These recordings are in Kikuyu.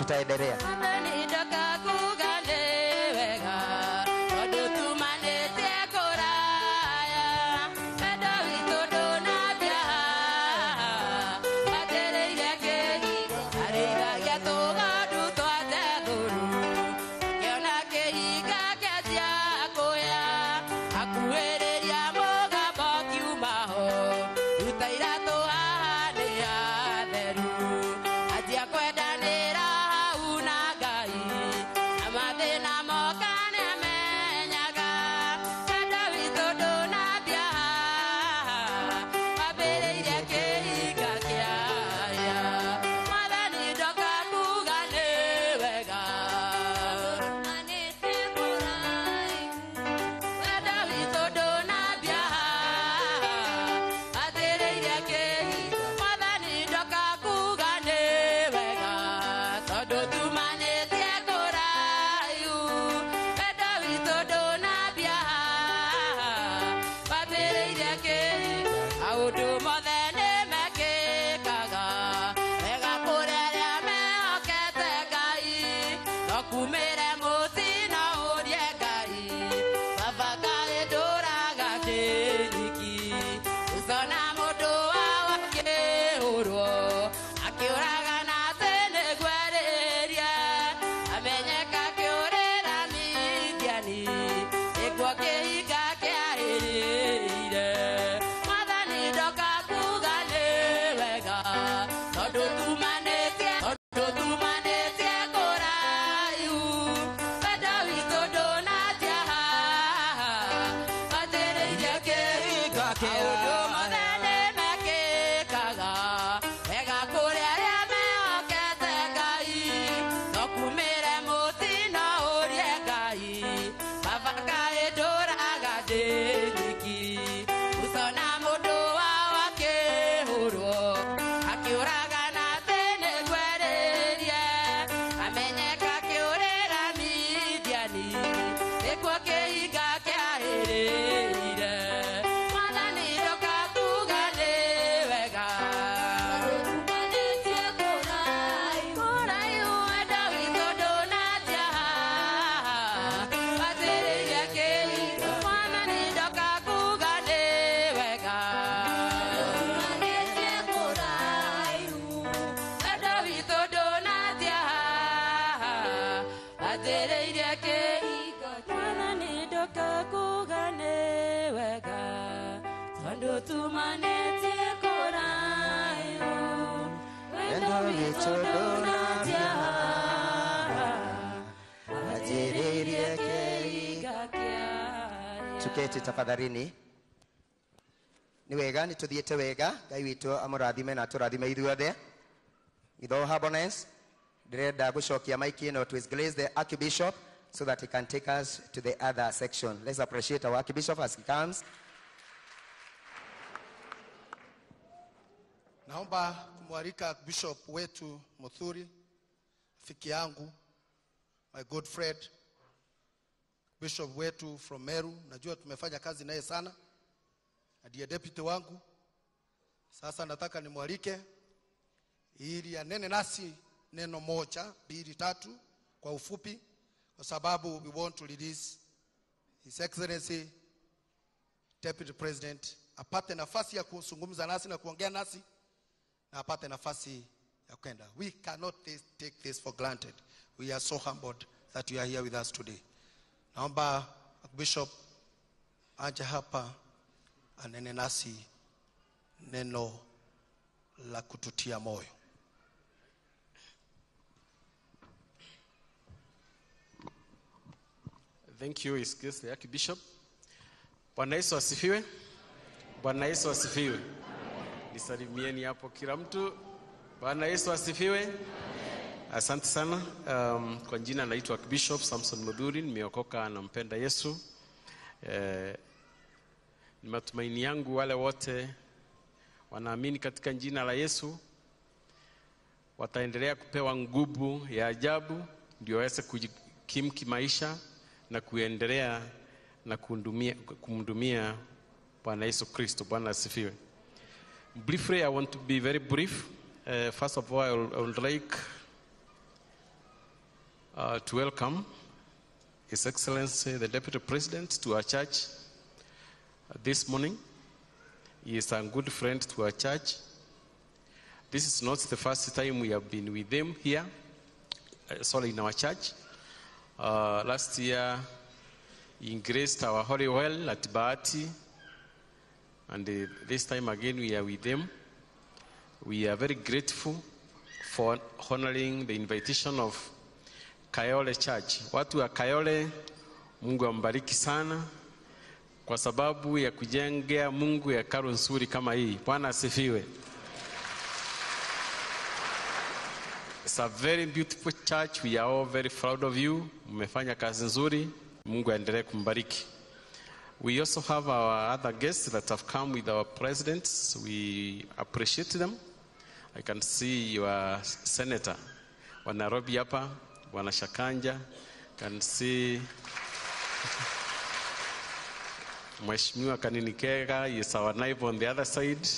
Tutaendelea. Tuketi tafadhalini. Ni wega ni tuthiete wega. Ngai witu amurathime na aturathime ithuothe. With all humbleness, ndirenda gucokia mic ino to His Grace the Archbishop so that he can take us to the other section. Let's appreciate our Archbishop as he comes. Naomba kumwalika Bishop wetu Muthuri, rafiki yangu, my good friend, Bishop wetu from Meru. Najua tumefanya kazi naye sana, ndiye deputy wangu. Sasa nataka nimwalike ili anene nasi neno moja, mbili, tatu kwa ufupi, kwa sababu we want to release His Excellency Deputy President apate nafasi ya kuzungumza nasi na kuongea nasi, na apate nafasi ya kwenda. We cannot take this for granted. We are so humbled that you are here with us today. Naomba Bishop aje hapa anene nasi neno la kututia moyo. Thank you, His Grace the Archbishop. Bwana Yesu asifiwe. Bwana Yesu asifiwe. Nisalimieni hapo kila mtu. Bwana Yesu asifiwe. Asante sana. Kwa jina naitwa Archbishop Samson Muthuri, nimeokoka na mpenda Yesu. Ni matumaini yangu wale wote wanaamini katika jina la Yesu wataendelea kupewa nguvu ya ajabu ndio waweze kujikimu kimaisha na kuendelea na kumhudumia Bwana Yesu Kristo. Bwana asifiwe. Briefly, I want to be very brief. First of all, I would like to welcome His Excellency the Deputy President to our church this morning. He is a good friend to our church. This is not the first time we have been with him here, in our church. Last year, he graced our holy well at Bahati, and this time again we are with him. We are very grateful for honoring the invitation of Kayole Church. Watu wa Kayole, Mungu ambariki sana kwa sababu ya kujengea Mungu hekalu nzuri kama hii. Bwana asifiwe. It's a very beautiful church. We are all very proud of you. Mmefanya kazi nzuri. Mungu aendelee kumbariki. We also have our other guests that have come with our presidents. We appreciate them. I can see your senator wa Nairobi hapa, Bwana Shakanja. Can see Mheshimiwa Kanini Kega is our neighbor on the other side.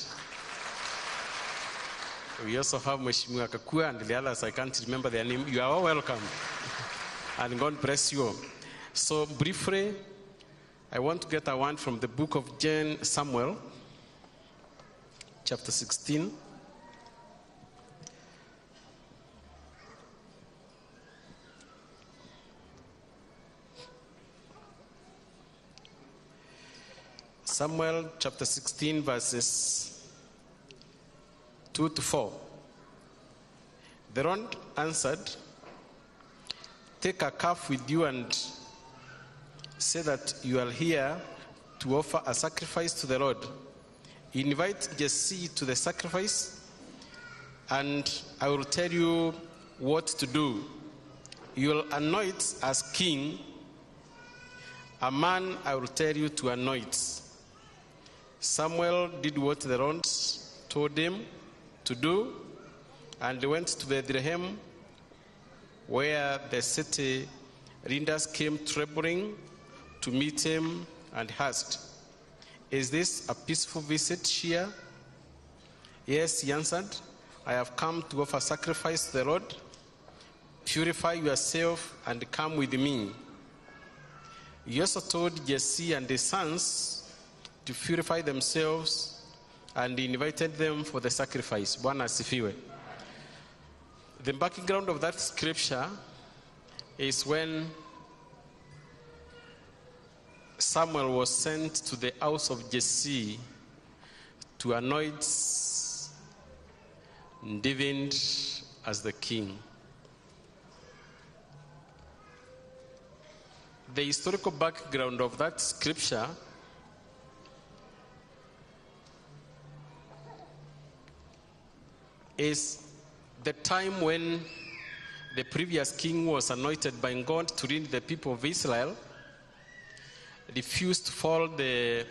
We also have Mheshimiwa Kakua and the others, I can't remember their name. You are all welcome. And God bless you all. So briefly, I want to get a one from the book of 1 Samuel, chapter 16. Samuel chapter 16, verses 2 to 4. The Lord answered, "Take a calf with you and say that you are here to offer a sacrifice to the Lord. Invite Jesse to the sacrifice, and I will tell you what to do. You will anoint as king a man I will tell you to anoint." Samuel did what the Lord told him to do, and they went to Bethlehem, where the city leaders came trembling to meet him and asked, "Is this a peaceful visit here?" "Yes," he answered, "I have come to offer sacrifice to the Lord. Purify yourself and come with me." He also told Jesse and his sons to purify themselves, and he invited them for the sacrifice. Bwana asifiwe. The background of that scripture is when Samuel was sent to the house of Jesse to anoint David as the king. The historical background of that scripture is the time when the previous king was anointed by God to lead the people of Israel, refused to follow the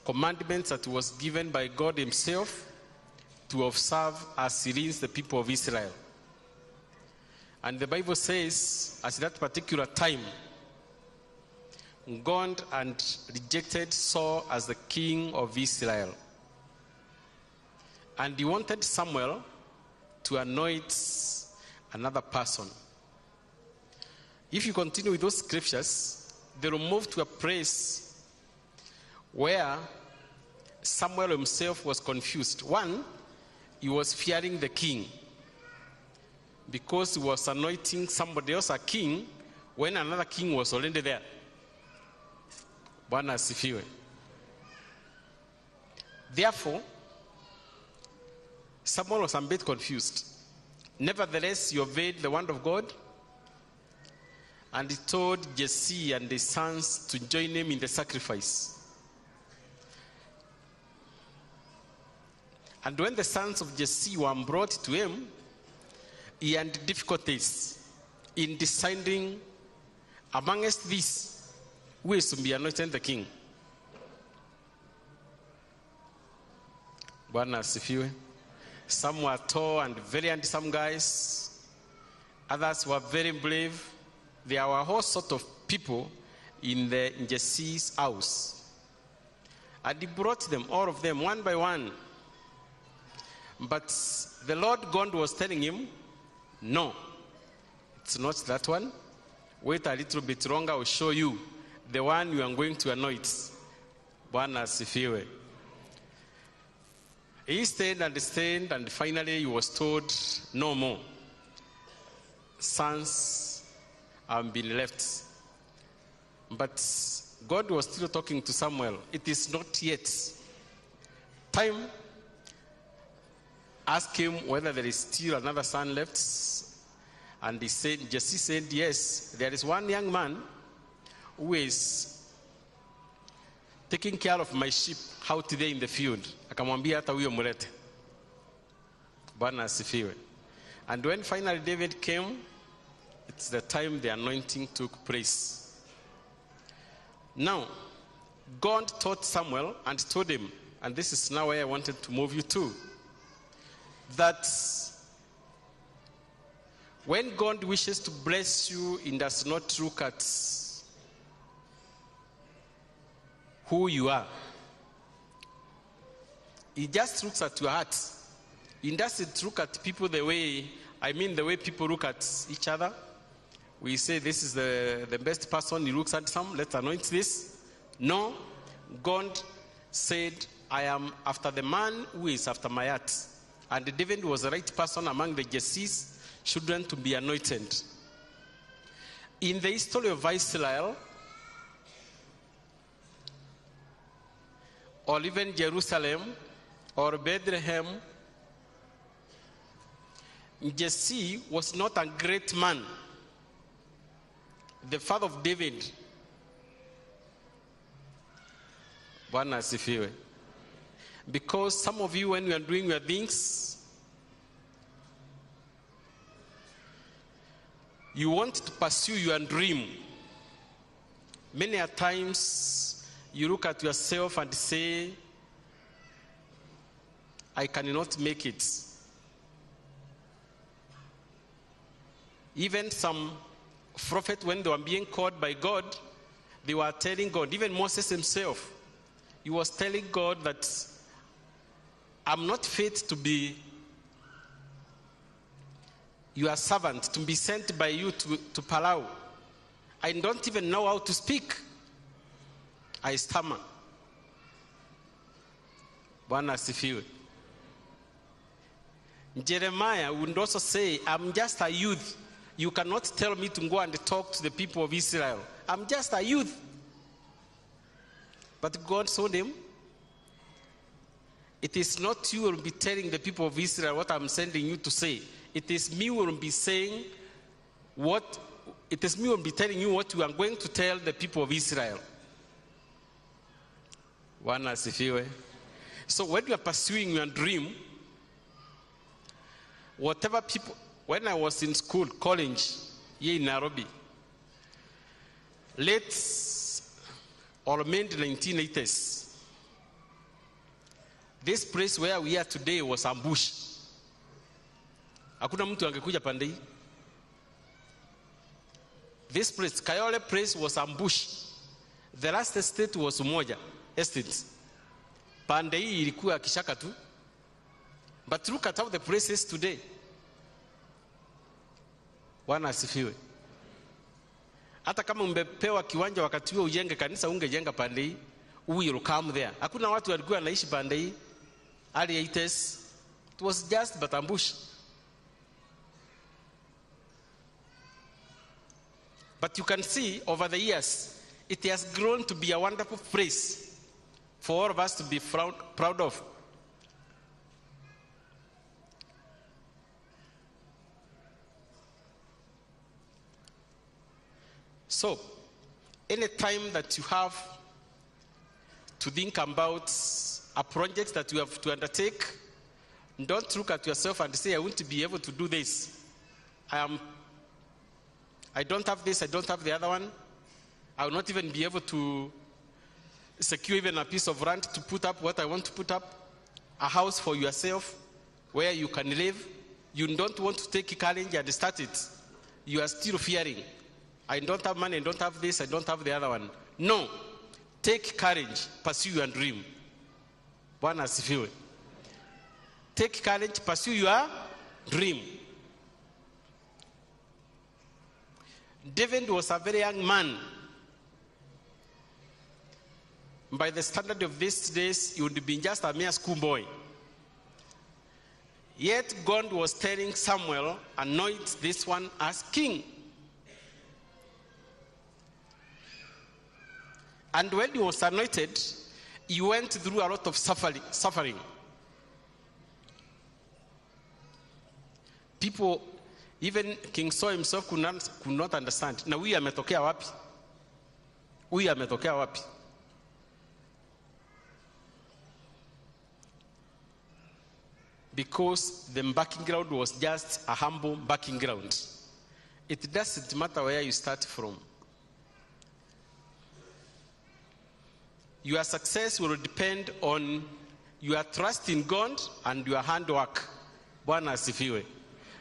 commandments that was given by God himself to observe as he leads the people of Israel. And the Bible says, at that particular time, God and rejected Saul as the king of Israel. And he wanted Samuel to anoint another person. If you continue with those scriptures, they will move to a place where Samuel himself was confused. One, he was fearing the king because he was anointing somebody else a king when another king was already there. Bwana asifiwe. Therefore, Samuel was a bit confused. Nevertheless, he obeyed the word of God, and he told Jesse and his sons to join him in the sacrifice. And when the sons of Jesse were brought to him, he had difficulties in deciding amongst these who is to be anointed the king. Bwana asifiwe. Some were tall and very handsome guys. Others were very brave. There were a whole sort of people in the Jesse's house. And he brought them, all of them, one by one. But the Lord God was telling him, No, it's not that one. Wait a little bit longer, I'll show you the one you are going to anoint. Bwana asifiwe. He stayed and stayed, and finally he was told, no more. Sons have been left. But God was still talking to Samuel. It is not yet time. Ask him whether there is still another son left. And he said, Jesse said, yes, there is one young man who is taking care of my sheep out there in the field. Akamwambia hata huyo mlete. Bwana asifiwe. And when finally David came, it's the time the anointing took place. Now, God taught Samuel and told him, and this is now where I wanted to move you to, that when God wishes to bless you, he does not look at who you are. He just looks at your heart. He doesn't look at people the way, the way people look at each other. We say this is the best person, he looks handsome, let's anoint this. No, God said, I am after the man who is after my heart. And David was the right person among the Jesse's children to be anointed. In the history of Israel, or even Jerusalem, or Bethlehem, Jesse was not a great man. The father of David. Bwana asifiwe. Because some of you, when you are doing your things, you want to pursue your dream. Many a times, you look at yourself and say, I cannot make it. Even some prophets, when they were being called by God, they were telling God, even Moses himself, he was telling God that I'm not fit to be your servant, to be sent by you to Palau. I don't even know how to speak. I stammer. Bwana asifiwe. Jeremiah would also say, I'm just a youth. You cannot tell me to go and talk to the people of Israel. I'm just a youth. But God told him, it is not you who will be telling the people of Israel what I'm sending you to say. It is me who will be saying what, it is me who will be telling you what you are going to tell the people of Israel. Bwana asifiwe. So when you are pursuing your dream, whatever people, when I was in school, college, here in Nairobi, late or mid 1980s, this place where we are today was ambush. Hakuna mtu angekuja pande hii. This place, Kayole place, was ambush. The last estate was Umoja estate. Pande hii ilikuwa kishaka tu. But look at how the place is today. Bwana asifiwe. Hata kama umbepewa kiwanja wakati huo ujenge kanisa, ungejenga pande hii, we will come there. Hakuna watu walikuwa wanaishi pande hii. Early 80s. It was just but ambush. But you can see over the years, it has grown to be a wonderful place for all of us to be proud of. So, any time that you have to think about a project that you have to undertake, don't look at yourself and say, I won't be able to do this. I don't have this, I don't have the other one. I will not even be able to secure even a piece of land to put up what I want to put up, a house for yourself where you can live. You don't want to take challenge and start it. You are still fearing. I don't have money, I don't have this, I don't have the other one. No. Take courage, pursue your dream. Bwana asifiwe. Take courage, pursue your dream. David was a very young man. By the standard of these days, he would be just a mere schoolboy. Yet God was telling Samuel, anoint this one as king. And when he was anointed, he went through a lot of suffering. People, even King Saul himself could not understand. Na huyu ametokea wapi? Huyu ametokea wapi? Because the background was just a humble background. It doesn't matter where you start from. Your success will depend on your trust in God and your handwork. Bwana asifiwe.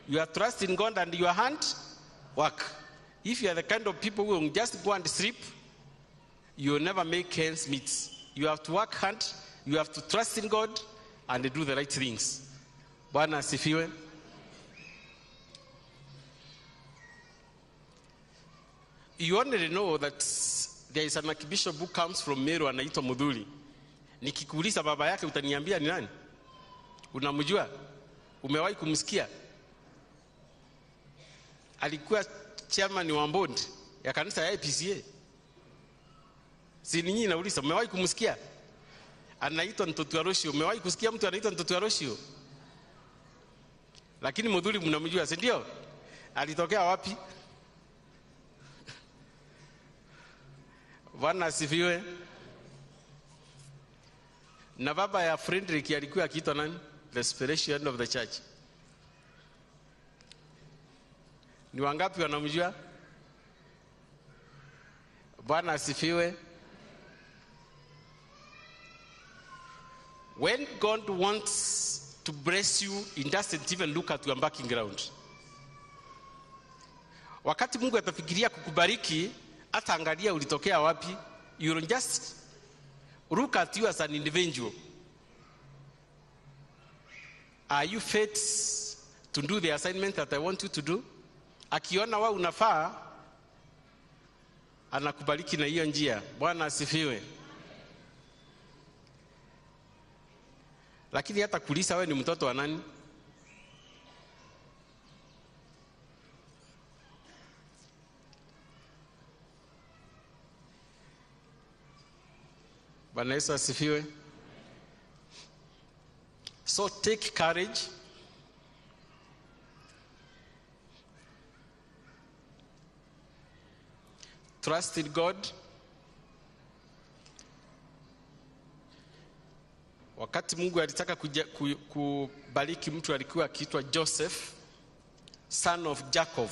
Your trust in God and your handwork. If you are the kind of people who will just go and sleep, you will never make ends meet. You have to work hard, you have to trust in God, and do the right things. Bwana asifiwe. You already know that there is an archbishop who comes from Meru anaitwa Mudhuri. Nikikuuliza baba yake utaniambia ni nani? Unamjua? Umewahi kumsikia? Alikuwa chairman wa board ya kanisa ya APCA. Si ninyi nauliza, umewahi kumsikia? Anaitwa Ntoto Aroshio. Umewahi kusikia mtu anaitwa Ntoto Aroshio? Lakini Mudhuri mnamjua, si ndio? Alitokea wapi? Bwana asifiwe. Na baba ya Frederick alikuwa akiitwa nani? The spiritual end of the church. Ni wangapi wanamjua? Bwana asifiwe. When God wants to bless you, he doesn't even look at your background. Wakati Mungu atafikiria kukubariki, hata angalia ulitokea wapi. You will just look at you as an individual. Are you fit to do the assignment that I want you to do? Akiona wewe unafaa, anakubariki na hiyo njia. Bwana asifiwe. Lakini hata kulisa wewe ni mtoto wa nani? Bwana Yesu asifiwe. So take courage. Trust in God. Wakati Mungu alitaka kubariki mtu alikuwa akiitwa Joseph, son of Jacob.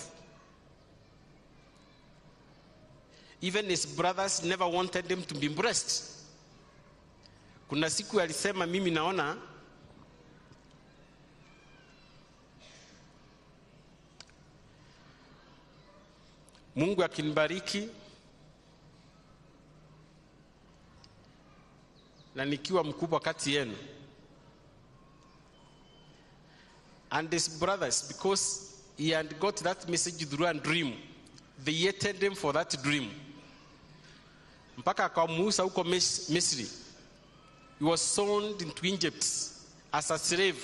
Even his brothers never wanted him to be blessed. Kuna siku alisema mimi naona Mungu akinibariki na nikiwa mkubwa kati yenu. And his brothers, because he had got that message through a dream, they hated him for that dream. Mpaka akamuuza huko Misri. He was sold into Egypt as a slave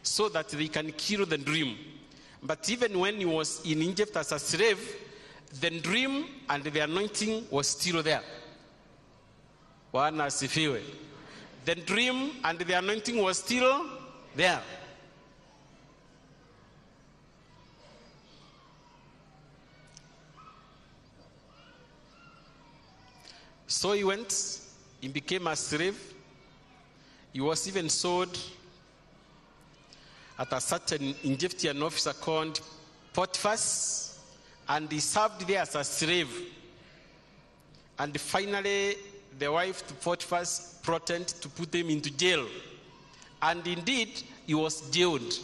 so that they can kill the dream. But even when he was in Egypt as a slave, the dream and the anointing was still there. Bwana asifiwe. The dream and the anointing was still there. So he went, he became a slave. He was even sold at a certain Egyptian officer called Potiphar, and he served there as a slave. And finally, the wife to Potiphar plotted to put him into jail. And indeed, he was jailed.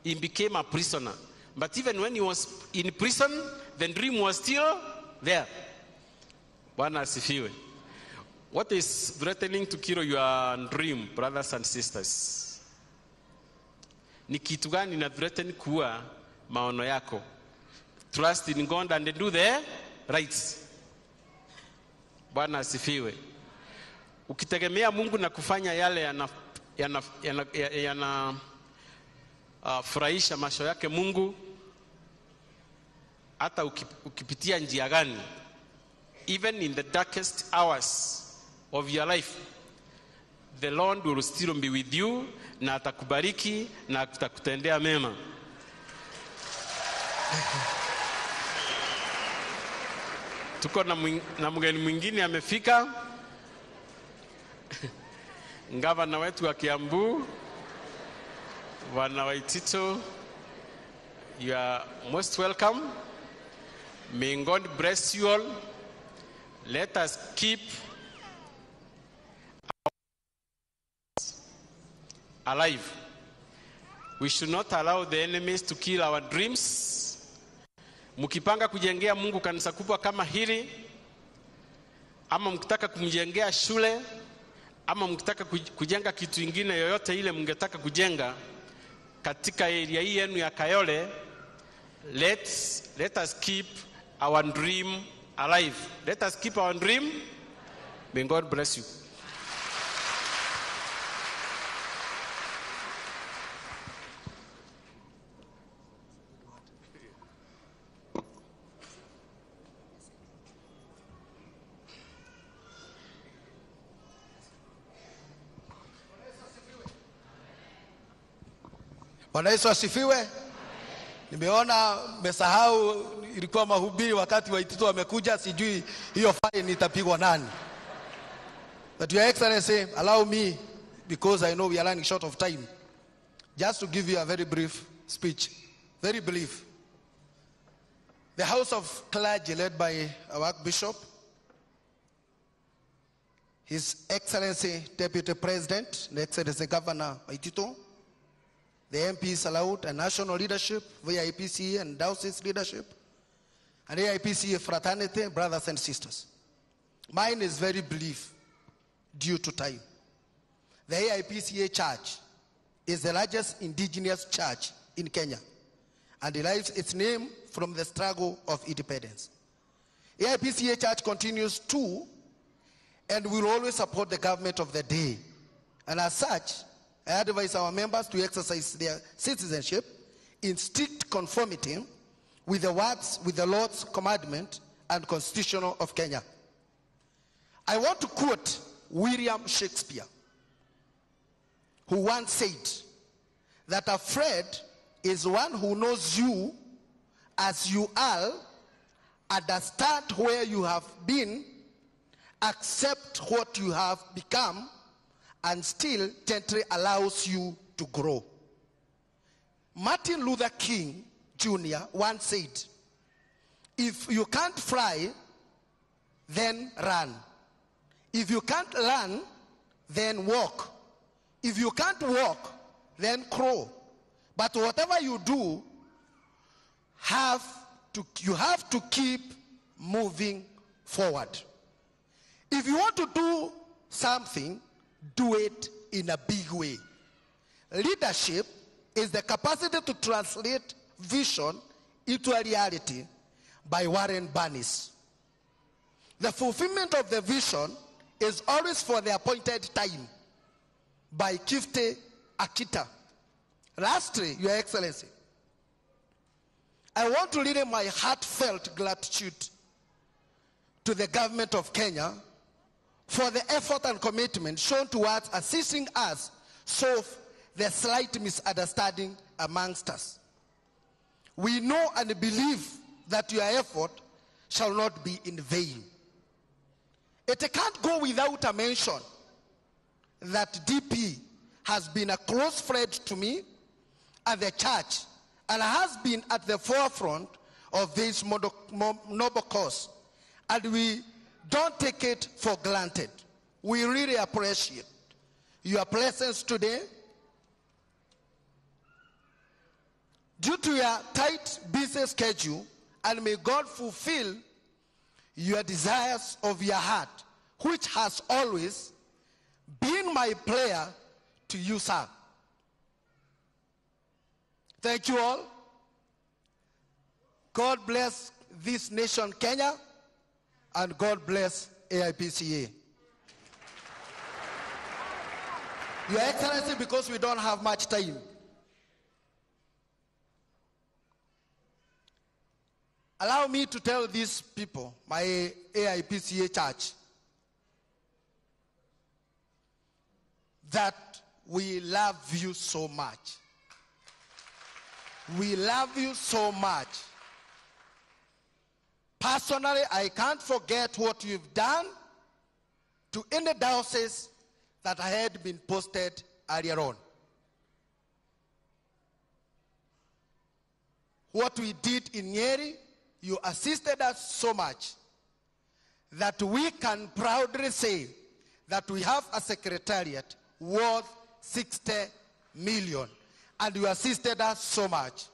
He became a prisoner. But even when he was in prison, the dream was still there. Bwana asifiwe. What is threatening to kill your dream, brothers and sisters? Ni kitu gani na threaten kuwa maono yako? Trust in God and do the right. Bwana asifiwe. Ukitegemea Mungu na kufanya yale yana furahisha macho yake Mungu, hata ukipitia njia gani, even in the darkest hours of your life, the Lord will still be with you, na atakubariki na atakutendea mema. Tuko na mgeni mwingine amefika, gavana wetu wa Kiambu, Bwana Waititu, you are most welcome. May God bless you all. Let us keep alive. We should not allow the enemies to kill our dreams. Mkipanga kujengea Mungu kanisa kubwa kama hili, ama mkitaka kumjengea shule, ama mkitaka kujenga kitu ingine yoyote ile mngetaka kujenga katika area hii yenu ya Kayole, let us keep our dream alive. Let us keep our dream. May God bless you. Bwana Yesu asifiwe. Nimeona mmesahau ilikuwa mahubiri wakati Waititu wamekuja, sijui hiyo fine itapigwa nani. But Your Excellency, allow me, because I know we are running short of time, just to give you a very brief speech. Very brief. The House of Clergy, led by our Archbishop, His Excellency Deputy President, the Excellency Governor Waititu, the MPs allowed, and national leadership, VIPC and diocese leadership, and AIPC fraternity, brothers and sisters. Mine is very brief due to time. The AIPCA Church is the largest indigenous church in Kenya and derives its name from the struggle of independence. AIPCA Church continues to and will always support the government of the day. And as such, I advise our members to exercise their citizenship in strict conformity with the words, with the Lord's commandment and Constitution of Kenya. I want to quote William Shakespeare, who once said that a friend is one who knows you as you are, understand where you have been, accept what you have become, and still gently allows you to grow. Martin Luther King Jr. once said, if you can't fly, then run. If you can't run, then walk. If you can't walk, then crawl. But whatever you do, you have to keep moving forward. If you want to do something, do it in a big way. Leadership is the capacity to translate vision into a reality by Warren Barnes. The fulfillment of the vision is always for the appointed time by Kifte Akita. Lastly, Your Excellency, I want to relay my heartfelt gratitude to the government of Kenya for the effort and commitment shown towards assisting us solve the slight misunderstanding amongst us. We know and believe that your effort shall not be in vain. It can't go without a mention that DP has been a close friend to me and the church and has been at the forefront of this noble cause, and we don't take it for granted. We really appreciate your presence today. Due to your tight, busy schedule, and may God fulfill your desires of your heart, which has always been my prayer to you, sir. Thank you all. God bless this nation, Kenya, and God bless AIPCA. Your Excellency, because we don't have much time, allow me to tell these people, my AIPCA church, that we love you so much. We love you so much. Personally, I can't forget what you've done to any diocese that had been posted earlier on. What we did in Nyeri, you assisted us so much that we can proudly say that we have a secretariat worth 60 million, and you assisted us so much.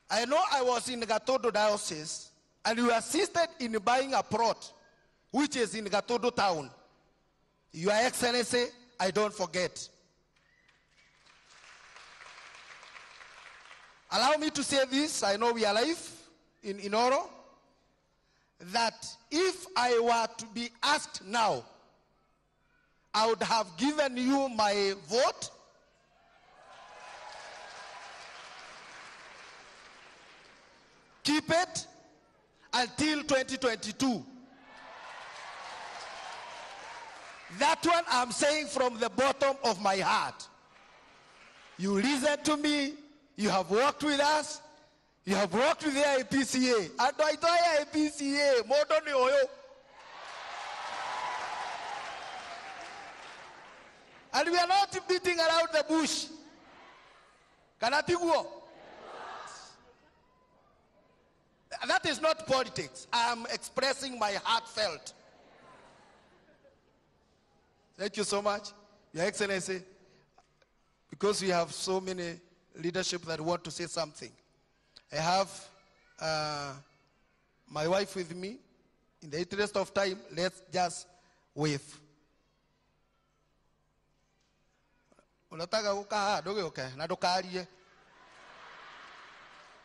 I know I was in Gatodo Diocese, and you assisted in buying a plot, which is in Gatodo town. Your Excellency, I don't forget. Allow me to say this, I know we are live in Inoro, that if I were to be asked now, I would have given you my vote. Keep it until 2022. That one I'm saying from the bottom of my heart. You listen to me. You have worked with us. You have worked with the AIPCA. And I try AIPCA. Modo ni oyo. And we are not beating around the bush. Kanatiguo. That is not politics. I am expressing my heartfelt. Thank you so much, Your Excellency, because we have so many leadership that want to say something. I have my wife with me. In the interest of time, let's just wave.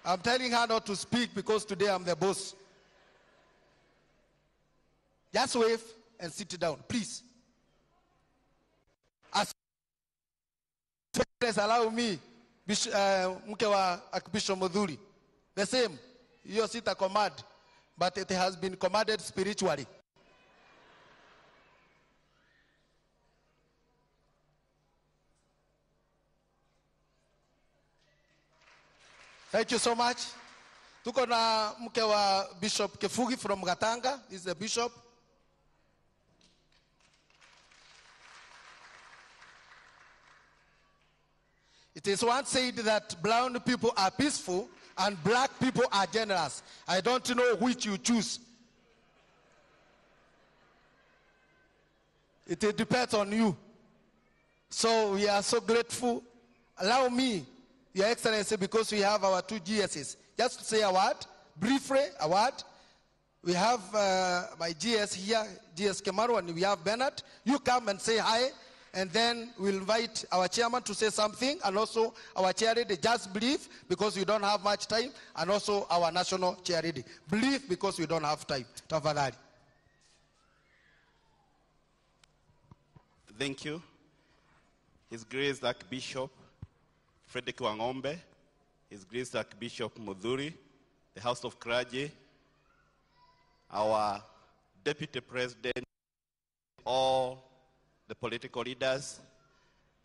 I'm telling her not to speak because today I'm the boss. Just wave and sit down, please. As allow me, mke wa Archbishop Muthuri, the same. You sit a command, but it has been commanded spiritually. Thank you so much. Tuko na mke wa Bishop Kefugi from Gatanga. He's the bishop. It is once said that brown people are peaceful and black people are generous. I don't know which you choose. It depends on you. So we are so grateful. Allow me, Your Excellency, because we have our two GSs. Just to say a word, briefly, a word. We have my GS here, GS Kemaru, and we have Bernard. You come and say hi, and then we'll invite our chairman to say something, and also our chair lady, just brief, because we don't have much time, and also our national chair lady. Brief, because we don't have time. Tafadhali. Thank you. His Grace Archbishop Frederick Wangombe, His Grace Archbishop Muthuri, the House of Clergy, our Deputy President, all the political leaders,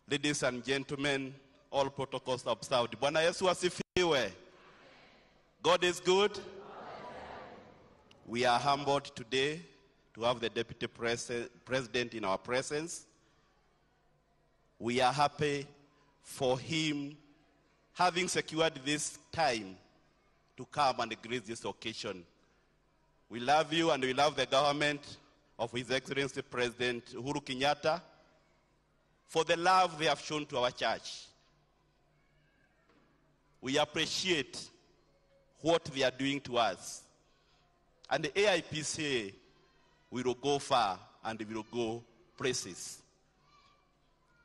ladies and gentlemen, all protocols observed. Bwana Yesu asifiwe. God is good. We are humbled today to have the Deputy President in our presence. We are happy for him having secured this time to come and grace this occasion. We love you and we love the government of His Excellency President Uhuru Kenyatta for the love they have shown to our church. We appreciate what they are doing to us. And the AIPCA will go far and will go places.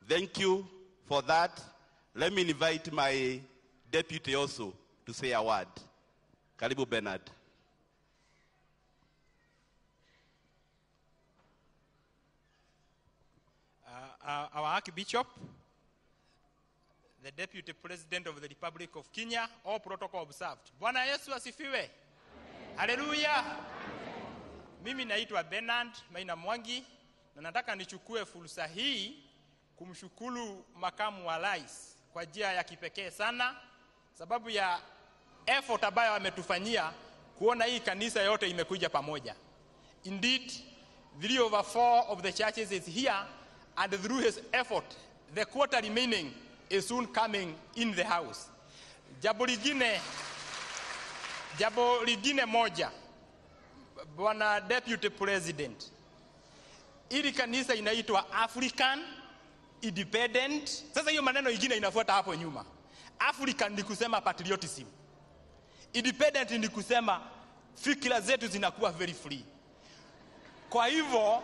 Thank you for that. Let me invite my deputy also to say a word. Karibu Bernard. Our Archbishop, the Deputy President of the Republic of Kenya, all protocol observed. Bwana Yesu asifiwe. Haleluya. Mimi naitwa Bernard Maina Mwangi na nataka nichukue fursa hii kumshukuru makamu wa rais kwa njia ya kipekee sana, sababu ya effort ambayo ametufanyia kuona hii kanisa yote imekuja pamoja. Indeed, 3/4 of the churches is here, and through his effort, the quarter remaining is soon coming in the house. Jambo lingine moja, Bwana Deputy President, ili kanisa inaitwa African Independent. Sasa hiyo maneno ingine inafuata hapo nyuma. African ni kusema patriotism. Independent ni kusema fikra zetu zinakuwa very free. Kwa hivyo,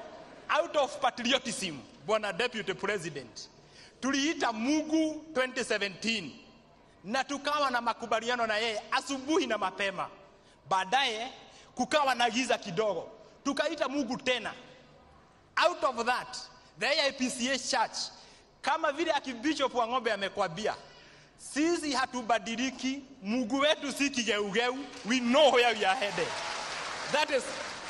out of patriotism, Bwana Deputy President, tuliita Mungu 2017 na tukawa na makubaliano na yeye asubuhi na mapema. Baadaye kukawa na giza kidogo, tukaita Mungu tena. Out of that, the AIPCA Church, kama vile Archbishop Wang'ombe amekwambia, sisi hatubadiliki, Mungu wetu si kigeugeu, we know where we are headed. That is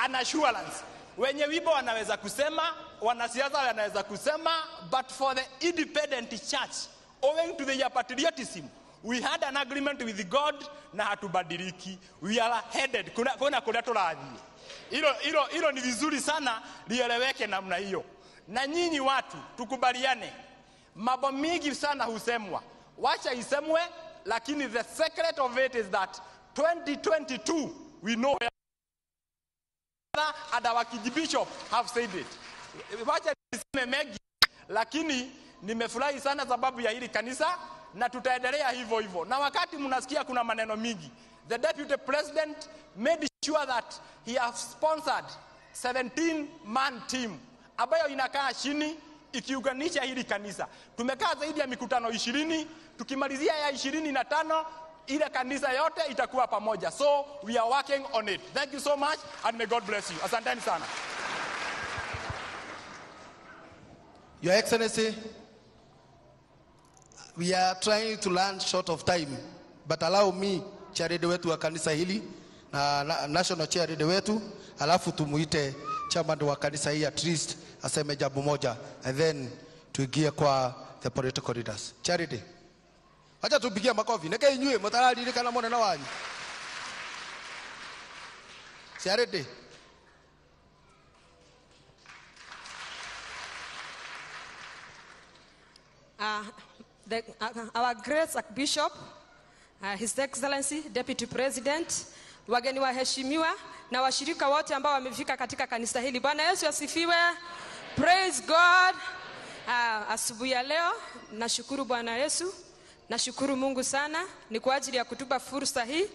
an assurance. Wenye wimbo wanaweza kusema, wanasiasa wanaweza kusema, but for the independent church, owing to their patriotism, we had an agreement with God na hatubadiliki. We are headed. Kuna kuna turathi. Hilo ni vizuri sana lieleweke namna hiyo. Na nyinyi watu tukubaliane. Mambo mingi sana husemwa. Wacha isemwe, lakini the secret of it is that 2022 we know where and our Bishop have said it. Wacha niseme mengi, lakini nimefurahi sana sababu ya hili kanisa na tutaendelea hivyo hivyo. Na wakati mnasikia kuna maneno mingi, the Deputy President made sure that he has sponsored 17-man team ambayo inakaa chini ikiunganisha hili kanisa. Tumekaa zaidi ya mikutano 20, tukimalizia ya 25 ile kanisa yote itakuwa pamoja. So we are working on it. Thank you so much and may God bless you. Asanteni sana. Your Excellency, we are trying to learn short of time, but allow me chairlady wetu wa kanisa hili na national chairlady wetu, alafu tumuite chairman wa kanisa hii at least aseme jambo moja, and then tuingie kwa the political leaders. Charity, acha tupigie makofi neke inyue mutararirikana munene wanyu. Charity. Our great Archbishop, His Excellency Deputy President, wageni waheshimiwa na washirika wote ambao wamefika katika kanisa hili. Bwana Yesu asifiwe. Praise God. Asubuhi ya leo nashukuru Bwana Yesu, nashukuru Mungu sana ni kwa ajili ya kutupa fursa hii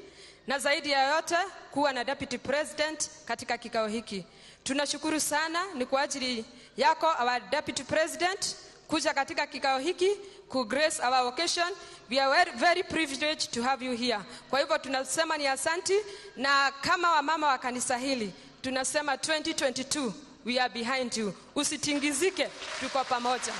na zaidi ya yote kuwa na Deputy President katika kikao hiki. Tunashukuru sana ni kwa ajili yako our Deputy President kuja katika kikao hiki ku grace our occasion. We are very, very privileged to have you here. Kwa hivyo tunasema ni asanti, na kama wamama wa kanisa hili tunasema 2022 we are behind you. Usitingizike, tuko pamoja.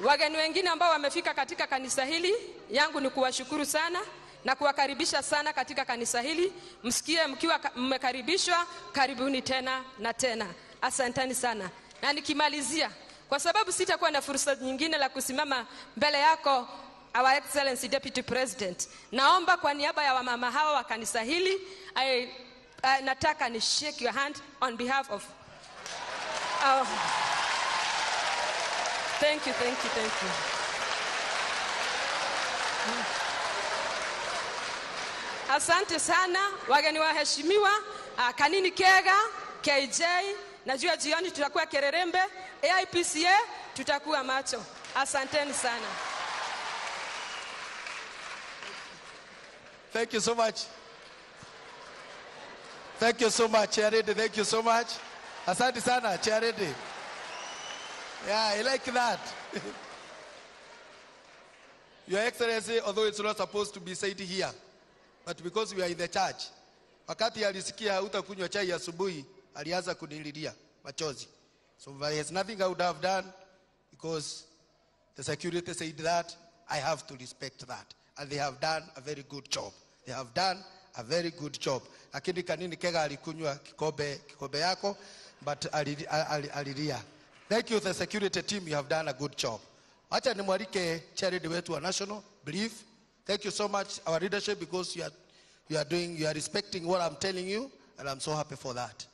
Wageni wengine ambao wamefika katika kanisa hili, yangu ni kuwashukuru sana na kuwakaribisha sana katika kanisa hili. Msikie mkiwa mmekaribishwa, karibuni tena na tena. Asanteni sana. Na nikimalizia, kwa sababu sitakuwa na fursa nyingine la kusimama mbele yako Our Excellency Deputy President, naomba kwa niaba ya wamama hawa wa kanisa hili, nataka ni shake your hand on behalf of our... Thank you, thank you, thank you. Asante sana wageni waheshimiwa, Kanini Kega, KJ, najua jioni tutakuwa Kererembe, AIPCA tutakuwa macho. Asanteni sana. Thank you so much. Thank you so much, Charity. Thank you so much. Asante sana, Charity. Yeah, I like that. Your Excellency, although it's not supposed to be said here, but because we are in the church, wakati alisikia hautakunywa chai asubuhi, alianza kunililia machozi. So there is nothing I would have done because the security said that. I have to respect that. And they have done a very good job. They have done a very good job. Lakini Kanini Kega alikunywa kikombe yako, but alilia. Thank you, the security team. You have done a good job. Acha nimwalike charity wetu wa National Belief. Thank you so much, our leadership, because you are respecting what I'm telling you, and I'm so happy for that.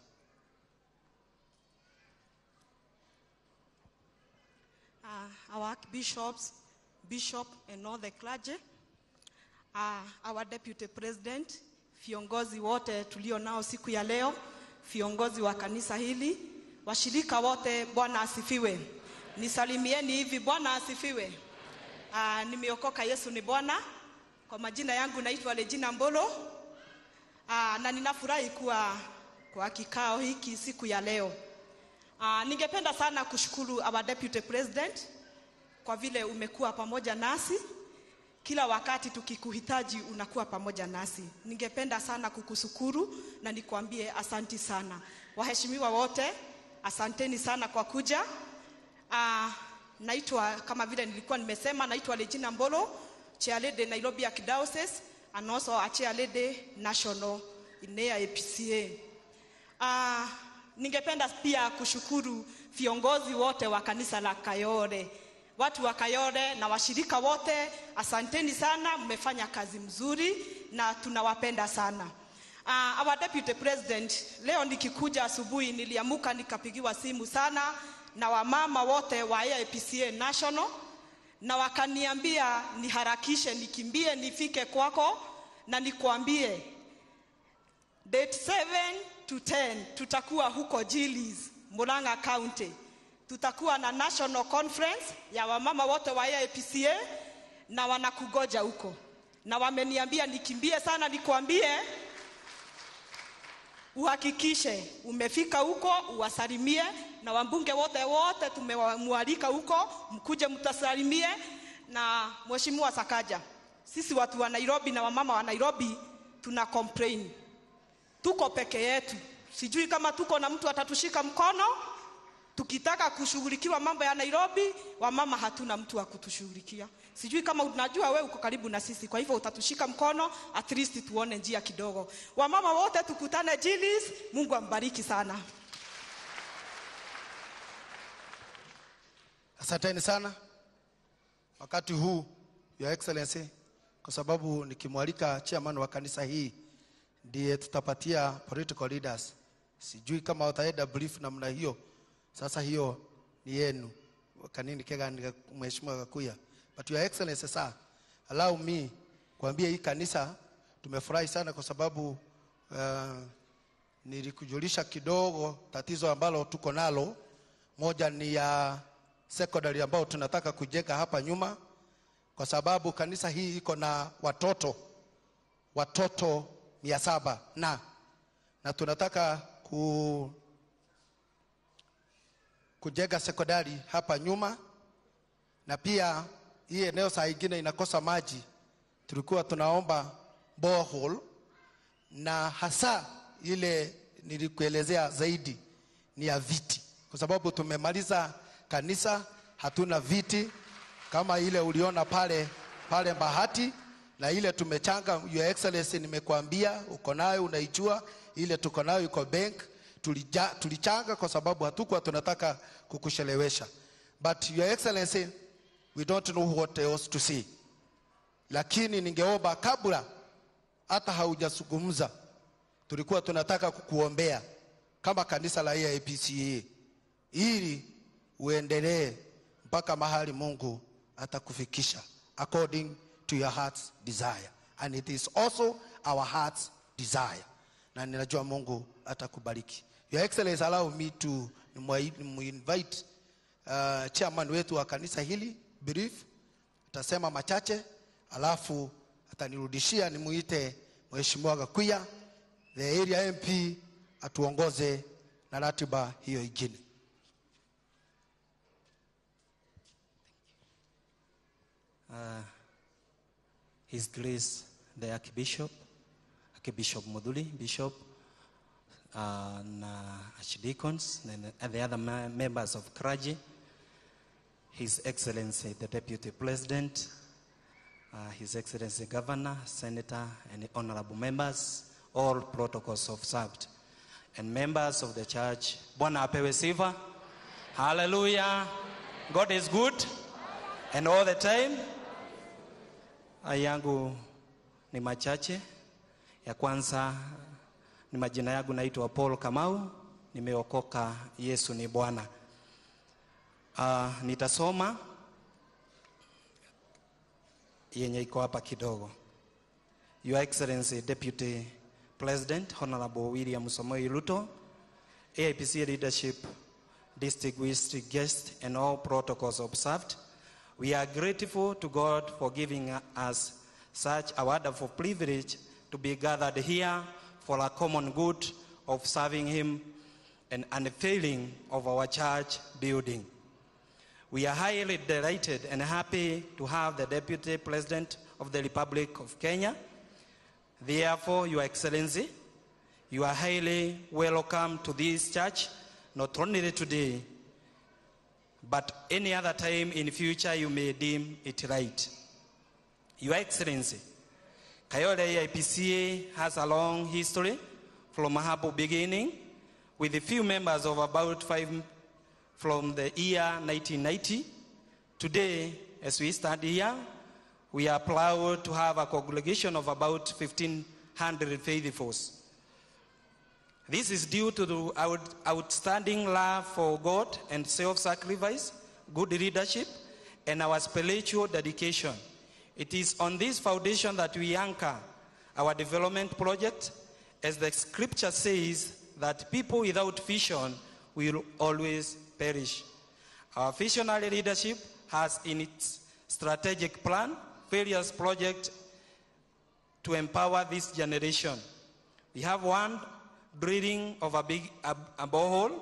Our archbishops, bishop and all the clergy, our deputy president, viongozi wote tulio nao siku ya leo, viongozi wa kanisa hili, washirika wote, Bwana asifiwe. Nisalimieni hivi, Bwana asifiwe. Nimeokoka, Yesu ni Bwana. Kwa majina yangu naitwa Regina Mbolo. Na ninafurahi kuwa kwa kikao hiki siku ya leo. Ningependa sana kushukuru our deputy president kwa vile umekuwa pamoja nasi. Kila wakati tukikuhitaji unakuwa pamoja nasi. Ningependa sana kukushukuru na nikuambie asanti sana. Waheshimiwa wote, asanteni sana kwa kuja. Naitwa, kama vile nilikuwa nimesema, naitwa Regina Mbolo, Chair Lady Nairobi Archdiocese and also a Chair Lady National in AIPCA. Ningependa pia kushukuru viongozi wote wa kanisa la Kayole. Watu wa Kayole na washirika wote, asanteni sana, mmefanya kazi mzuri na tunawapenda sana. Our deputy president, leo nikikuja asubuhi niliamuka nikapigiwa simu sana na wamama wote wa AIPCA National, na wakaniambia niharakishe, nikimbie nifike kwako na nikuambie date 7 to 10 tutakuwa huko Jilis, Murang'a County. Tutakuwa na national conference ya wamama wote wa AIPCA na wanakugoja huko. Na wameniambia nikimbie sana nikuambie uhakikishe umefika huko, uwasalimie na wambunge wote tumewaalika huko, mkuje mtasalimie. Na Mheshimiwa Sakaja, sisi watu wa Nairobi na wamama wa Nairobi tuna complain. Tuko peke yetu. Sijui kama tuko na mtu atatushika mkono. Tukitaka kushughulikiwa mambo ya Nairobi, wamama hatuna mtu wa kutushughulikia. Sijui kama unajua wewe uko karibu na sisi, kwa hivyo utatushika mkono, at least tuone njia kidogo. Wamama wote tukutane Jilis, Mungu ambariki sana. Asanteni sana. Wakati huu, Your Excellency, kwa sababu nikimwalika chairman wa kanisa hii ndiye tutapatia political leaders. Sijui kama wataenda brief namna hiyo. Sasa hiyo ni yenu. Kanini Kega ni Mheshimiwa Gakuya. But Your Excellency sir, allow me kuambia hii kanisa tumefurahi sana kwa sababu nilikujulisha kidogo tatizo ambalo tuko nalo. Moja ni ya secondary ambao tunataka kujenga hapa nyuma, kwa sababu kanisa hii iko na watoto 700 na tunataka kujenga sekondari hapa nyuma. Na pia hii eneo saa ingine inakosa maji, tulikuwa tunaomba borehole, na hasa ile nilikuelezea zaidi ni ya viti, kwa sababu tumemaliza kanisa hatuna viti kama ile uliona pale Bahati, na ile tumechanga. Your Excellency, nimekuambia uko nayo, unaijua ile tuko nayo iko bank. Tulichanga kwa sababu hatukuwa tunataka kukushelewesha. But Your Excellency, we don't know what else to see. Lakini ningeomba kabla hata haujazungumza, tulikuwa tunataka kukuombea kama kanisa la AIPCA ili uendelee mpaka mahali Mungu atakufikisha according to your heart's desire, and it is also our heart's desire. Na ninajua Mungu atakubariki. Your Excellency, allow me to invite chairman wetu wa kanisa hili brief, atasema machache alafu atanirudishia nimuite Mheshimiwa Gakuya, the area MP, atuongoze na ratiba hiyo ingine. His Grace the Archbishop, Archbishop Muthuri, Bishop, na Archdeacons, and the other members of clergy, His Excellency the Deputy President, His Excellency Governor, Senator, and honorable members, all protocols observed, and members of the church. Bwana apewe sifa. Hallelujah. God is good and all the time. Yangu ni machache. Ya kwanza ni majina yangu, naitwa Paul Kamau, nimeokoka, Yesu ni Bwana. Nitasoma yenye iko hapa kidogo. Your Excellency Deputy President Honorable William Samoei Ruto, AIPC leadership, distinguished guests, and all protocols observed. We are grateful to God for giving us such a wonderful privilege to be gathered here for a common good of serving Him and unfailing of our church building. We are highly delighted and happy to have the Deputy President of the Republic of Kenya. Therefore, Your Excellency, you are highly welcome to this church, not only today, but any other time in future you may deem it right. Your Excellency, Kayole AIPCA has a long history from a humble beginning, with a few members of about 5 from the year 1990. Today, as we stand here, we are proud to have a congregation of about 1,500 faithfuls. This is due to the outstanding love for God and self-sacrifice, good leadership, and our spiritual dedication. It is on this foundation that we anchor our development project, as the scripture says that people without vision will always perish. Our visionary leadership has in its strategic plan various projects to empower this generation. We have one drilling of a borehole.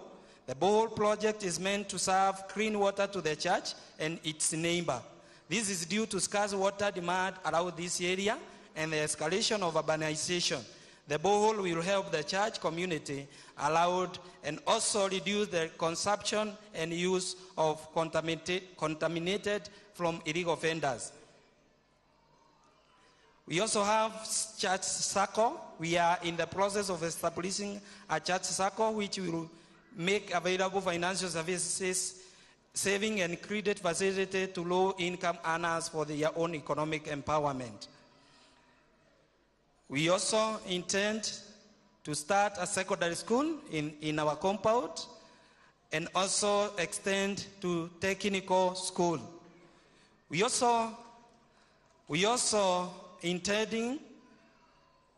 The borehole project is meant to serve clean water to the church and its neighbor. This is due to scarce water demand around this area and the escalation of urbanization. The borehole will help the church community allowed and also reduce the consumption and use of contaminated from illegal vendors. We also have church circle. We are in the process of establishing a church circle which will make available financial services, saving and credit facility to low-income earners for their own economic empowerment. We also intend to start a secondary school in our compound and also extend to technical school. We also intending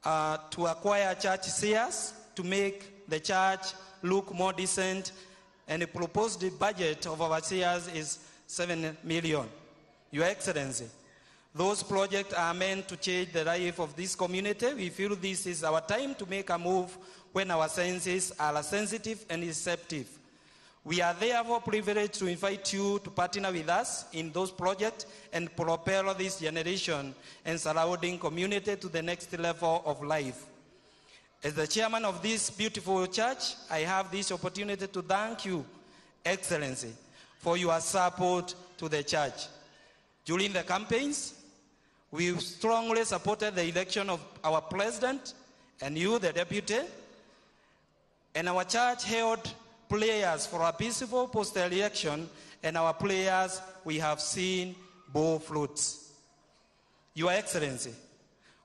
to acquire church shares to make the church look more decent, and the proposed budget of our shares is 7 million. Your Excellency, those projects are meant to change the life of this community. We feel this is our time to make a move when our senses are sensitive and receptive. We are therefore privileged to invite you to partner with us in those projects and propel this generation and surrounding community to the next level of life. As the chairman of this beautiful church, I have this opportunity to thank you, Excellency, for your support to the church. During the campaigns, we strongly supported the election of our president and you, the deputy, and our church held prayers for a peaceful post-election, and our prayers we have seen bore fruits. Your Excellency,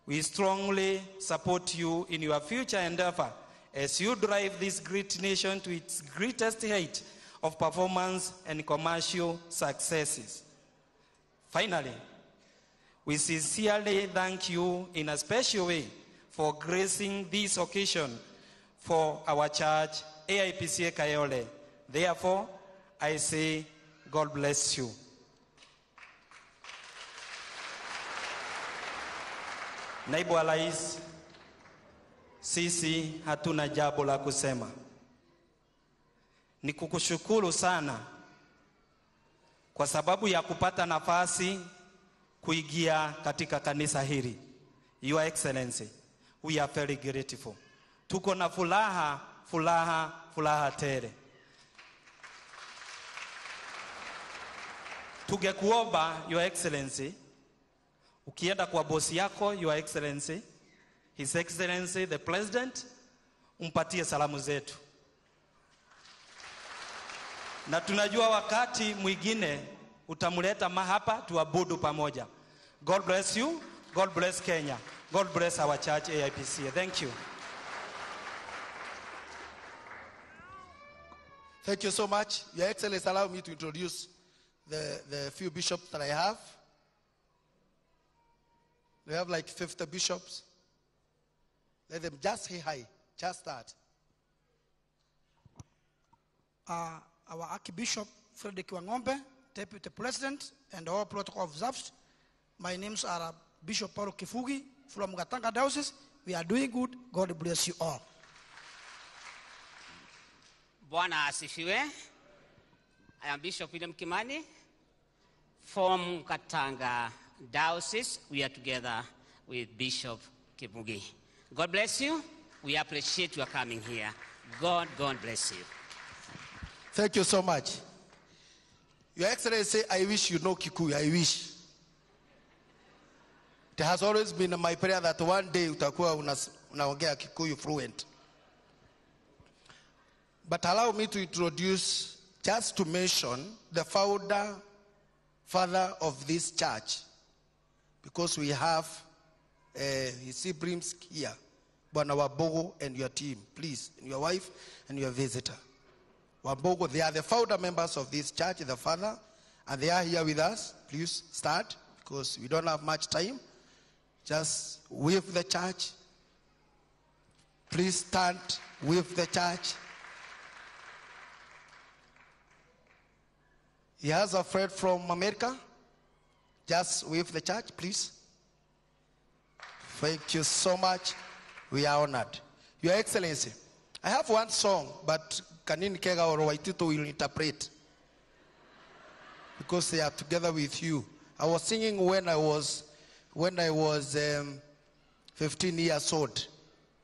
we strongly support you in your future endeavor as you drive this great nation to its greatest height of performance and commercial successes. Finally, we sincerely thank you in a special way for gracing this occasion for our church, AIPCA Kayole. Therefore, I say, God bless you. Naibu wa Rais, sisi hatuna jambo la kusema. Ni kukushukuru sana kwa sababu ya kupata nafasi kuingia katika kanisa hili. Your Excellency, we are very grateful. Tuko na furaha, furaha, furaha tele. Tungekuomba Your Excellency, ukienda kwa bosi yako Your Excellency, His Excellency the President, umpatie salamu zetu. Na tunajua wakati mwingine utamleta mahapa tuabudu pamoja. God bless you. God bless Kenya. God bless our church AIPC. Thank you. Thank you so much. Your Excellency, allow me to introduce the few bishops that I have. We have like 50 bishops. Let them just say hi. Just that. Our Archbishop Frederick Wangombe, Deputy President, and all protocol observed. My names are Bishop Paulo Kifugi from Gatanga Diocese. We are doing good. God bless you all. Bwana asifiwe. I am Bishop William Kimani from Katanga Diocese. We are together with Bishop Kibugi. God bless you. We appreciate your coming here. God bless you. Thank you so much. Your Excellency, I wish you know Kikuyu. I wish. It has always been my prayer that one day utakuwa unaongea Kikuyu fluent. But allow me to introduce, just to mention, the founder, father of this church, because we have his siblings here, Bwana Wabogo and your team, please, and your wife and your visitor. Wabogo, they are the founder members of this church, the father, and they are here with us. Please start, because we don't have much time. Just with the church. Please stand with the church. He has a friend from America. Just with the church, please. Thank you so much. We are honored. Your Excellency, I have one song, but Kanini Kega or Waitito will interpret, because they are together with you. I was singing when I was 15 years old.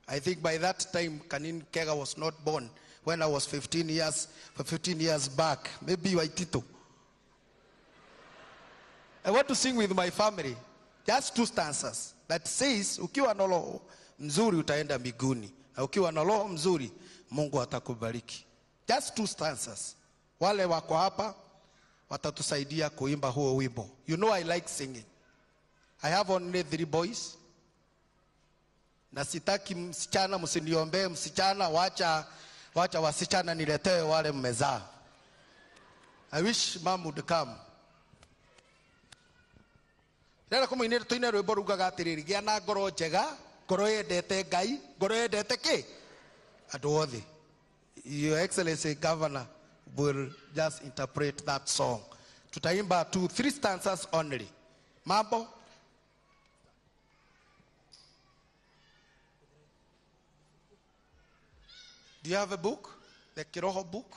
I think by that time Kanini Kega was not born. When I was 15 years back, maybe Waitito. I want to sing with my family. Just two stanzas that says, ukiwa na roho mzuri utaenda mbinguni, na ukiwa na roho mzuri Mungu atakubariki. Just two stanzas. Wale wako hapa watatusaidia kuimba huo wimbo. You know I like singing. I have only 3 boys. Na sitaki msichana, msiniombee msichana, wacha wasichana niletee wale mmezaa. I wish mom would come. Rera kumuinira tuine rwimbo rugaga atiriri, gĩa na ngoro njega, ngoro yendete Ngai, ngoro yendete kĩ? Andũ othe. Your Excellency Governor will just interpret that song. Tutaimba 2-3 stanzas only. Mambo? Do you have a book? The Kiroho book?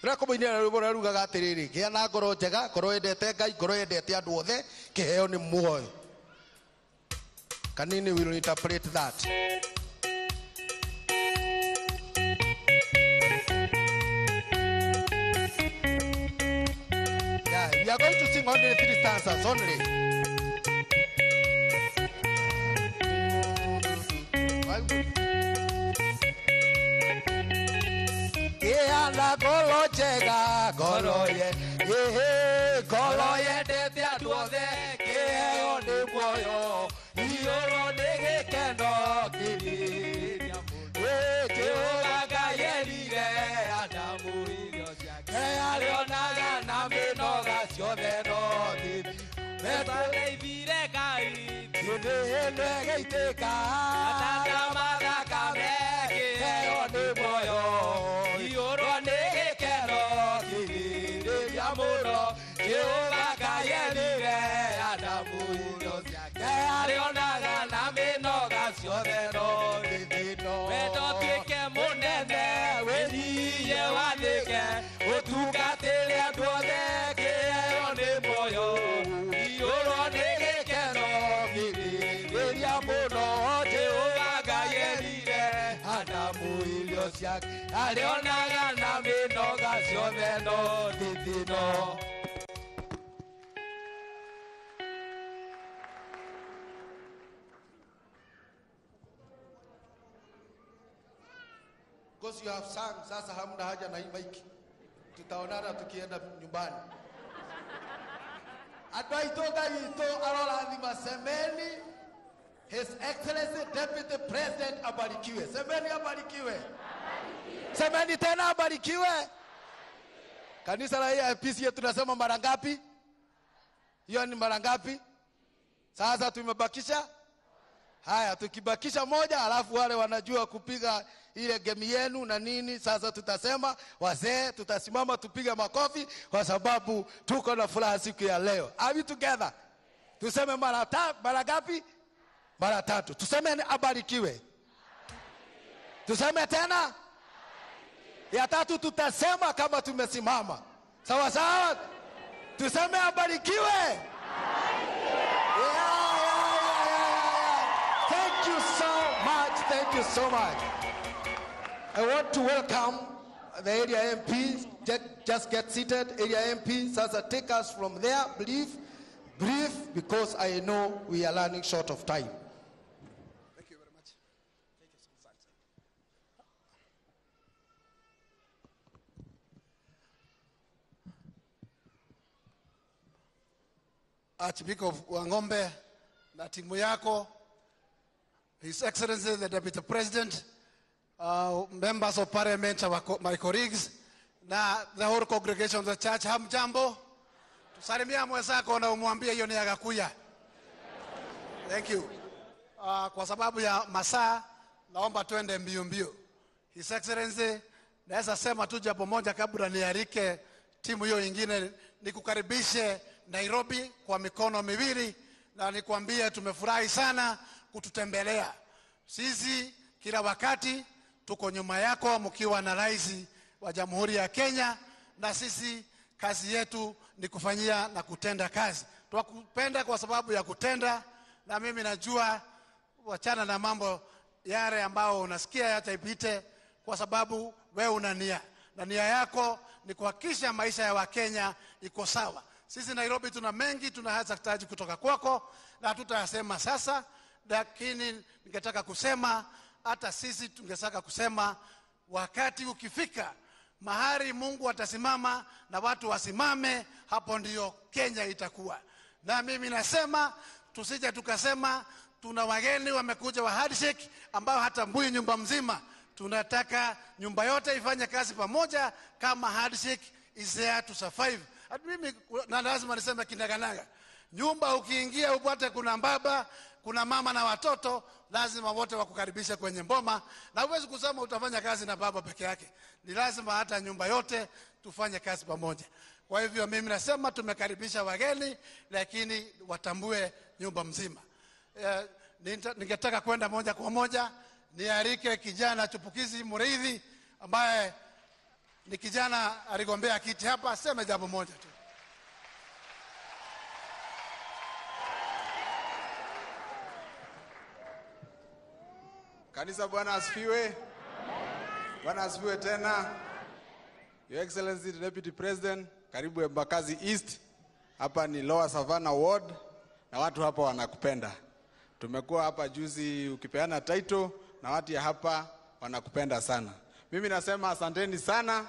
Rĩrĩa rwĩmbo rũrĩa rugaga atĩrĩrĩ, gĩa na ngoro njega, ngoro yendete Ngai, ngoro yendete andũ othe, kĩheo nĩ muoyo. Kanini will interpret that. Yeah, we are going to sing only 3 stanzas only. Na ngoro njega, ngoro ye, ngoro yendete andũ othe, kĩheo nĩ muoyo, iyũrwo nĩ gĩkeno kĩrĩria mũno. Jehova Ngai erire Adamu irio ciake arĩonaga na mĩnoga ciothe no thĩni. Wetũgeithire Ngai, thĩinĩ ĩno ĩgĩitĩka, atandamathakame, kĩheo nĩ muoyo, iyũrwo nĩ gĩkeno kĩrĩria mũno. Jehova Ngai erire Adamu irio ciake arĩonaga na mĩnoga ciothe no thĩno. Wendo ũtuĩke mũnene, wĩnyiie wathĩke, ũtungatĩre andũ othe, kĩheo yake arĩonaga na mĩnoga ciothe no thithino. Because you have sung, sasa hamna haja na hii mic. Tutaonana tukienda nyumbani. Andũ aitũ Ngai witũ arorathima. Semeni His Excellency Deputy President abarikiwe. Semeni abarikiwe. Semeni tena abarikiwe. Kanisa la AIPCA tunasema mara ngapi? Hiyo ni mara ngapi? Sasa tumebakisha. Haya, tukibakisha moja, alafu wale wanajua kupiga ile game yenu na nini, sasa tutasema wazee, tutasimama tupige makofi kwa sababu tuko na furaha siku ya leo. Are we together? Tuseme mara ngapi? Mara tatu. Tuseme abarikiwe. Tuseme tena. Ya tatu tutasema kama tumesimama. Sawa sawa? Tuseme abarikiwe. Yeah. Thank you so much. Thank you so much. I want to welcome the area MP. Just get seated, area MP. Sasa, take us from there. Brief, brief, because I know we are running short of time. Thank you very much. Thank you so much. Archbishop Wangombe na timu yako, His Excellency the Deputy President, members of Parliament, my colleagues, na the whole congregation of the church, hamjambo? Tusalimia mwenzako na umwambie hiyo ni ya Gakuya. Thank you. Kwa sababu ya masaa, naomba tuende mbio mbio. His Excellency, naweza sema tu jambo moja kabla nialike timu hiyo nyingine, nikukaribishe Nairobi kwa mikono miwili na nikwambie tumefurahi sana kututembelea. Sisi kila wakati tuko nyuma yako mkiwa na rais wa Jamhuri ya Kenya, na sisi kazi yetu ni kufanyia na kutenda kazi. Twakupenda kwa sababu ya kutenda, na mimi najua wachana na mambo yale ambao unasikia yataipite, kwa sababu wewe una nia, na nia yako ni kuhakikisha maisha ya Wakenya iko sawa. Sisi Nairobi tuna mengi tunahitaji kutoka kwako, na hatutayasema sasa, lakini ningetaka kusema, hata sisi tungetaka kusema, wakati ukifika mahali Mungu atasimama na watu wasimame, hapo ndio Kenya itakuwa. Na mimi nasema tusije tukasema tuna wageni wamekuja wa handshake ambao hatambui nyumba mzima. Tunataka nyumba yote ifanye kazi pamoja kama handshake is there to survive. Hata mimi na lazima niseme kinaganaga. Nyumba ukiingia upate kuna baba, kuna mama na watoto, lazima wote wakukaribishe kwenye mboma. Na huwezi kusema utafanya kazi na baba peke yake. Ni lazima hata nyumba yote tufanye kazi pamoja. Kwa hivyo mimi nasema tumekaribisha wageni, lakini watambue nyumba mzima. Ningetaka kwenda moja kwa moja nialike kijana chupukizi Muriithi ambaye ni kijana aligombea kiti hapa, aseme jambo moja tu. Kanisa, Bwana asifiwe. Bwana asifiwe tena. Your Excellency the Deputy President, karibu Embakasi East. Hapa ni Lower Savannah Ward na watu hapa wanakupenda. Tumekuwa hapa juzi ukipeana title na watu ya hapa wanakupenda sana. Mimi nasema asanteni sana.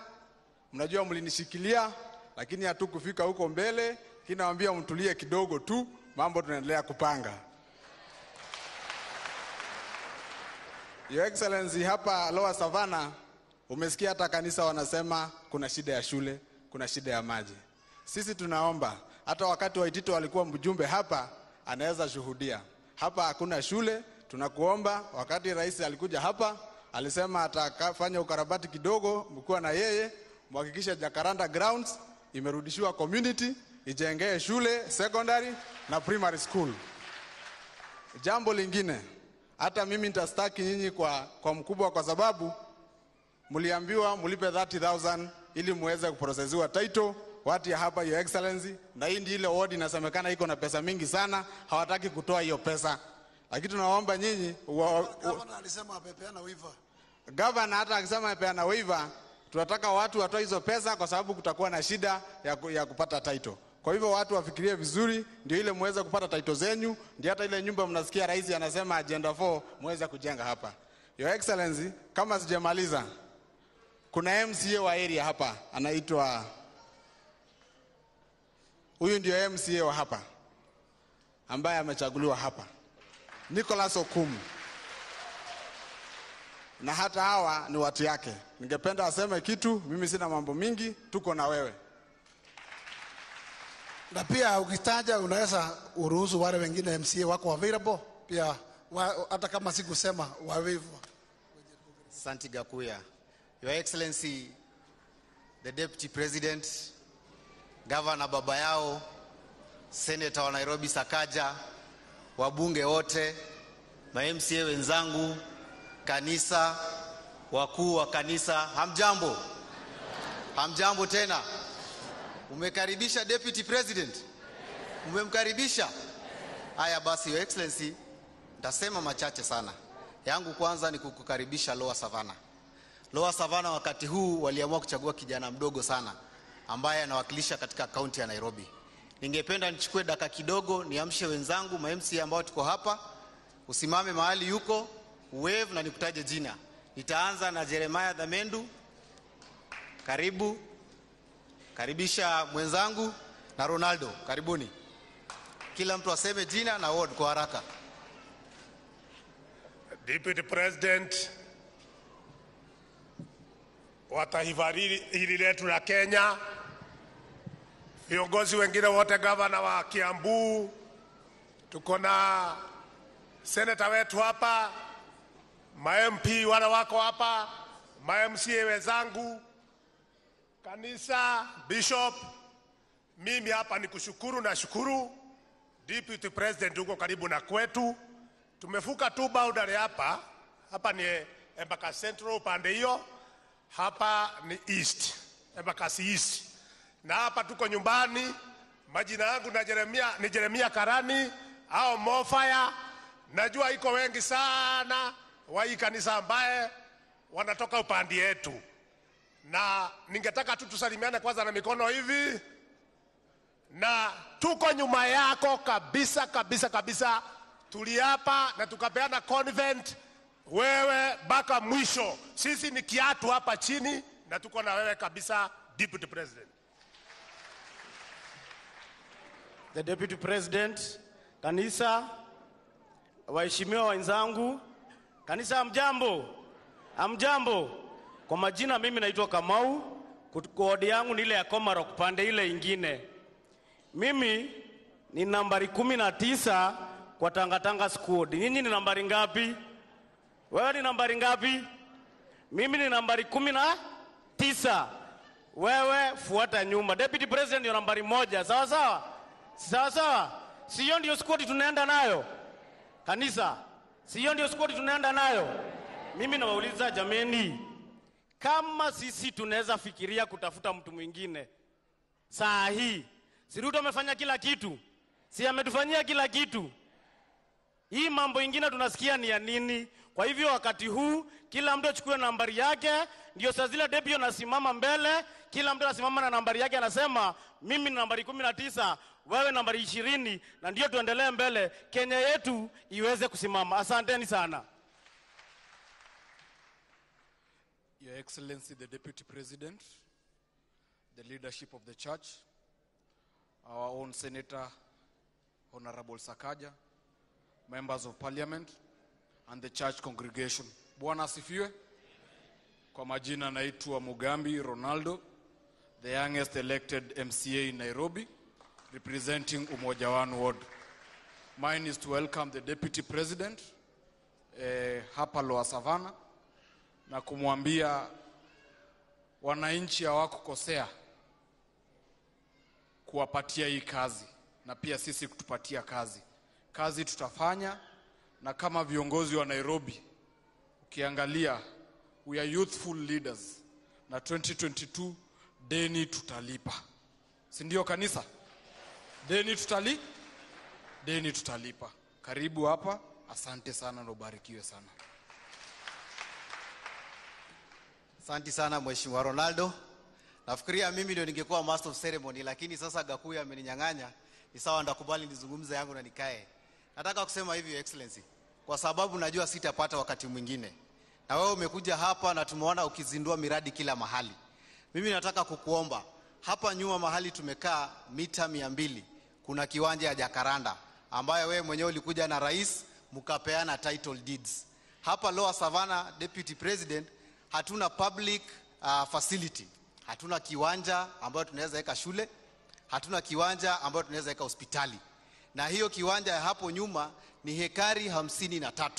Mnajua mlinishikilia lakini hatukufika huko mbele. Lakini nawaambia mtulie kidogo tu, mambo tunaendelea kupanga. Your Excellency, hapa Lower Savannah umesikia hata kanisa wanasema kuna shida ya shule, kuna shida ya maji. Sisi tunaomba, hata wakati Waitito alikuwa mjumbe hapa anaweza shuhudia. Hapa hakuna shule, tunakuomba. Wakati rais alikuja hapa alisema atakafanya ukarabati kidogo, mkiwa na yeye muhakikishe Jacaranda Grounds imerudishiwa community, ijengee shule secondary na primary school. Jambo lingine, hata mimi nitastaki nyinyi kwa mkubwa, kwa sababu mliambiwa mlipe 30,000 ili muweze kuprocessiwa title. Watu ya hapa, Your Excellency, na hii ndio ile ward inasemekana iko na pesa mingi sana, hawataki kutoa hiyo pesa. Lakini tunaomba nyinyi Governor alisema apepeana wiva. Governor hata akisema amepeana waiver, tunataka watu watoe hizo pesa kwa sababu kutakuwa na shida ya kupata title. Kwa hivyo watu wafikirie vizuri, ndio ile muweze kupata title zenyu, ndio hata ile nyumba mnasikia rais anasema agenda 4 muweze kujenga hapa. Your Excellency, kama sijamaliza, kuna MCA wa area hapa anaitwa, huyu ndio MCA wa hapa ambaye amechaguliwa hapa, Nicholas Okumu. Na hata hawa ni watu yake. Ningependa aseme kitu, mimi sina mambo mingi, tuko na wewe. Na pia ukitaja unaweza uruhusu wale wengine MCA wako available pia, hata kama sikusema wawevu. Santi Gakuya. Your Excellency, the Deputy President, Governor Baba Yao, Senator wa Nairobi Sakaja, wabunge wote, ma MCA wenzangu, kanisa, wakuu wa kanisa, hamjambo? Hamjambo tena. Umekaribisha Deputy President? Umemkaribisha? Haya basi, Your Excellency, nitasema machache sana. Yangu kwanza ni kukukaribisha Lower Savannah. Lower Savannah wakati huu waliamua kuchagua kijana mdogo sana ambaye anawakilisha katika kaunti ya Nairobi. Ningependa nichukue dakika kidogo niamshe wenzangu ma MCA ambao tuko hapa, usimame mahali yuko, wave na nikutaje jina. Nitaanza na Jeremiah Dhamendu. Karibu. Karibisha mwenzangu na Ronaldo. Karibuni. Kila mtu aseme jina na ward kwa haraka. Deputy President wa taifa hili letu la Kenya, viongozi wengine wote, governor wa Kiambu, tuko na senator wetu hapa, ma MP wale wako hapa, ma MCA wenzangu, kanisa, bishop, mimi hapa ni kushukuru na shukuru Deputy President huko karibu na kwetu. Tumefuka tu boundary hapa, hapa ni Embakasi Central upande hiyo, hapa ni East, Embakasi East. Na hapa tuko nyumbani. Majina yangu na Jeremia, ni Jeremia Karani au Mofaya. Najua iko wengi sana wa hii kanisa ambaye wanatoka upande yetu. Na ningetaka tu tusalimiane kwanza na mikono hivi. Na tuko nyuma yako kabisa kabisa kabisa. Tuliapa na tukapeana convent wewe mpaka mwisho. Sisi ni kiatu hapa chini na tuko na wewe kabisa, Deputy President. The Deputy President, kanisa, waheshimiwa wenzangu, kanisa, hamjambo? Hamjambo. Kwa majina mimi naitwa Kamau, kodi yangu ni ile ya Komarok pande ile ingine. Mimi ni nambari 19 kwa Tangatanga squad. Nyinyi ni nambari ngapi? Wewe ni nambari ngapi? Mimi ni nambari 19. Wewe fuata nyuma. Deputy President ndio nambari 1. Sawa sawa? Sawa sawa? Sio ndio squad tunaenda nayo? Kanisa, sio ndio squad tunaenda nayo? Mimi nawauliza jameni, kama sisi tunaweza fikiria kutafuta mtu mwingine saa hii, si Ruto amefanya kila kitu? Si ametufanyia kila kitu? Hii mambo ingine tunasikia ni ya nini? Kwa hivyo wakati huu kila mtu achukue nambari yake, ndio saa zile deputy anasimama mbele, kila mtu anasimama na nambari yake, anasema mimi ni nambari 19, wewe nambari 20, na ndio tuendelee mbele, Kenya yetu iweze kusimama. Asanteni sana. Your Excellency the Deputy President, the leadership of the church, our own Senator Honorable Sakaja, members of parliament and the church congregation. Bwana asifiwe. Kwa majina naitwa Mugambi Ronaldo, the youngest elected MCA in Nairobi, representing Umoja One Ward. Mine is to welcome the Deputy President hapa Lower Savannah na kumwambia wananchi hawakukosea kuwapatia hii kazi na pia sisi kutupatia kazi. Kazi tutafanya, na kama viongozi wa Nairobi ukiangalia we are youthful leaders, na 2022 deni tutalipa. Si ndio kanisa? Deni tutali? Deni tutalipa. Karibu hapa, asante sana na ubarikiwe sana. Asante sana Mheshimiwa Ronaldo. Nafikiria mimi ndio ningekuwa master of ceremony, lakini sasa Gakuya ameninyang'anya. Ni sawa, ndakubali nizungumze yangu na nikae. Nataka kusema hivi, Your Excellency, kwa sababu najua sitapata wakati mwingine. Na wewe umekuja hapa na tumeona ukizindua miradi kila mahali. Mimi nataka kukuomba, hapa nyuma mahali tumekaa mita 200 kuna kiwanja ya Jacaranda ambayo wewe mwenyewe ulikuja na rais mkapeana title deeds. Hapa Lower Savannah, Deputy President, hatuna public facility. Hatuna kiwanja ambayo tunaweza weka shule, hatuna kiwanja ambayo tunaweza weka hospitali. Na hiyo kiwanja ya hapo nyuma ni hekari 53.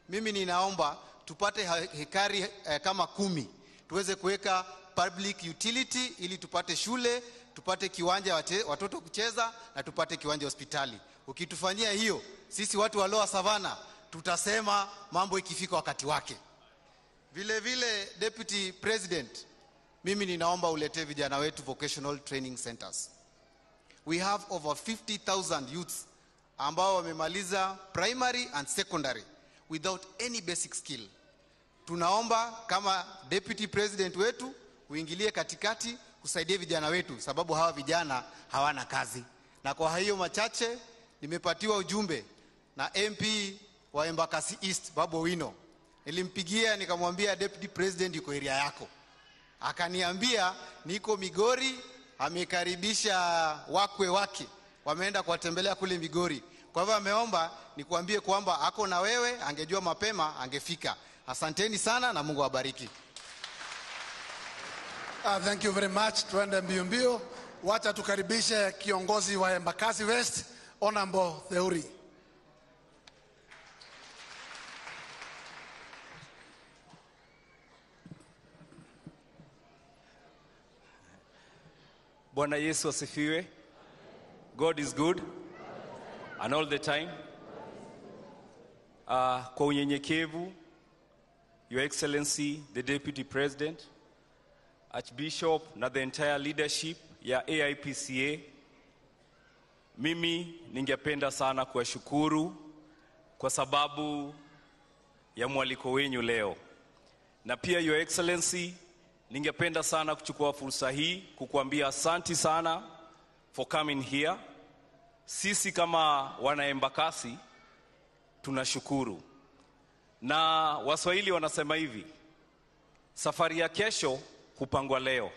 Mimi ninaomba tupate hekari kama 10 tuweze kuweka public utility ili tupate shule, tupate kiwanja watoto kucheza na tupate kiwanja hospitali. Ukitufanyia hiyo, sisi watu wa Lower Savannah tutasema mambo ikifika wakati wake. Vile vile, Deputy President, mimi ninaomba ulete vijana wetu vocational training centers. We have over 50,000 youths ambao wamemaliza primary and secondary without any basic skill. Tunaomba kama Deputy President wetu uingilie katikati usaidie vijana wetu, sababu hawa vijana hawana kazi. Na kwa hiyo machache, nimepatiwa ujumbe na MP wa Embakasi East, Babu Owino. Nilimpigia nikamwambia Deputy President yuko area yako. Akaniambia niko Migori, amekaribisha wakwe wake, wameenda kuwatembelea kule Migori. Kwa hivyo ameomba nikuambie kwamba ako na wewe, angejua mapema angefika. Asanteni sana na Mungu awabariki. Thank you very much. Tuende mbio mbio. Wacha tukaribishe kiongozi wa Embakasi West, Honorable Theuri. Bwana Yesu asifiwe. God is good and all the time. Kwa unyenyekevu, Your Excellency, the Deputy President, Archbishop na the entire leadership ya AIPCA, mimi ningependa sana kuwashukuru kwa sababu ya mwaliko wenyu leo. Na pia Your Excellency, ningependa sana kuchukua fursa hii kukuambia asanti sana for coming here. Sisi kama wana Embakasi tunashukuru. Na Waswahili wanasema hivi, safari ya kesho hupangwa leo.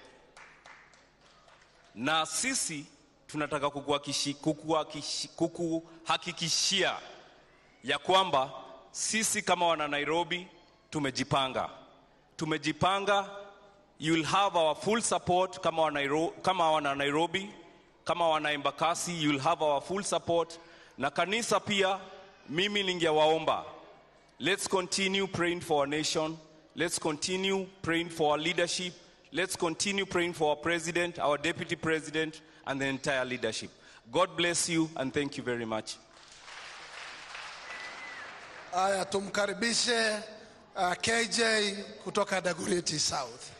Na sisi tunataka kukuhakikishia ya kwamba sisi kama wana Nairobi tumejipanga. Tumejipanga. You will have our full support kama wana Nairobi, kama wana Embakasi, you will have our full support. Na kanisa pia, mimi ningewaomba, let's continue praying for our nation. Let's continue praying for our leadership. Let's continue praying for our president, our deputy president, and the entire leadership. God bless you and thank you very much. Aya, tumkaribishe KJ kutoka Dagoretti South.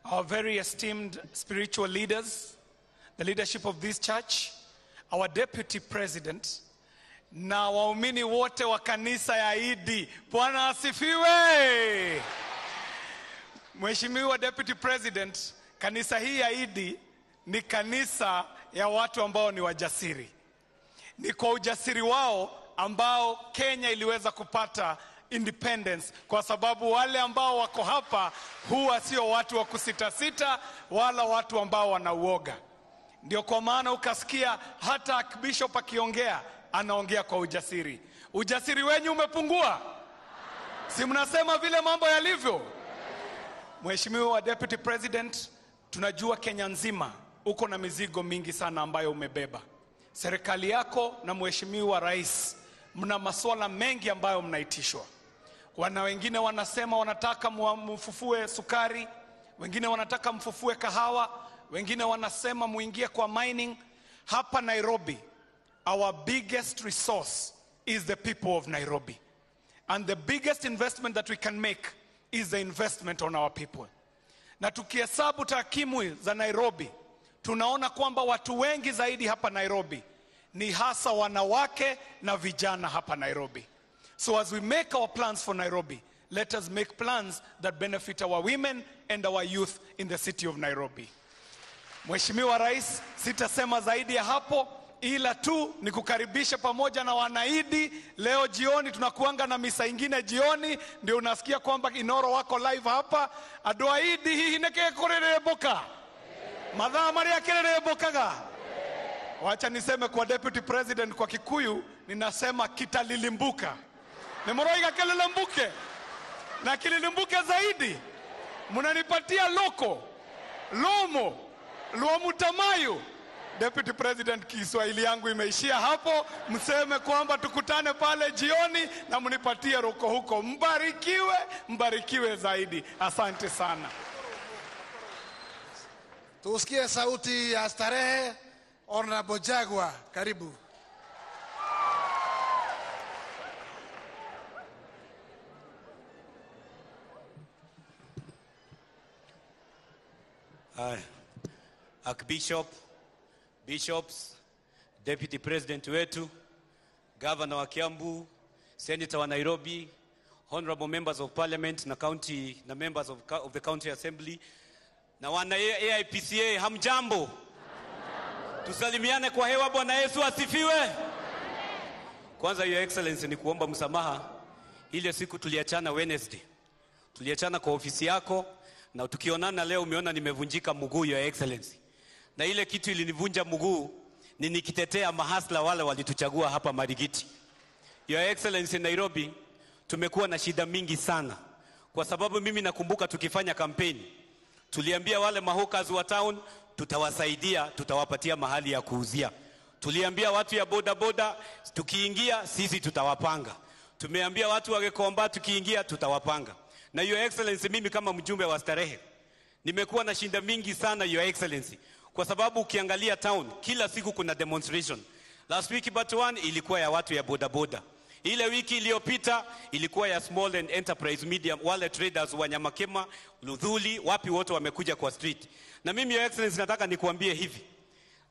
Our very esteemed spiritual leaders, the leadership of this church, our deputy president, na waumini wote wa kanisa ya Idi. Bwana asifiwe. Mheshimiwa Deputy President, kanisa hii ya Idi ni kanisa ya watu ambao ni wajasiri. Ni kwa ujasiri wao ambao Kenya iliweza kupata independence, kwa sababu wale ambao wako hapa huwa sio watu wa kusitasita wala watu ambao wanauoga. Ndio kwa maana ukasikia hata Archbishop akiongea anaongea kwa ujasiri. Ujasiri wenyu umepungua? Si mnasema vile mambo yalivyo? Mheshimiwa Deputy President, tunajua Kenya nzima uko na mizigo mingi sana ambayo umebeba. Serikali yako na Mheshimiwa Rais mna masuala mengi ambayo mnaitishwa. Wana wengine wanasema wanataka mfufue sukari, wengine wanataka mfufue kahawa, wengine wanasema muingie kwa mining. Hapa Nairobi, our biggest resource is the people of Nairobi. And the biggest investment that we can make is the investment on our people. Na tukihesabu takwimu za Nairobi, tunaona kwamba watu wengi zaidi hapa Nairobi ni hasa wanawake na vijana hapa Nairobi. So as we make our plans for Nairobi, let us make plans that benefit our women and our youth in the city of Nairobi. Mheshimiwa Rais, sitasema zaidi ya hapo, ila tu ni kukaribisha pamoja na wanaidi. Leo jioni tunakuanga na misa ingine jioni, ndio unasikia kwamba Inoro wako live hapa. Andũ a Idi hihi nĩkĩ kũrĩrĩmbũka? Mathaa marĩa kĩrĩrĩmbũkaga? Wacha niseme kwa Deputy President kwa Kikuyu, ninasema kitalilimbuka. Nimoroiga kililimbuke na kililimbuke zaidi. Mnanipatia loko lomo luomutamayu. Deputy President, Kiswahili yangu imeishia hapo. Mseme kwamba tukutane pale jioni na mnipatie roko huko. Mbarikiwe, mbarikiwe zaidi. Asante sana. Tusikie sauti ya starehe. Honorable Jaguar, karibu. Archbishop, Bishops, Deputy President wetu, Governor wa Kiambu, Senator wa Nairobi, Honorable Members of Parliament na county na members of the County Assembly na wana AIPCA, hamjambo? Tusalimiane kwa hewa. Bwana Yesu asifiwe. Kwanza, Your Excellency, ni kuomba msamaha. Ile siku tuliachana Wednesday, tuliachana kwa ofisi yako, na tukionana leo umeona nimevunjika mguu, Your Excellency. Na ile kitu ilinivunja mguu ni nikitetea mahasla wale walituchagua hapa Marigiti. Your Excellency, Nairobi tumekuwa na shida mingi sana. Kwa sababu mimi nakumbuka tukifanya kampeni, tuliambia wale mahokazi wa town tutawasaidia, tutawapatia mahali ya kuuzia. Tuliambia watu ya boda boda tukiingia sisi tutawapanga. Tumeambia watu wa Gikomba tukiingia tutawapanga. Na Your Excellency, mimi kama mjumbe wa starehe nimekuwa na shinda mingi sana, Your Excellency, kwa sababu ukiangalia town kila siku kuna demonstration. Last week but one ilikuwa ya watu ya boda boda. Ile wiki iliyopita ilikuwa ya small and enterprise medium, wale traders wa Nyamakema, Luthuli, wapi wote wamekuja kwa street. Na mimi, Your Excellency, nataka nikuambie hivi.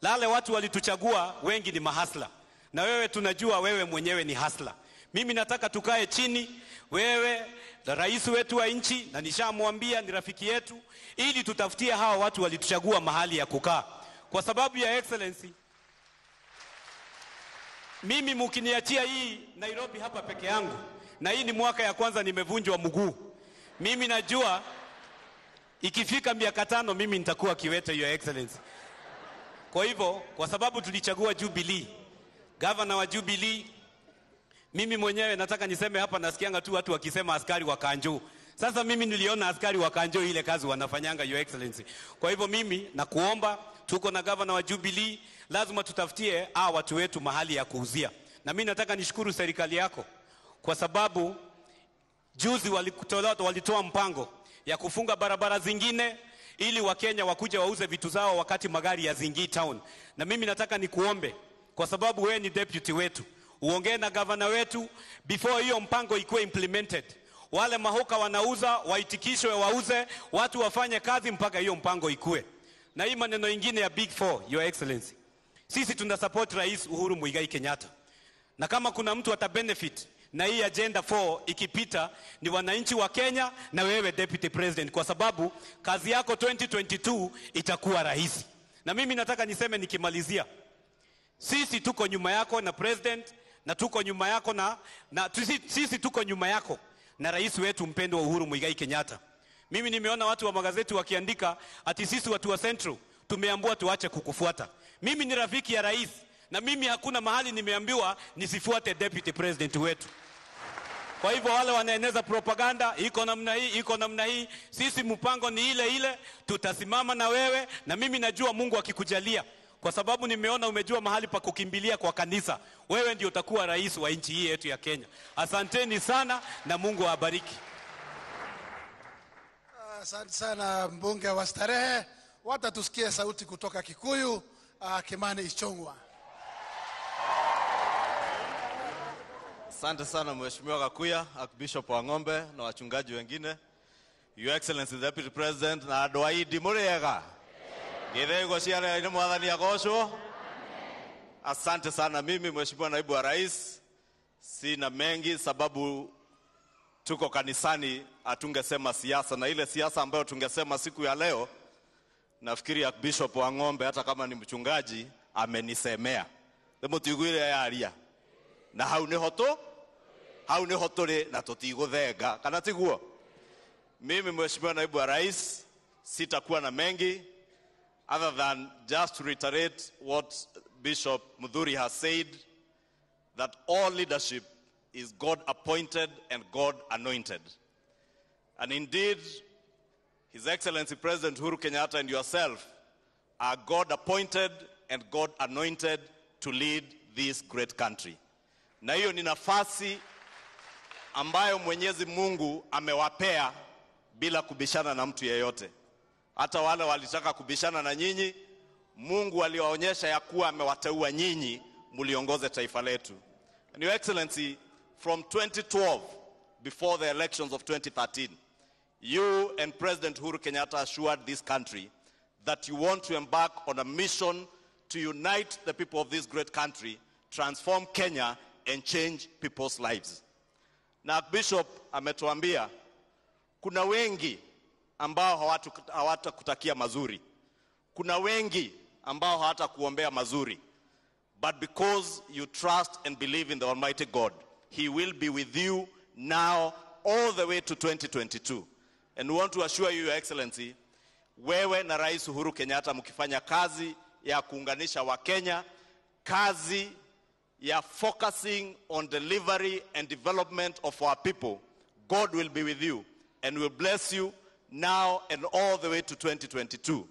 Lale watu walituchagua wengi ni mahasla. Na wewe tunajua wewe mwenyewe ni hasla. Mimi nataka tukae chini, wewe na rais wetu wa nchi, na nishamwambia ni rafiki yetu, ili tutafutie hawa watu walituchagua mahali ya kukaa. Kwa sababu ya Excellency, mimi mkiniachia hii Nairobi hapa peke yangu, na hii ni mwaka ya kwanza nimevunjwa mguu. Mimi najua ikifika miaka 5 mimi nitakuwa kiwete, Your Excellency. Kwa hivyo, kwa sababu tulichagua Jubilee, governor wa Jubilee, mimi mwenyewe nataka niseme hapa, nasikianga tu watu wakisema askari wa Kanjo. Sasa mimi niliona askari wa Kanjo ile kazi wanafanyanga, Your Excellency. Kwa hivyo mimi nakuomba, tuko na governor wa Jubilee, lazima tutafutie watu wetu mahali ya kuuzia. Na mimi nataka nishukuru serikali yako kwa sababu juzi walitoa mpango ya kufunga barabara zingine ili Wakenya wakuje wauze vitu zao wakati magari yazingii town. Na mimi nataka nikuombe kwa sababu wewe ni deputy wetu, uongee na governor wetu before hiyo mpango ikuwe implemented. Wale mahoka wanauza waitikishwe wauze, watu wafanye kazi mpaka hiyo mpango ikue. Na hii maneno ingine ya Big Four, Your Excellency, sisi tuna support Rais Uhuru Muigai Kenyatta. Na kama kuna mtu ata benefit na hii agenda 4 ikipita ni wananchi wa Kenya na wewe Deputy President, kwa sababu kazi yako 2022 itakuwa rahisi. Na mimi nataka niseme nikimalizia, sisi tuko nyuma yako na President, na tuko nyuma yako na sisi tuko nyuma yako na rais wetu mpendwa Uhuru Muigai Kenyatta. Mimi nimeona watu wa magazeti wakiandika ati sisi watu wa Central tumeambiwa tuache kukufuata. Mimi ni rafiki ya rais na mimi hakuna mahali nimeambiwa nisifuate Deputy President wetu. Kwa hivyo wale wanaeneza propaganda iko namna hii, iko namna hii, sisi mpango ni ile ile, tutasimama na wewe. Na mimi najua Mungu akikujalia, kwa sababu nimeona umejua mahali pa kukimbilia kwa kanisa, wewe ndio utakuwa rais wa nchi hii yetu ya Kenya. Asanteni sana na Mungu awabariki. Asante sana mbunge wa Starehe. Wacha tusikie sauti kutoka Kikuyu, Kimani Ichung'wah. Asante sana Mheshimiwa Gakuya, Archbishop wa Ng'ombe na wachungaji wengine. Your Excellency the Deputy President na andũ a Idi mũrĩega. Gĩthĩgo ciarĩ nĩ mwathani agocwo. Asante sana. Mimi Mheshimiwa Naibu wa Rais, sina mengi sababu tuko kanisani, hatungesema siasa, na ile siasa ambayo tungesema siku ya leo, nafikiri Bishop Wang'ombe hata kama ni mchungaji amenisemea. Nĩmũtiguire yaria. Na hau nĩho tũ? Hau nĩho tũrĩ na tũtigũthenga, kana tiguo? Mimi Mheshimiwa Naibu wa Rais, sitakuwa na mengi other than just to reiterate what Bishop Muthuri has said, that all leadership is God appointed and God anointed. And indeed, His Excellency President Uhuru Kenyatta and yourself are God appointed and God anointed to lead this great country. Na hiyo ni nafasi ambayo Mwenyezi Mungu amewapea bila kubishana na mtu yeyote. Hata wale walitaka kubishana na nyinyi, Mungu aliwaonyesha ya kuwa amewateua nyinyi mliongoze taifa letu. And Your Excellency, from 2012, before the elections of 2013, you and President Uhuru Kenyatta assured this country that you want to embark on a mission to unite the people of this great country, transform Kenya, and change people's lives. Na Bishop ametuambia kuna wengi ambao hawatakutakia mazuri. Kuna wengi ambao hawatakuombea mazuri. But because you trust and believe in the Almighty God, He will be with you now all the way to 2022. And we want to assure you, Your Excellency, wewe na Rais Uhuru Kenyatta mkifanya kazi ya kuunganisha Wakenya, kazi ya focusing on delivery and development of our people, God will be with you and will bless you now and all the way to 2022.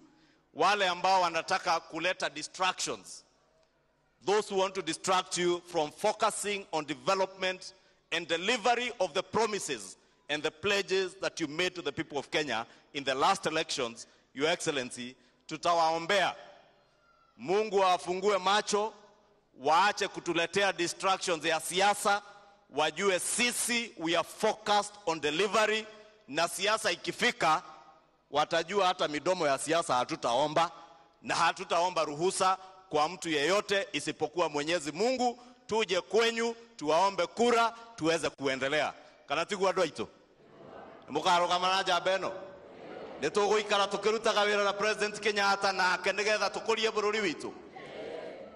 Wale ambao wanataka kuleta distractions, those who want to distract you from focusing on development and delivery of the promises and the pledges that you made to the people of Kenya in the last elections, Your Excellency, tutawaombea Mungu awafungue macho, waache kutuletea distractions ya siasa, wajue sisi we are focused on delivery, na siasa ikifika watajua hata midomo ya siasa hatutaomba, na hatutaomba ruhusa kwa mtu yeyote isipokuwa Mwenyezi Mungu. Tuje kwenyu tuwaombe kura tuweze kuendelea. Kana tiguo andũ aitũ? Mũkarũgama na njamba ĩno? Nĩ tũgũikara tũkĩrutaga wĩra na President Kenyatta nake nĩgetha tũkũrie bũrũri witũ.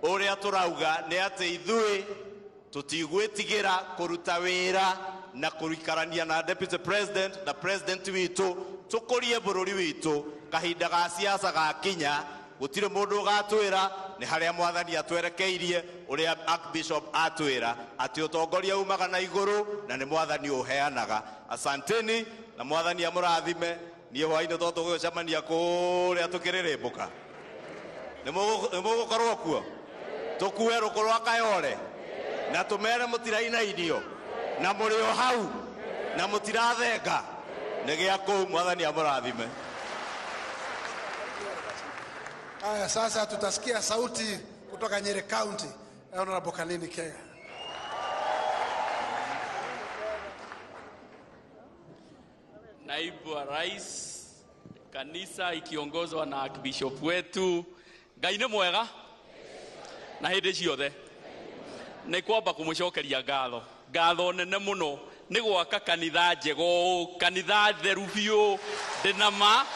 Ũrĩa tũrauga nĩ atĩ ithuĩ tũtigwĩtigĩra kũruta wĩra na kũikarania na Deputy President na President witũ tũkũrie bũrũri witũ. Kahinda ga siasa gakinya gũtirĩ mũndũ ũgatwĩra nĩ harĩa mwathani atwerekeirie, ũrĩa Archbishop atwĩra atĩ ũtongoria umaga na igũrũ na nĩ mwathani ũheanaga. Asanteni na mwathani amũrathime. Niĩ hwainĩ to tũgũcemania kũrĩa tũkĩrĩrĩmbũka. Nĩ mũgũkorwo kuo tũkue rũkũ rwa Kayole na tũmere mũtirainainio na mũrĩ o hau na mũtirathenga. Nĩ gĩa kũu, mwathani amũrathime. Haya, sasa tutasikia sauti kutoka Nyeri County, Honorable Kanini Kega. Naibu wa Rais, kanisa ikiongozwa na Archbishop wetu, Ngai nĩ mwega na hĩndĩ ciothe. Nĩ kwamba kũmũcokeria ngatho, ngatho nene mũno nĩ gwaka kanitha njega ũũ, kanitha theru biũ, ndĩna ma.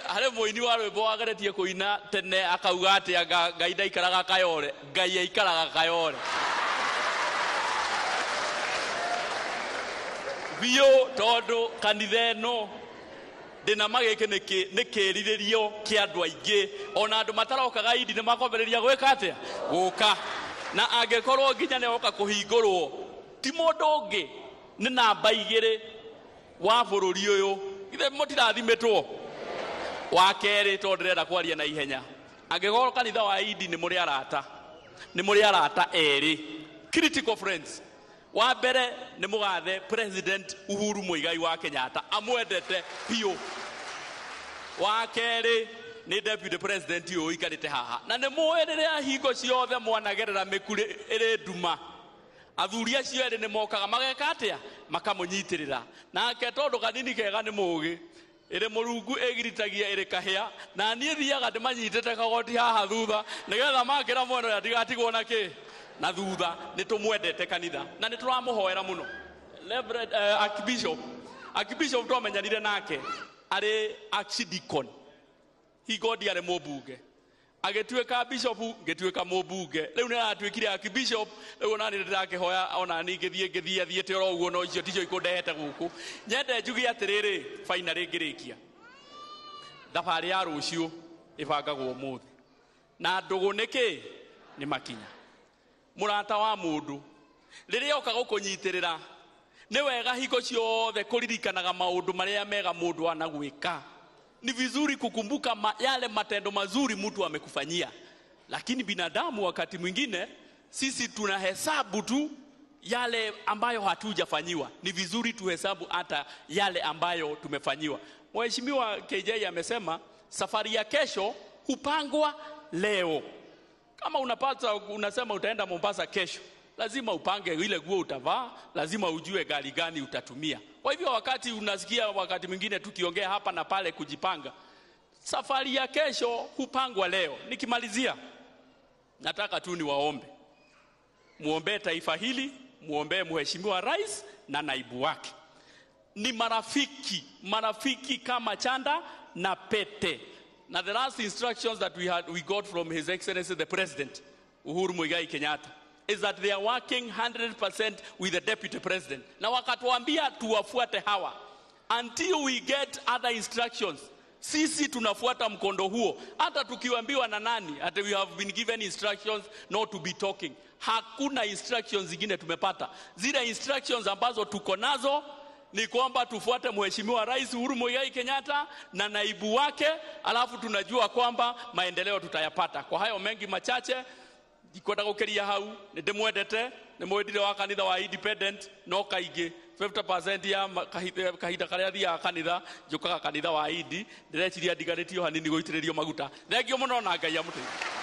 Harĩ mũini wa rwĩmbo wageretie kũina tene akauga atĩ anga Ngai ndaikaraga Kayole, Ngai aikaraga Kayole biũ, tondũ kanitha ĩno ndĩna ma gĩkĩ nĩ kĩrirĩrio kĩa andũ aingĩ, ona andũ matarokaga indi nĩ makwambĩrĩria gwĩka atĩa, gũka. Na angĩkorwo nginya nĩ oka kũhingũrwo, ti mũndũ ũngĩ, nĩ namba 2 wa bũrũri ũyũ. Ithe mũtirathimĩtwo. Wa kerĩ, tondũ ndĩrenda kwaria na ihenya, angĩkorwo kanitha wa indi nĩ mũrĩ arata, nĩ mũrĩ arata erĩ, critical friends. Wa mbere nĩ mũgathe President Uhuru Muigai wa Kenyatta, amwendete biũ. Wa kerĩ nĩ Deputy President ũyũ ũikarĩte haha, na nĩ mũĩ rĩrĩa hingo ciothe mwanagerera mĩkuri ĩrĩ nduma, athuri acio erĩ nĩ mokaga mageka atĩa, makamũnyitĩrĩra. Nake tondũ Kanini Kega nĩ mũũgĩ, Ĩrĩ mũrungu ĩgiritagia ĩrĩ kahĩa na niĩ thiaga ndĩmanyitĩte kagoti haha thutha nĩgetha makĩra mwena ũrĩa ndigatigwo na kĩ na thutha. Nĩ tũmwendete kanitha na nĩ tũramũhoera mũno. Reverend Archbishop twamenyanire nake arĩ archdeacon hingo ndiarĩ mũmbunge, agĩtuĩka bishop ngĩtuĩka mũmbunge, rĩu nĩ aratuĩkire archbishop. Rĩu ona niĩ ndĩrakĩhoya ona niĩ ngĩthiĩ thiĩte oro ũguo, no icio ticio ikũndehete gũkũ. Nyende njuge atĩrĩrĩ, finally ngĩrĩkia, thabarĩ ya rũciũ ĩbangagwo ũmũthĩ na ndũgũ nĩkĩ nĩ makinya. Mũrata wa mũndũ rĩrĩa oka gũkũnyitĩrĩra nĩ wega hingo ciothe kũririkanaga maũndũ marĩa mega mũndũ anagwĩka. Ni vizuri kukumbuka yale matendo mazuri mtu amekufanyia, lakini binadamu wakati mwingine sisi tunahesabu tu yale ambayo hatujafanyiwa. Ni vizuri tuhesabu hata yale ambayo tumefanyiwa. Mheshimiwa KJ amesema safari ya kesho hupangwa leo. Kama unasema utaenda Mombasa kesho, lazima upange ile nguo utavaa, lazima ujue gari gani utatumia. Kwa hivyo wakati unasikia wakati mwingine tukiongea hapa na pale kujipanga, safari ya kesho hupangwa leo. Nikimalizia, nataka tu niwaombe, muombe taifa hili, muombe Mheshimiwa Rais na naibu wake. Ni marafiki, marafiki kama chanda na pete. Na the last instructions that we got from His Excellency the President Uhuru Muigai Kenyatta is that they are working 100% with the Deputy President. Na wakatuambia tuwafuate hawa until we get other instructions. Sisi tunafuata mkondo huo. Hata tukiambiwa na nani, hata we have been given instructions not to be talking. Hakuna instructions zingine tumepata. Zile instructions ambazo tuko nazo ni kwamba tufuate Mheshimiwa Rais Uhuru Muigai Kenyatta na naibu wake, alafu tunajua kwamba maendeleo tutayapata. Kwa hayo mengi machache, ndikwenda gukiria hau, ni ndimwendete, ni mwendire wa kanitha wa Independent, no kaingĩ 50% ya kahinda karĩa thiaga kanitha njũkaga kanitha wa Indi, ndĩreciria ndigarĩtio hanini gũitĩrĩrio maguta. Thengio mũno na Ngai amũteithie.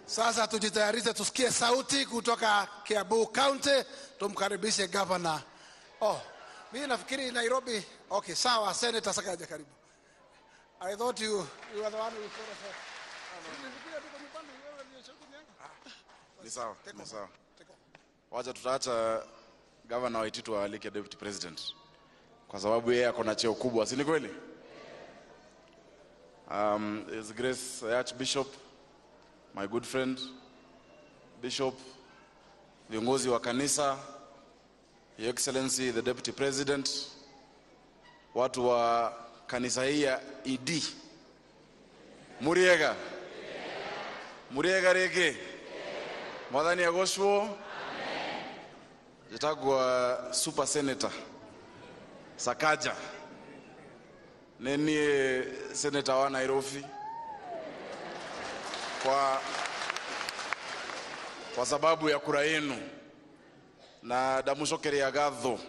Sasa tujitayarishe tusikie sauti kutoka Kiambu County, tumkaribishe governor. Oh, mimi nafikiri Nairobi. Okay, sawa, Senator Sakaja, karibu. I thought you were the one who Ni sawa, ni sawa. Wacha tutaacha governor Waititu aalike deputy president kwa sababu yeye ako na cheo kubwa, si ni kweli? His Grace Archbishop, my good friend Bishop, viongozi wa kanisa, Your Excellency the Deputy President, watu wa kanisa hii ya ED, Muriega, Muriega rege, Mwathani agocwo. Njĩtagwo Super Senator Sakaja, nĩ niĩ senator wa Nairobi kwa sababu ya kura yenu, na ndamucokeria ngatho.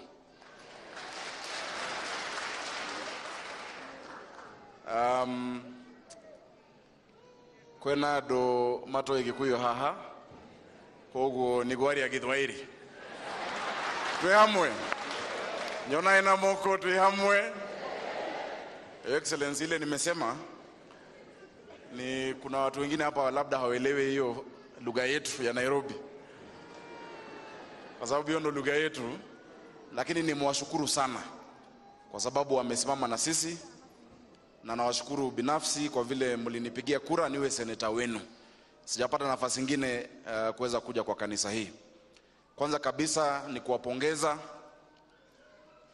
Kwĩna andũ matoĩ Gĩkũyũ haha, koguo nĩ ngwaria Gĩthwaĩri. Twĩ hamwe, nyona ina moko, twĩ hamwe. Your Excellency, ile nimesema ni kuna watu wengine hapa labda hawaelewi hiyo lugha yetu ya Nairobi, kwa sababu hiyo ndo lugha yetu. Lakini nimewashukuru sana kwa sababu wamesimama na sisi, na nawashukuru binafsi kwa vile mlinipigia kura niwe seneta wenu. Sijapata nafasi nyingine kuweza kuja kwa kanisa hii. Kwanza kabisa ni kuwapongeza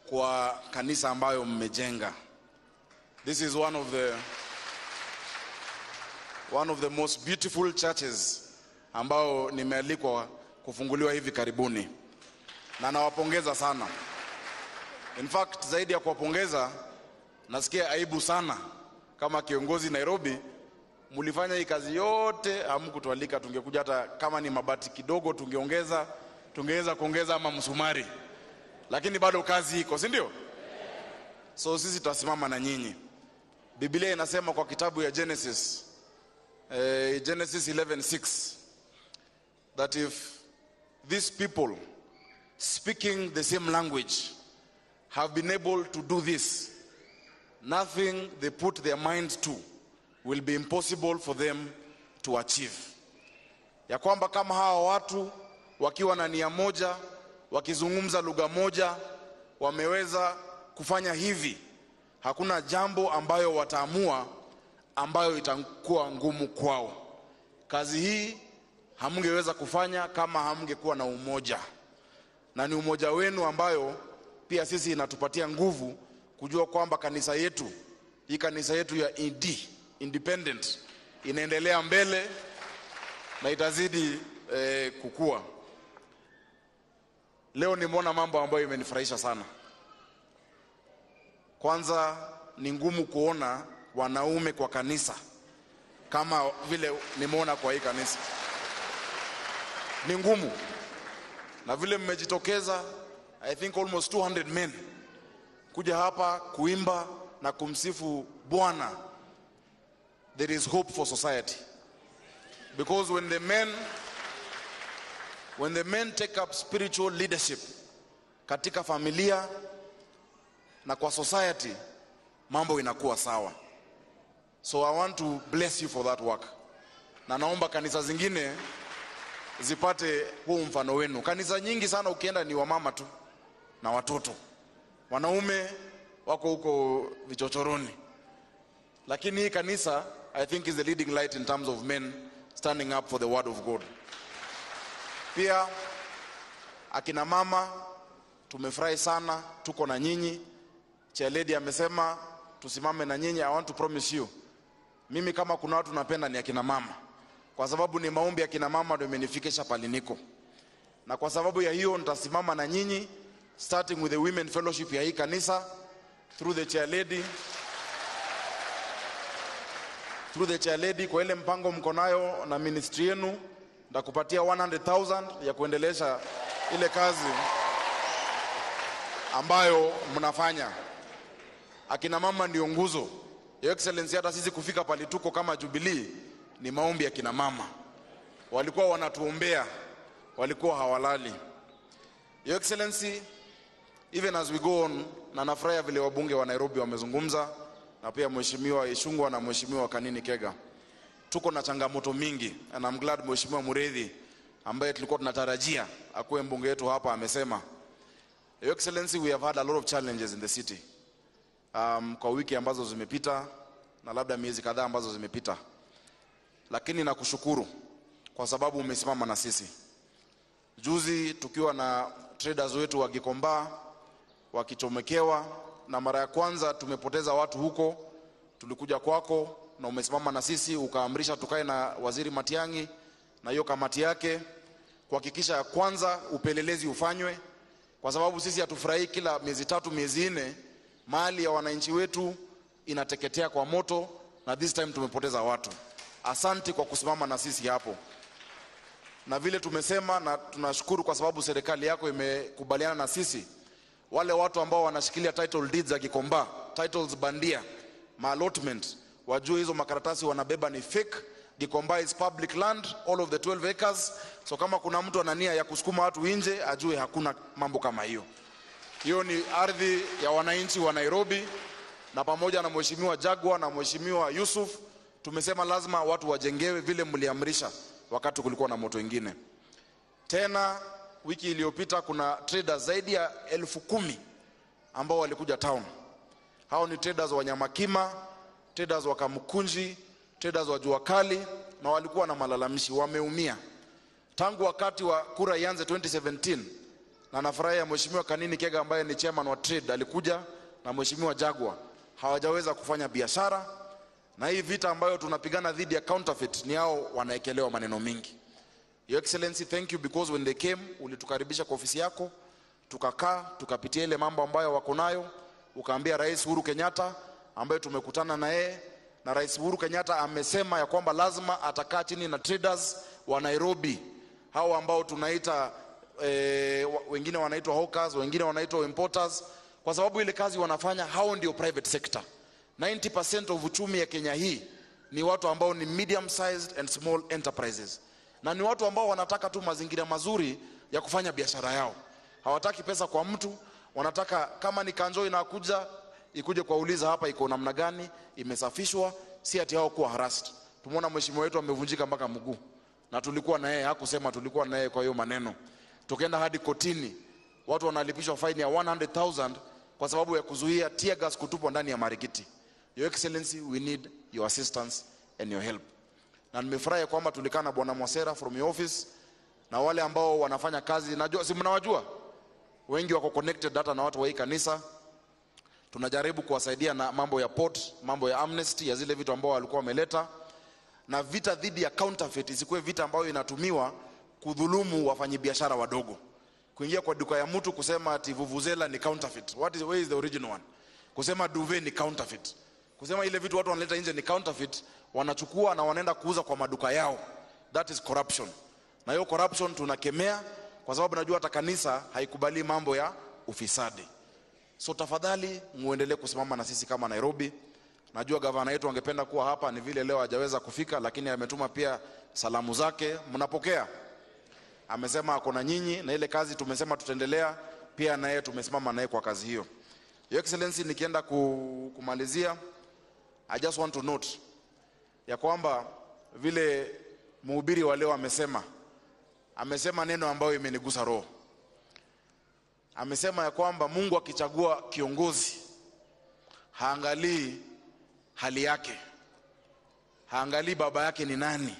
kwa kanisa ambayo mmejenga. This is one of the most beautiful churches ambao nimealikwa kufunguliwa hivi karibuni. Na nawapongeza sana. In fact, zaidi ya kuwapongeza, nasikia aibu sana kama kiongozi Nairobi, mlifanya hii kazi yote hamkutualika. Tungekuja hata kama ni mabati kidogo tungeongeza, tungeweza kuongeza ama msumari. Lakini bado kazi iko, si ndio? So sisi tutasimama na nyinyi. Biblia inasema kwa kitabu ya Genesis, Genesis 11:6, that if these people speaking the same language have been able to do this, nothing they put their minds to will be impossible for them to achieve. Ya kwamba kama hawa watu wakiwa na nia moja, wakizungumza lugha moja, wameweza kufanya hivi, hakuna jambo ambayo wataamua ambayo itakuwa ngumu kwao. Kazi hii hamngeweza kufanya kama hamngekuwa na umoja. Na ni umoja wenu ambayo pia sisi inatupatia nguvu kujua kwamba kanisa yetu, hii kanisa yetu ya ED, Independent, inaendelea mbele na itazidi kukua. Leo nimeona mambo ambayo imenifurahisha sana. Kwanza ni ngumu kuona wanaume kwa kanisa kama vile nimeona kwa hii kanisa. Ni ngumu. Na vile mmejitokeza, I think almost 200 men kuja hapa kuimba na kumsifu Bwana. There is hope for society. Because when the men take up spiritual leadership katika familia na kwa society, mambo inakuwa sawa. So I want to bless you for that work. Na naomba kanisa zingine zipate huu mfano wenu. Kanisa nyingi sana ukienda ni wamama tu na watoto. Wanaume wako huko vichochoroni. Lakini hii kanisa, I think, is the leading light in terms of men standing up for the word of God. Pia akina mama tumefurahi sana, tuko na nyinyi. Chair lady amesema tusimame na nyinyi. I want to promise you, mimi kama kuna watu napenda ni akina mama, kwa sababu ni maombi ya akina mama ndio imenifikisha pale niko. Na kwa sababu ya hiyo nitasimama na nyinyi, starting with the women fellowship ya hii kanisa through the chair lady. Through the chair lady, kwa ile mpango mko nayo na ministry yenu, nitakupatia 100,000 ya kuendelesha ile kazi ambayo mnafanya. Akina mama ndio nguzo. Your Excellency, hata sisi kufika pale tuko kama Jubilee ni maombi ya kina mama. Walikuwa wanatuombea, walikuwa hawalali. Your Excellency, even as we go on, na nafurahia vile wabunge wa Nairobi wamezungumza, na pia Mheshimiwa Ichung'wah na Mheshimiwa Kanini Kega. Tuko na changamoto mingi, and I'm glad Mheshimiwa Mureithi ambaye tulikuwa tunatarajia akuwe mbunge wetu hapa amesema. Your Excellency, we have had a lot of challenges in the city. Kwa wiki ambazo zimepita na labda miezi kadhaa ambazo zimepita. Lakini nakushukuru kwa sababu umesimama na sisi. Juzi tukiwa na traders wetu wa Gikomba wakichomekewa, na mara ya kwanza tumepoteza watu huko, tulikuja kwako na umesimama na sisi, ukaamrisha tukae na Waziri Matiang'i na hiyo kamati yake kuhakikisha ya kwanza upelelezi ufanywe, kwa sababu sisi hatufurahii kila miezi 3 miezi 4 mali ya wananchi wetu inateketea kwa moto, na this time tumepoteza watu. Asante kwa kusimama na sisi hapo. Na vile tumesema, na tunashukuru kwa sababu serikali yako imekubaliana na sisi, wale watu ambao wanashikilia title deeds za Gikomba, titles bandia, allotment, wajue hizo makaratasi wanabeba ni fake. Gikomba is public land, all of the 12 acres. So kama kuna mtu ana nia ya kusukuma watu nje, ajue hakuna mambo kama hiyo. Hiyo ni ardhi ya wananchi wa Nairobi, na pamoja na Mheshimiwa Jaguar na Mheshimiwa Yusuf tumesema lazima watu wajengewe vile mliamrisha wakati kulikuwa na moto ingine. Tena wiki iliyopita kuna traders zaidi ya 10,000 ambao walikuja town. Hao ni traders wa Nyamakima, traders wa Kamukunji, traders wa Jua Kali, na walikuwa na malalamishi, wameumia tangu wakati wa kura ianze 2017. Na nafurahi Mheshimiwa Kanini Kega ambaye ni chairman wa trade alikuja na Mheshimiwa Jaguar, hawajaweza kufanya biashara. Na hii vita ambayo tunapigana dhidi ya counterfeit ni hao wanaekelewa maneno mingi. Your Excellency, thank you, because when they came ulitukaribisha kwa ofisi yako, tukakaa tukapitia ile mambo ambayo wako nayo, ukaambia Rais Uhuru Kenyatta ambaye tumekutana na yeye, na Rais Uhuru Kenyatta amesema ya kwamba lazima atakaa chini na traders wa Nairobi, hao ambao tunaita wengine wanaitwa hawkers, wengine wanaitwa importers, kwa sababu ile kazi wanafanya hao ndio private sector. 90% of uchumi ya Kenya hii ni watu ambao ni medium sized and small enterprises, na ni watu ambao wanataka tu mazingira mazuri ya kufanya biashara yao. Hawataki pesa kwa mtu, Wanataka kama ni kanjo inakuja ikuje kuwauliza hapa iko namna gani, imesafishwa, si ati hao kuwa harassed. Tumeona mheshimiwa wetu amevunjika mpaka mguu, na tulikuwa na yeye, hakusema tulikuwa na yeye kwa hiyo maneno. Tukaenda hadi kotini, watu wanalipishwa faini ya 100,000 kwa sababu ya kuzuia tear gas kutupwa ndani ya Marikiti. Your Excellency, we need your assistance and your help. Na nimefurahi kwamba tulikaa na Bwana Mwasera from your office na wale ambao wanafanya kazi, najua si mnawajua, wengi wako connected hata na watu wa hii kanisa. Tunajaribu kuwasaidia na mambo ya port, mambo ya amnesty ya zile vitu ambao walikuwa wameleta, na vita dhidi ya counterfeit isikuwe vita ambayo inatumiwa kudhulumu wafanyibiashara wadogo. Kuingia kwa duka ya mtu kusema ati vuvuzela ni counterfeit. Where is the original one? Kusema duvet ni counterfeit. Kusema ile vitu watu wanaleta nje ni counterfeit, wanachukua na wanaenda kuuza kwa maduka yao. That is corruption. Na hiyo corruption tunakemea kwa sababu najua hata kanisa haikubali mambo ya ufisadi. So tafadhali muendelee kusimama na sisi kama Nairobi. Najua gavana yetu angependa kuwa hapa, ni vile leo hajaweza kufika, lakini ametuma pia salamu zake. Mnapokea? Amesema ako na nyinyi, na ile kazi tumesema tutaendelea pia na yeye, tumesimama naye kwa kazi hiyo. Your Excellency, nikienda kumalizia, I just want to note ya kwamba vile mhubiri wa leo amesema neno ambayo imenigusa roho. Amesema ya kwamba Mungu akichagua kiongozi haangalii hali yake, haangalii baba yake ni nani,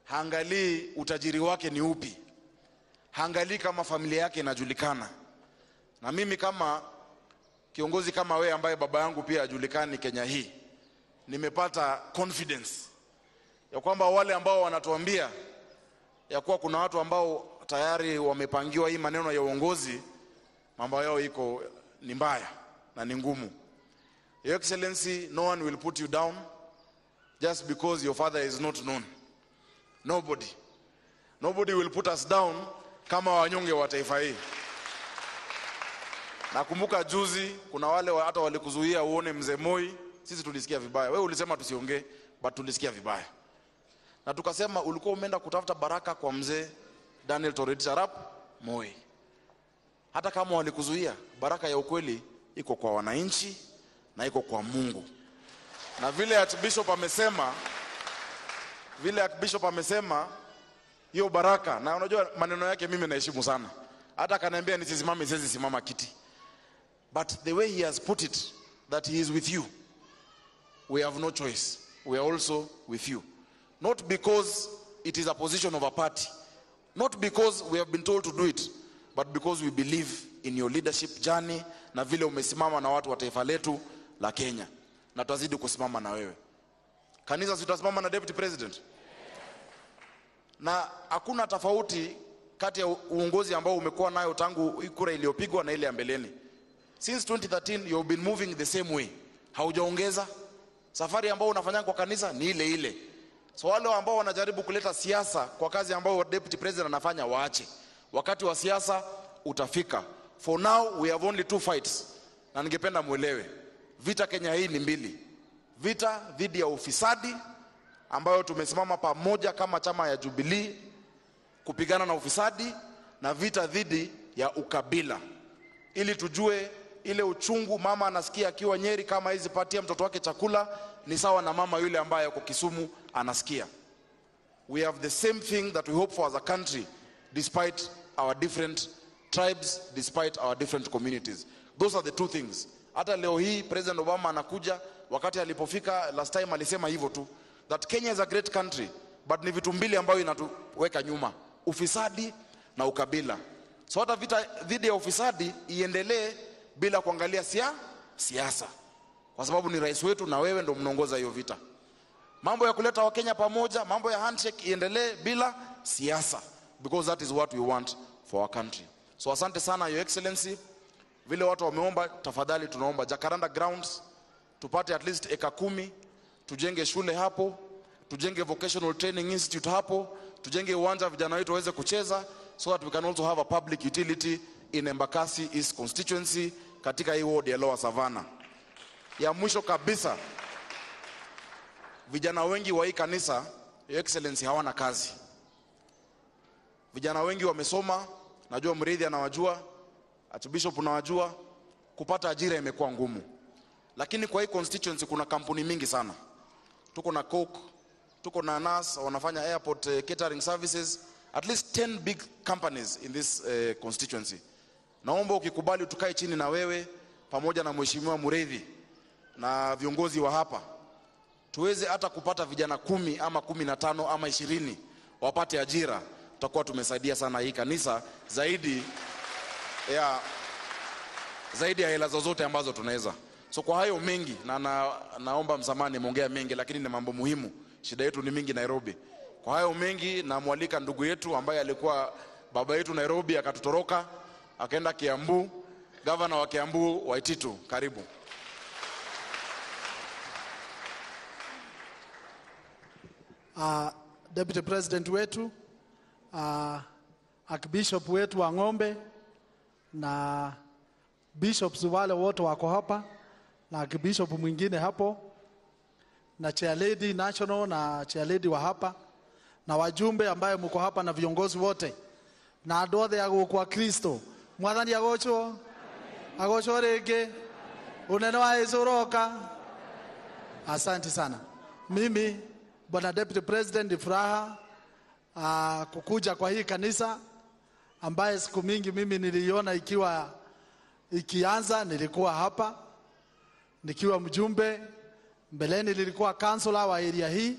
haangalii utajiri wake ni upi, haangalii kama familia yake inajulikana. Na mimi kama kiongozi kama wewe ambaye baba yangu pia hajulikani Kenya hii, nimepata confidence ya kwamba wale ambao wanatuambia ya kuwa kuna watu ambao tayari wamepangiwa hii maneno ya uongozi, mambo yao iko ni mbaya na ni ngumu. Your Excellency, no one will put you down just because your father is not known. Nobody. Nobody will put us down kama wanyonge wa taifa hii. Nakumbuka juzi kuna wale hata walikuzuia uone mzee Moi, sisi tulisikia vibaya. Wewe ulisema tusiongee, but tulisikia vibaya. Na tukasema ulikuwa umeenda kutafuta baraka kwa mzee Daniel Toroitich arap Moi. Hata kama walikuzuia, baraka ya ukweli iko kwa wananchi na iko kwa Mungu. Na vile Archbishop amesema, hiyo baraka, na unajua maneno yake mimi naheshimu sana. Hata akaniambia nisisimame, siwezi simama kiti. But the way he has put it, that he is with you, we have no choice. We are also with you. Not because it is a position of a party, not because we have been told to do it, but because we believe in your leadership journey na vile umesimama na watu wa taifa letu la Kenya. Na tutazidi kusimama na wewe. Kanisa, tutasimama na Deputy President. Na hakuna tofauti kati ya uongozi ambao umekuwa nayo tangu kura iliyopigwa na ile ya mbeleni. Since 2013 you have been moving the same way. Haujaongeza. Safari ambayo unafanya kwa kanisa ni ile ile. So wale ambao wanajaribu kuleta siasa kwa kazi ambayo Deputy President anafanya waache. Wakati wa siasa utafika. For now we have only two fights. Na ningependa muelewe, vita Kenya hii ni mbili. Vita dhidi ya ufisadi ambayo tumesimama pamoja kama chama ya Jubilee kupigana na ufisadi, na vita dhidi ya ukabila. Ili tujue ile uchungu mama anasikia akiwa Nyeri kama hizi patia mtoto wake chakula ni sawa na mama yule ambaye yuko Kisumu anasikia. We have the same thing that we hope for as a country despite our different tribes, despite our different communities. Those are the two things. Hata leo hii President Obama anakuja, wakati alipofika last time alisema hivyo tu, that Kenya is a great country, but ni vitu mbili ambayo inatuweka nyuma, ufisadi na ukabila. So hata vita dhidi ya ufisadi iendelee bila kuangalia siasa, kwa sababu ni rais wetu na wewe ndo mnaongoza hiyo vita. Mambo ya kuleta Wakenya pamoja, mambo ya handshake iendelee bila siasa, because that is what we want for our country. So asante sana Your Excellency. Vile watu wameomba, tafadhali tunaomba Jacaranda Grounds tupate at least eka 10, tujenge shule hapo, tujenge vocational training institute hapo, tujenge uwanja vijana wetu waweze kucheza, so that we can also have a public utility in Embakasi East constituency katika hii ward ya Lower Savannah. Ya mwisho kabisa, vijana wengi wa hii kanisa, Your Excellency, hawana kazi. Vijana wengi wamesoma, najua Mridhi anawajua, Archbishop, unawajua, kupata ajira imekuwa ngumu. Lakini kwa hii constituency kuna kampuni mingi sana. Tuko na Coke, tuko na NAS, wanafanya airport catering services, at least 10 big companies in this constituency. Naomba ukikubali tukae chini na wewe pamoja na Mheshimiwa Mureithi na viongozi wa hapa, tuweze hata kupata vijana 10 ama 15 ama 20 wapate ajira. Tutakuwa tumesaidia sana hii kanisa zaidi ya hela zozote ambazo tunaweza. So kwa hayo mengi, na naomba msamaha nimeongea mengi, lakini ni mambo muhimu. Shida yetu ni mingi Nairobi. Kwa hayo mengi namwalika ndugu yetu ambaye alikuwa baba yetu Nairobi akatutoroka akaenda Kiambu, governor wa Kiambu Waititu, karibu. Deputy President wetu, Archbishop wetu wa Ng'ombe na bishops wale wote wako hapa na Archbishop mwingine hapo na chair lady national na chair lady wa hapa na wajumbe ambaye mko hapa na viongozi wote na andu othe a guku a Kristo. Mwathani agocwo, agocwo ringi, unene wa Yesu uroka. Asante sana. Mimi Bwana Deputy President, furaha kukuja kwa hii kanisa ambaye siku mingi mimi niliona ikiwa ikianza. Nilikuwa hapa nikiwa mjumbe, mbeleni nilikuwa councilor wa area hii,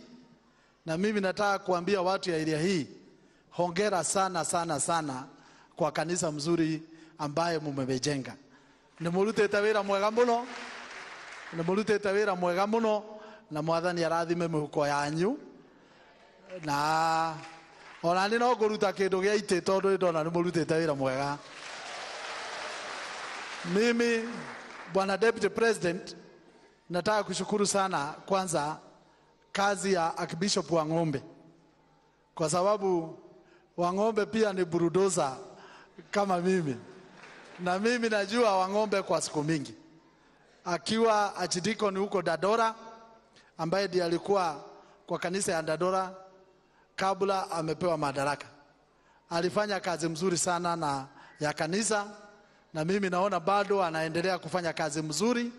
na mimi nataka kuambia watu ya area hii hongera sana sana sana kwa kanisa mzuri ambaye mumejenga. Nimurutite wira mwega muno, nimurutite wira mwega muno, na Mwathani arathime mihuko yanyu. Na ona ni no nguruta kindu gia ite tondu ndona nimurutite wira mwega. Mimi Bwana Deputy President nataka kushukuru sana kwanza kazi ya Archbishop wa Ng'ombe, kwa sababu Wang'ombe pia ni burudoza kama mimi, na mimi najua Wang'ombe kwa siku mingi akiwa archdeacon huko Dandora, ambaye ndiye alikuwa kwa kanisa ya Dandora kabla amepewa madaraka. Alifanya kazi mzuri sana na ya kanisa, na mimi naona bado anaendelea kufanya kazi mzuri,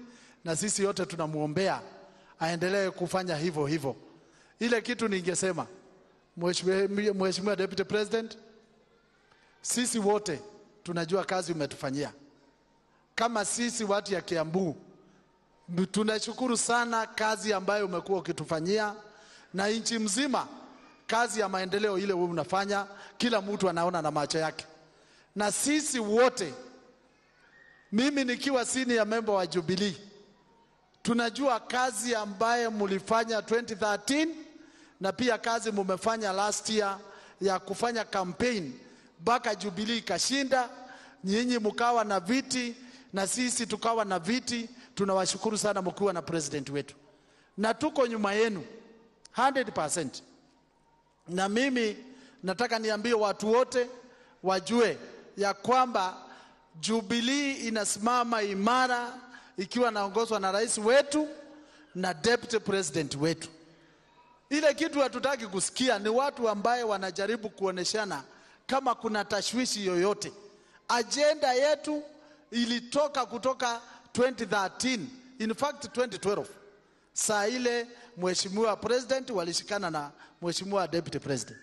na sisi yote tunamuombea aendelee kufanya hivyo hivyo. Ile kitu ningesema, Mheshimiwa Deputy President, sisi wote tunajua kazi umetufanyia. Kama sisi watu ya Kiambu tunashukuru sana kazi ambayo umekuwa ukitufanyia, na nchi mzima kazi ya maendeleo ile wewe unafanya, kila mtu anaona na macho yake. Na sisi wote, mimi nikiwa senior member wa Jubilee, tunajua kazi ambayo mlifanya 2013 na pia kazi mumefanya last year ya kufanya campaign mpaka Jubilee kashinda, nyinyi mkawa na viti na sisi tukawa na viti. Tunawashukuru sana mkiwa na president wetu, na tuko nyuma yenu 100%. Na mimi nataka niambie watu wote wajue ya kwamba Jubilee inasimama imara ikiwa naongozwa na rais wetu na deputy president wetu. Ile kitu hatutaki kusikia ni watu ambaye wanajaribu kuoneshana kama kuna tashwishi yoyote. Agenda yetu ilitoka kutoka 2013, in fact 2012. Saa ile Mheshimiwa President walishikana na Mheshimiwa Deputy President.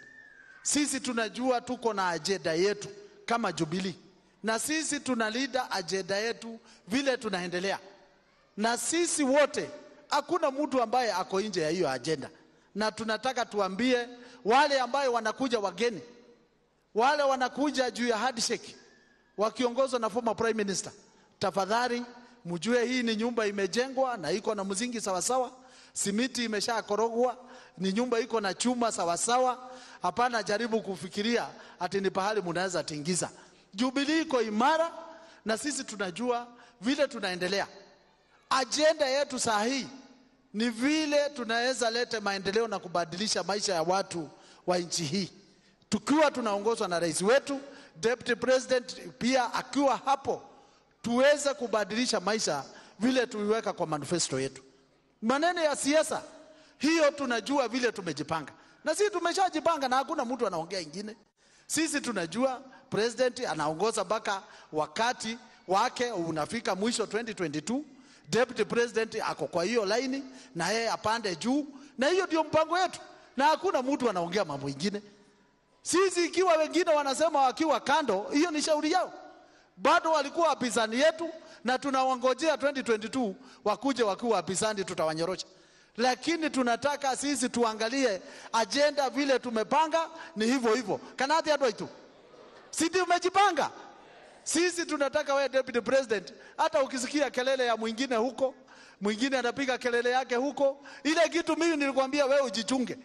Sisi tunajua tuko na agenda yetu kama Jubilee, na sisi tunalida agenda yetu vile tunaendelea. Na sisi wote hakuna mtu ambaye ako nje ya hiyo agenda. Na tunataka tuambie wale ambaye wanakuja wageni, wale wanakuja juu ya handshake wakiongozwa na former Prime Minister, tafadhali mjue hii ni nyumba imejengwa na iko na mzingi sawasawa, simiti imeshakorogwa, ni nyumba iko na chuma sawasawa. Hapana jaribu kufikiria ati ni pahali mnaweza tingiza. Jubilee iko imara na sisi tunajua vile tunaendelea. Agenda yetu sahihi ni vile tunaweza lete maendeleo na kubadilisha maisha ya watu wa nchi hii, tukiwa tunaongozwa na rais wetu, deputy president pia akiwa hapo, tuweze kubadilisha maisha vile tuiweka kwa manifesto yetu. Maneno ya siasa hiyo tunajua vile tumejipanga, na sisi tumeshajipanga na hakuna mtu anaongea ingine. Sisi tunajua president anaongoza mpaka wakati wake unafika mwisho 2022. Deputy president ako kwa hiyo laini na yeye apande juu, na hiyo ndio mpango wetu, na hakuna mtu anaongea mambo mengine. Sisi ikiwa wengine wanasema wakiwa kando, hiyo ni shauri yao. Bado walikuwa wapinzani yetu na tunawangojea 2022 wakuje wakiwa wapinzani, tutawanyorosha. Lakini tunataka sisi tuangalie agenda vile tumepanga ni hivyo hivyo. Kanathi adwaitu. Sisi umejipanga. Sisi tunataka wewe deputy president, hata ukisikia kelele ya mwingine huko, mwingine anapiga kelele yake huko, ile kitu mimi nilikwambia wewe ujichunge.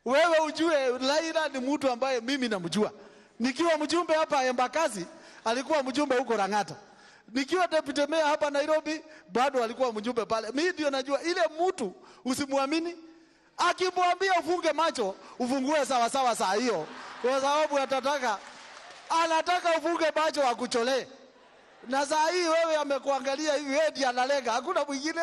Wewe ujue Raila ni mtu ambaye mimi namjua. Nikiwa mjumbe hapa Embakasi, alikuwa mjumbe huko Rang'ata. Nikiwa deputy mayor hapa Nairobi, bado alikuwa mjumbe pale. Mimi ndio najua ile mtu usimuamini. Akimwambia ufunge macho, ufungue sawa sawa saa hiyo. Kwa sababu anataka ufunge macho akucholee. Na saa hii wewe amekuangalia hivi, wewe ndiye analenga, hakuna mwingine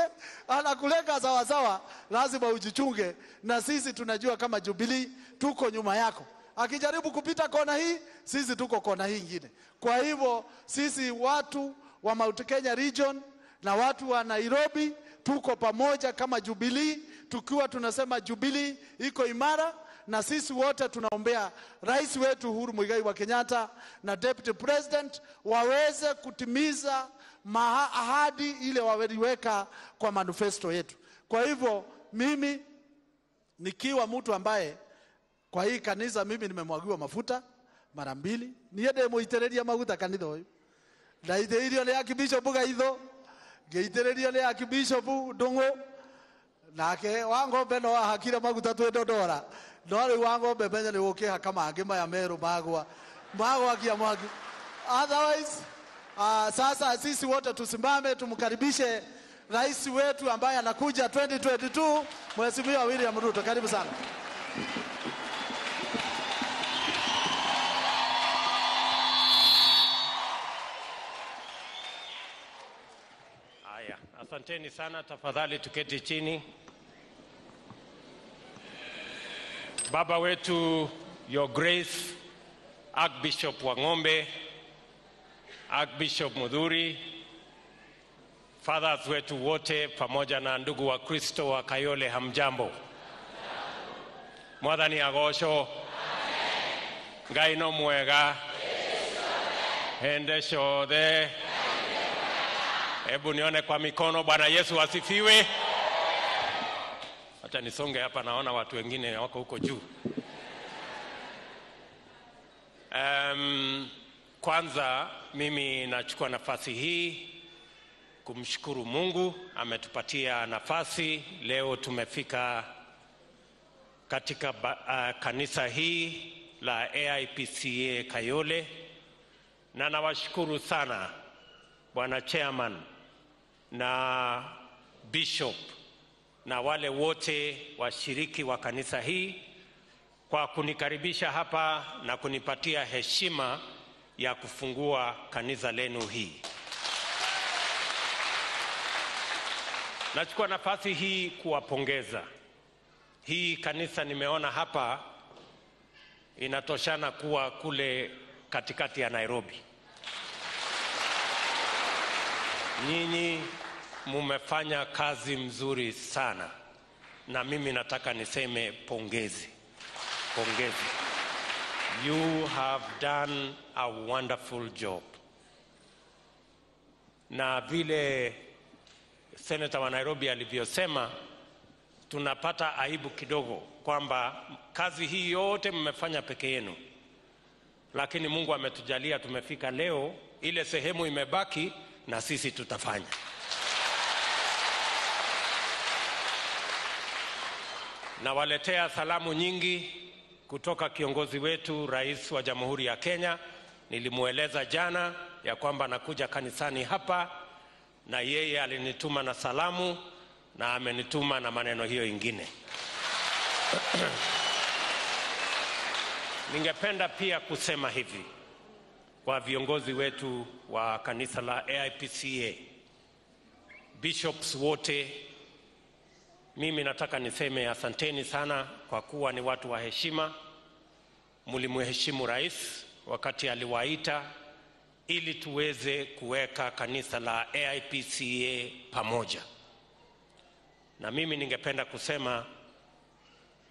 anakulenga sawa sawa. Lazima ujichunge, na sisi tunajua kama Jubilee tuko nyuma yako. Akijaribu kupita kona hii, sisi tuko kona hii nyingine. Kwa hivyo sisi watu wa Mount Kenya region na watu wa Nairobi tuko pamoja kama Jubilee, tukiwa tunasema Jubilee iko imara, na sisi wote tunaombea rais wetu Uhuru Muigai wa Kenyatta na deputy president waweze kutimiza ahadi ile waliweka kwa manifesto yetu. Kwa hivyo mimi nikiwa mtu ambaye kwa hii kanisa mimi nimemwagiwa mafuta mara mbili, niende muitereria maguta kanitha uyu, ndaitĩrĩirio nĩ Archbishop Gaitho, ngĩitĩrĩrio nĩ Archbishop Ndung'u, nake Wang'ombe no ahakire maguta twĩ Dodora, no rĩu Wang'ombe menya nĩ gũkĩhaka mangĩ maya merũ magwa magwakia mwaki. Otherwise, sasa sisi wote tusimame tumkaribishe rais wetu ambaye anakuja 2022, Mheshimiwa William Ruto. Karibu sana. Haya, asanteni sana, tafadhali tuketi chini. Baba wetu, Your Grace Archbishop Wang'ombe, Archbishop Mudhuri, fathers wetu wote pamoja na ndugu wa Kristo wa Kayole, hamjambo. Mwathani agocwo. Ngai no mwega hende ciothe. Hebu nione kwa mikono. Bwana Yesu asifiwe. Acha nisonge hapa, naona watu wengine wako huko juu. Kwanza mimi nachukua nafasi hii kumshukuru Mungu ametupatia nafasi leo. Tumefika katika kanisa hii la AIPCA Kayole, na nawashukuru sana Bwana Chairman na Bishop na wale wote washiriki wa kanisa hii kwa kunikaribisha hapa na kunipatia heshima ya kufungua kanisa lenu hii. Nachukua nafasi hii kuwapongeza. Hii kanisa nimeona hapa inatoshana kuwa kule katikati ya Nairobi. Nyinyi mumefanya kazi mzuri sana, na mimi nataka niseme pongezi. Pongezi. You have done a wonderful job. Na vile Senator wa Nairobi alivyosema, tunapata aibu kidogo kwamba kazi hii yote mmefanya peke yenu, lakini Mungu ametujalia tumefika leo, ile sehemu imebaki na sisi tutafanya. Nawaletea salamu nyingi kutoka kiongozi wetu Rais wa Jamhuri ya Kenya. Nilimueleza jana ya kwamba nakuja kanisani hapa, na yeye alinituma na salamu na amenituma na maneno hiyo ingine. Ningependa pia kusema hivi kwa viongozi wetu wa kanisa la AIPCA, bishops wote, mimi nataka niseme asanteni sana kwa kuwa ni watu wa heshima. Mlimuheshimu rais, wakati aliwaita ili tuweze kuweka kanisa la AIPCA pamoja. Na mimi ningependa kusema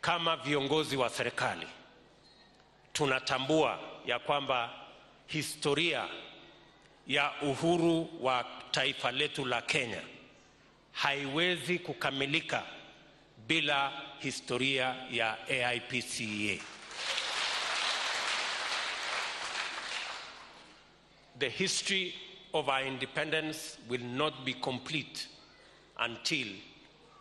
kama viongozi wa serikali tunatambua ya kwamba historia ya uhuru wa taifa letu la Kenya haiwezi kukamilika bila historia ya AIPCA. The history of our independence will not be complete until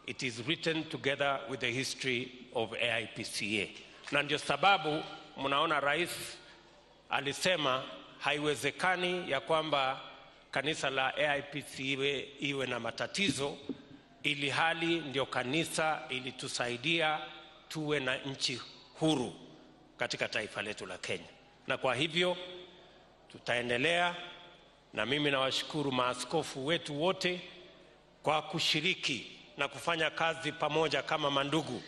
it is written together with the history of AIPCA. Na ndio sababu mnaona rais alisema haiwezekani ya kwamba kanisa la AIPCA iwe na matatizo, ili hali ndio kanisa ilitusaidia tuwe na nchi huru katika taifa letu la Kenya. Na kwa hivyo tutaendelea, na mimi nawashukuru maaskofu wetu wote kwa kushiriki na kufanya kazi pamoja kama mandugu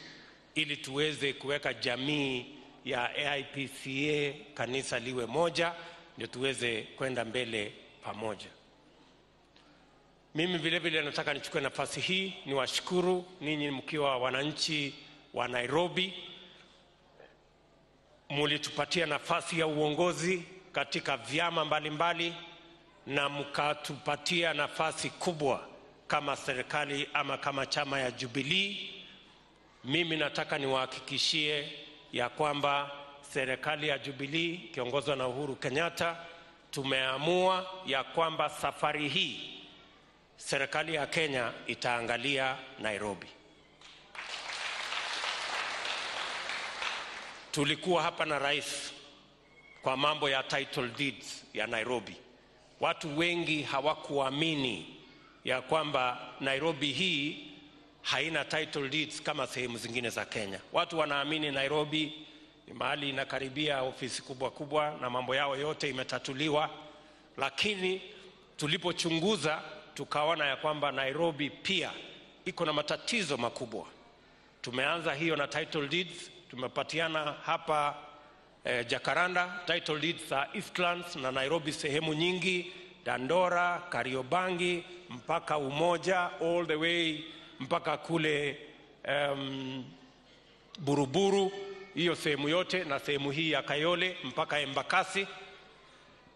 ili tuweze kuweka jamii ya AIPCA kanisa liwe moja, ndio tuweze kwenda mbele pamoja. Mimi vile vile nataka nichukue nafasi hii niwashukuru ninyi mkiwa wananchi wa Nairobi. Mulitupatia nafasi ya uongozi katika vyama mbalimbali na mkatupatia nafasi kubwa kama serikali ama kama chama ya Jubilee. Mimi nataka niwahakikishie ya kwamba serikali ya Jubilee kiongozwa na Uhuru Kenyatta tumeamua ya kwamba safari hii serikali ya Kenya itaangalia Nairobi. Tulikuwa hapa na rais kwa mambo ya title deeds ya Nairobi. Watu wengi hawakuamini ya kwamba Nairobi hii haina title deeds kama sehemu zingine za Kenya. Watu wanaamini Nairobi ni mahali inakaribia ofisi kubwa kubwa na mambo yao yote imetatuliwa, lakini tulipochunguza tukaona ya kwamba Nairobi pia iko na matatizo makubwa. Tumeanza hiyo na title deeds, tumepatiana hapa Jacaranda title deeds za Eastlands na Nairobi sehemu nyingi, Dandora, Kariobangi mpaka Umoja, all the way mpaka kule Buruburu, hiyo sehemu yote na sehemu hii ya Kayole mpaka Embakasi.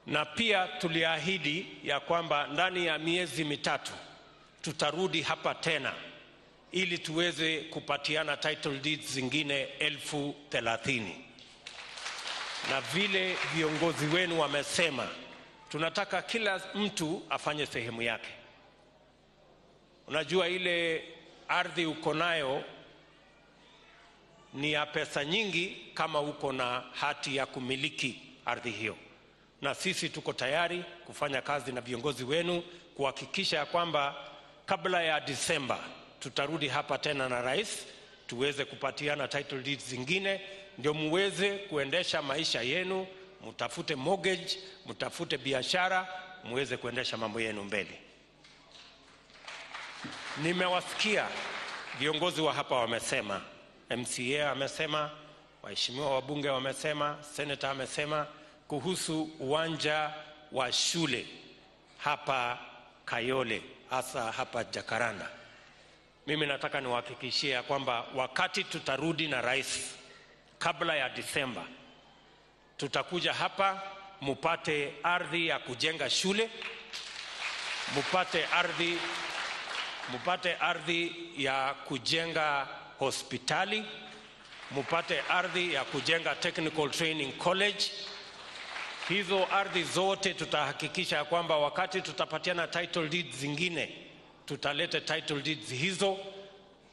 Na pia tuliahidi ya kwamba ndani ya miezi mitatu tutarudi hapa tena ili tuweze kupatiana title deeds zingine 30,000. Na vile viongozi wenu wamesema, tunataka kila mtu afanye sehemu yake. Unajua ile ardhi uko nayo ni ya pesa nyingi kama uko na hati ya kumiliki ardhi hiyo. Na sisi tuko tayari kufanya kazi na viongozi wenu kuhakikisha kwamba kabla ya Disemba tutarudi hapa tena na rais tuweze kupatiana title deeds zingine, ndio muweze kuendesha maisha yenu, mtafute mortgage, mtafute biashara, muweze kuendesha mambo yenu mbele. Nimewasikia viongozi wa hapa wamesema, MCA amesema, waheshimiwa wabunge wamesema, senator amesema kuhusu uwanja wa shule hapa Kayole, hasa hapa Jacaranda. Mimi nataka niwahakikishie kwamba wakati tutarudi na rais kabla ya Disemba, tutakuja hapa mupate ardhi ya kujenga shule, mupate ardhi ya kujenga hospitali, mupate ardhi ya kujenga Technical Training College. Hizo ardhi zote tutahakikisha kwamba wakati tutapatiana title deeds zingine, tutaleta title deeds hizo.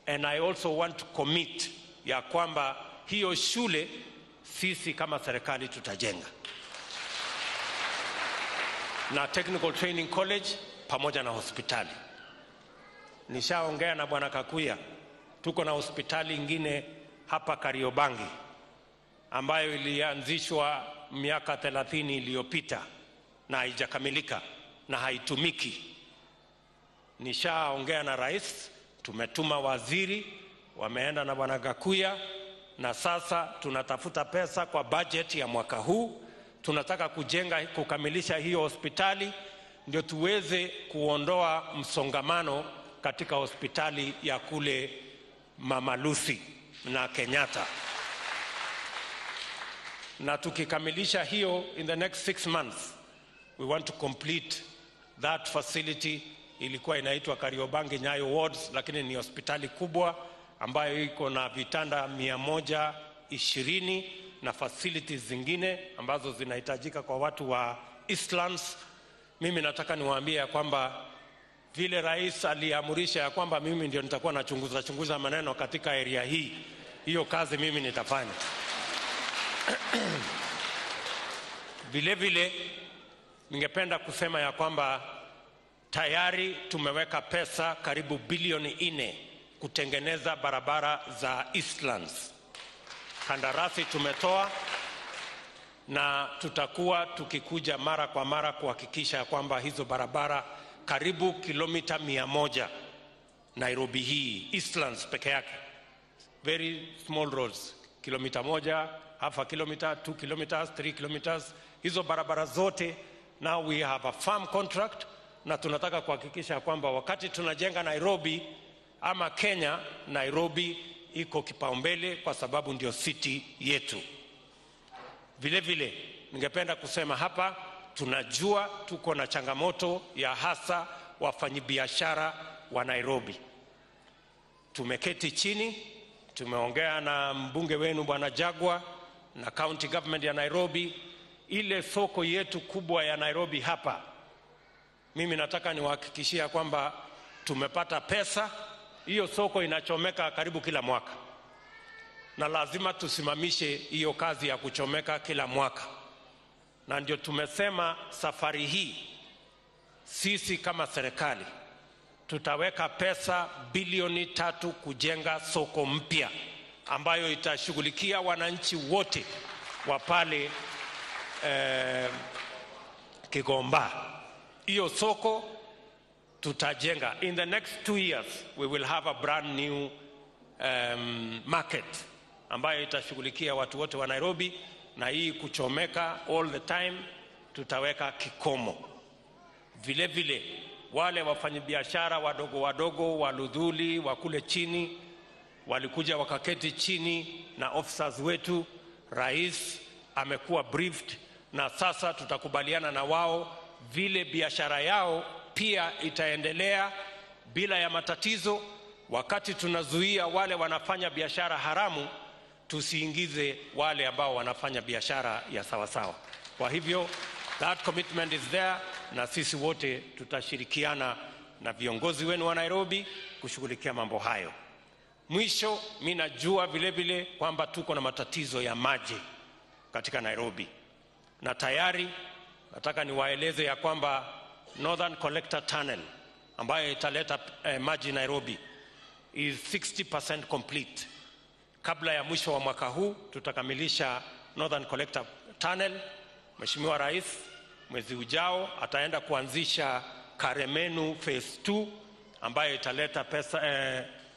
And I also want to commit ya kwamba hiyo shule sisi kama serikali tutajenga, na Technical Training College pamoja na hospitali. Nishaongea na Bwana Kakuya, tuko na hospitali ingine hapa Kariobangi ambayo ilianzishwa miaka 30 iliyopita na haijakamilika na haitumiki. Nishaongea na rais, tumetuma waziri, wameenda na Bwana Gakuya, na sasa tunatafuta pesa kwa budget ya mwaka huu Tunataka kujenga, kukamilisha hiyo hospitali ndio tuweze kuondoa msongamano katika hospitali ya kule Mama Lucy na Kenyatta. Na tukikamilisha hiyo in the next 6 months, we want to complete that facility. Ilikuwa inaitwa Kariobangi Nyayo Wards, lakini ni hospitali kubwa ambayo iko na vitanda 120 na facilities zingine ambazo zinahitajika kwa watu wa Eastlands. Mimi nataka niwaambie ya kwamba vile rais aliamurisha ya kwamba mimi ndio nitakuwa nachunguza chunguza maneno katika area hii, hiyo kazi mimi nitafanya. Vile vile ningependa kusema ya kwamba tayari tumeweka pesa karibu bilioni 4 kutengeneza barabara za Eastlands. Kandarasi tumetoa na tutakuwa tukikuja mara kwa mara kuhakikisha kwamba hizo barabara karibu kilomita 100 Nairobi hii, Eastlands peke yake, very small roads, kilomita 1, half a kilometer, 2 kilometers, 3 kilometers, hizo barabara zote now we have a firm contract, na tunataka kuhakikisha kwamba wakati tunajenga Nairobi ama Kenya, Nairobi iko kipaumbele kwa sababu ndio city yetu. Vile vile ningependa kusema hapa, tunajua tuko na changamoto ya hasa wafanyibiashara wa Nairobi. Tumeketi chini, tumeongea na mbunge wenu Bwana Jagwa na county government ya Nairobi. Ile soko yetu kubwa ya Nairobi hapa, mimi nataka niwahakikishia kwamba tumepata pesa. Hiyo soko inachomeka karibu kila mwaka, na lazima tusimamishe hiyo kazi ya kuchomeka kila mwaka. Na ndio tumesema safari hii sisi kama serikali tutaweka pesa bilioni 3 kujenga soko mpya ambayo itashughulikia wananchi wote wa pale Kigomba. Hiyo soko tutajenga. In the next 2 years we will have a brand new market ambayo itashughulikia watu wote wa Nairobi, na hii kuchomeka all the time tutaweka kikomo. Vile vile wale wafanyabiashara wadogo wadogo waludhuli wa kule chini walikuja wakaketi chini na officers wetu. Rais amekuwa briefed, na sasa tutakubaliana na wao vile biashara yao pia itaendelea bila ya matatizo. Wakati tunazuia wale wanafanya biashara haramu, tusiingize wale ambao wanafanya biashara ya sawasawa. Kwa hivyo that commitment is there, na sisi wote tutashirikiana na viongozi wenu wa Nairobi kushughulikia mambo hayo. Mwisho, mimi najua vile vile kwamba tuko na matatizo ya maji katika Nairobi, na tayari nataka niwaeleze ya kwamba Northern Collector Tunnel ambayo italeta maji Nairobi is 60% complete. Kabla ya mwisho wa mwaka huu tutakamilisha Northern Collector Tunnel. Mheshimiwa Rais mwezi ujao ataenda kuanzisha Karemenu Phase 2 ambayo italeta pesa,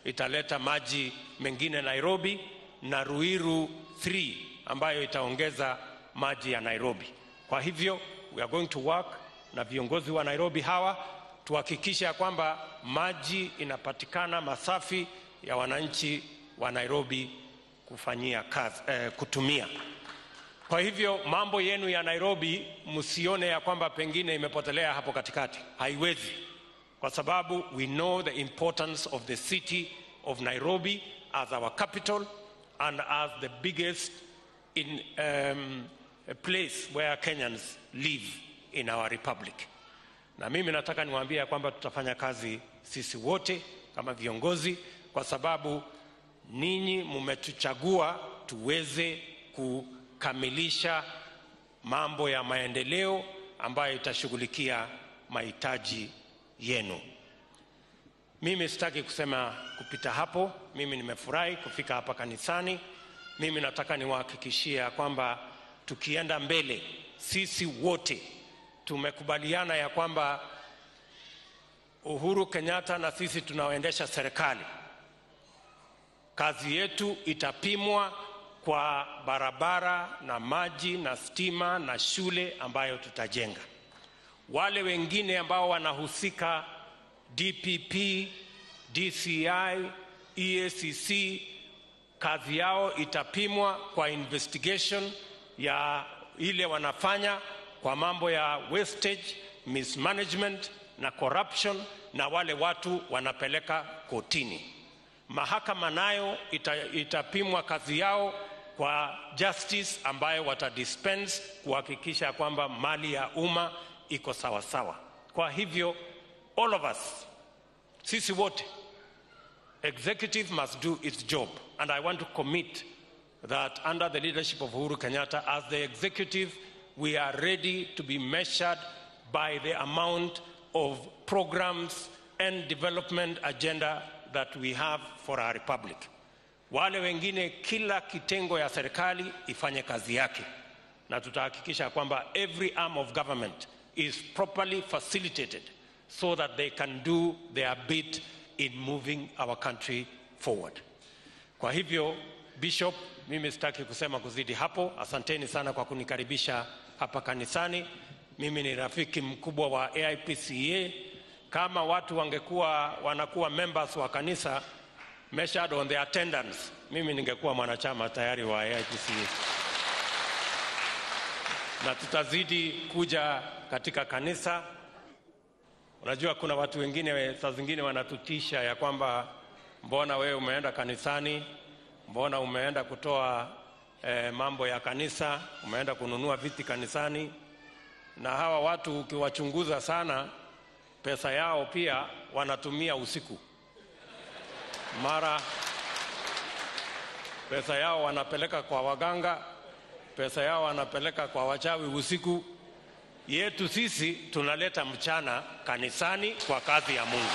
italeta maji mengine Nairobi, na Ruiru 3 ambayo itaongeza maji ya Nairobi. Kwa hivyo we are going to work na viongozi wa Nairobi hawa tuhakikishe kwamba maji inapatikana masafi ya wananchi wa Nairobi kufanyia kazi, kutumia. Kwa hivyo mambo yenu ya Nairobi msione ya kwamba pengine imepotelea hapo katikati. Haiwezi. Kwa sababu we know the importance of the city of Nairobi as our capital and as the biggest in place where Kenyans live in our republic. Na mimi nataka niwaambie kwamba tutafanya kazi sisi wote kama viongozi, kwa sababu ninyi mmetuchagua tuweze kukamilisha mambo ya maendeleo ambayo itashughulikia mahitaji yenu. Mimi sitaki kusema kupita hapo. Mimi nimefurahi kufika hapa kanisani. Mimi nataka niwahakikishie kwamba tukienda mbele sisi wote tumekubaliana ya kwamba Uhuru Kenyatta na sisi tunaoendesha serikali, kazi yetu itapimwa kwa barabara na maji na stima na shule ambayo tutajenga. Wale wengine ambao wanahusika, DPP, DCI, EACC, kazi yao itapimwa kwa investigation ya ile wanafanya kwa mambo ya wastage, mismanagement na corruption, na wale watu wanapeleka kotini. Mahakama nayo itapimwa kazi yao kwa justice ambayo watadispense kuhakikisha kwamba mali ya umma iko sawa sawa. Kwa hivyo all of us, sisi wote, executive must do its job, and I want to commit that under the leadership of Uhuru Kenyatta as the executive, we are ready to be measured by the amount of programs and development agenda that we have for our republic. Wale wengine, kila kitengo ya serikali ifanye kazi yake, na tutahakikisha kwamba every arm of government is properly facilitated so that they can do their bit in moving our country forward. Kwa hivyo, Bishop, mimi sitaki kusema kuzidi hapo. Asanteni sana kwa kunikaribisha hapa kanisani. Mimi ni rafiki mkubwa wa AIPCA. Kama watu wangekuwa wanakuwa members wa kanisa measured on their attendance, mimi ningekuwa mwanachama tayari wa AIPCA. Na tutazidi kuja katika kanisa. Unajua kuna watu wengine saa zingine wanatutisha ya kwamba mbona wewe umeenda kanisani, mbona umeenda kutoa mambo ya kanisa, umeenda kununua viti kanisani. Na hawa watu ukiwachunguza sana, pesa yao pia wanatumia usiku. Mara pesa yao wanapeleka kwa waganga, pesa yao wanapeleka kwa wachawi usiku. Yetu sisi tunaleta mchana kanisani kwa kazi ya Mungu.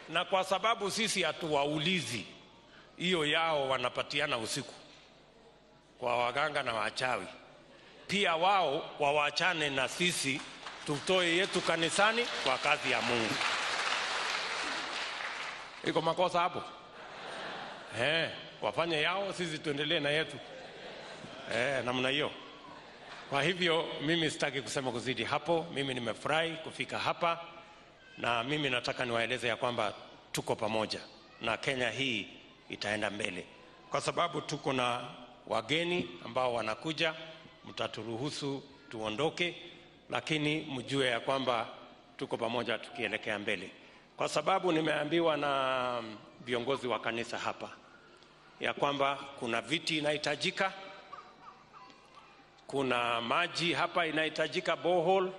Na kwa sababu sisi hatuwaulizi, hiyo yao wanapatiana usiku kwa waganga na wachawi, pia wao wawachane na sisi, tutoe yetu kanisani kwa kazi ya Mungu. Iko makosa hapo? Wafanye yao, sisi tuendelee na yetu. Namna hiyo. Kwa hivyo mimi sitaki kusema kuzidi hapo. Mimi nimefurahi kufika hapa, na mimi nataka niwaeleze ya kwamba tuko pamoja na Kenya hii itaenda mbele, kwa sababu tuko na wageni ambao wanakuja. Mtaturuhusu tuondoke, lakini mjue ya kwamba tuko pamoja tukielekea mbele. Kwa sababu nimeambiwa na viongozi wa kanisa hapa ya kwamba kuna viti inahitajika, kuna maji hapa inahitajika, borehole,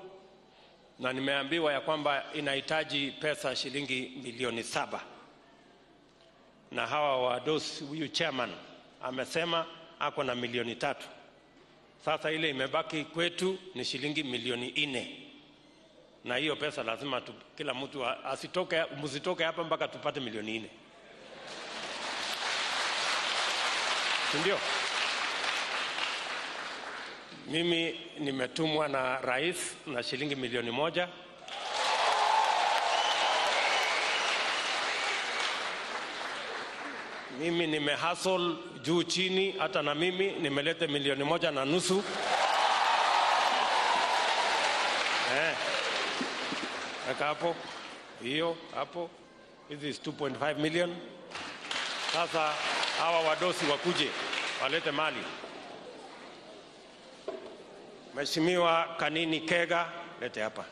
na nimeambiwa ya kwamba inahitaji pesa shilingi milioni 7. Na hawa wadosi, huyu chairman amesema ako na milioni 3. Sasa ile imebaki kwetu ni shilingi milioni 4. Na hiyo pesa lazima kila mtu asitoke, msitoke hapa mpaka tupate milioni 4. Ndio. Mimi nimetumwa na rais na shilingi milioni 1. Mimi nimehustle juu chini, hata na mimi nimeleta milioni 1.5. Weka hapo, hiyo hapo. This is 2.5 million. Sasa hawa wadosi wakuje walete mali. Mheshimiwa Kanini Kega, lete hapa.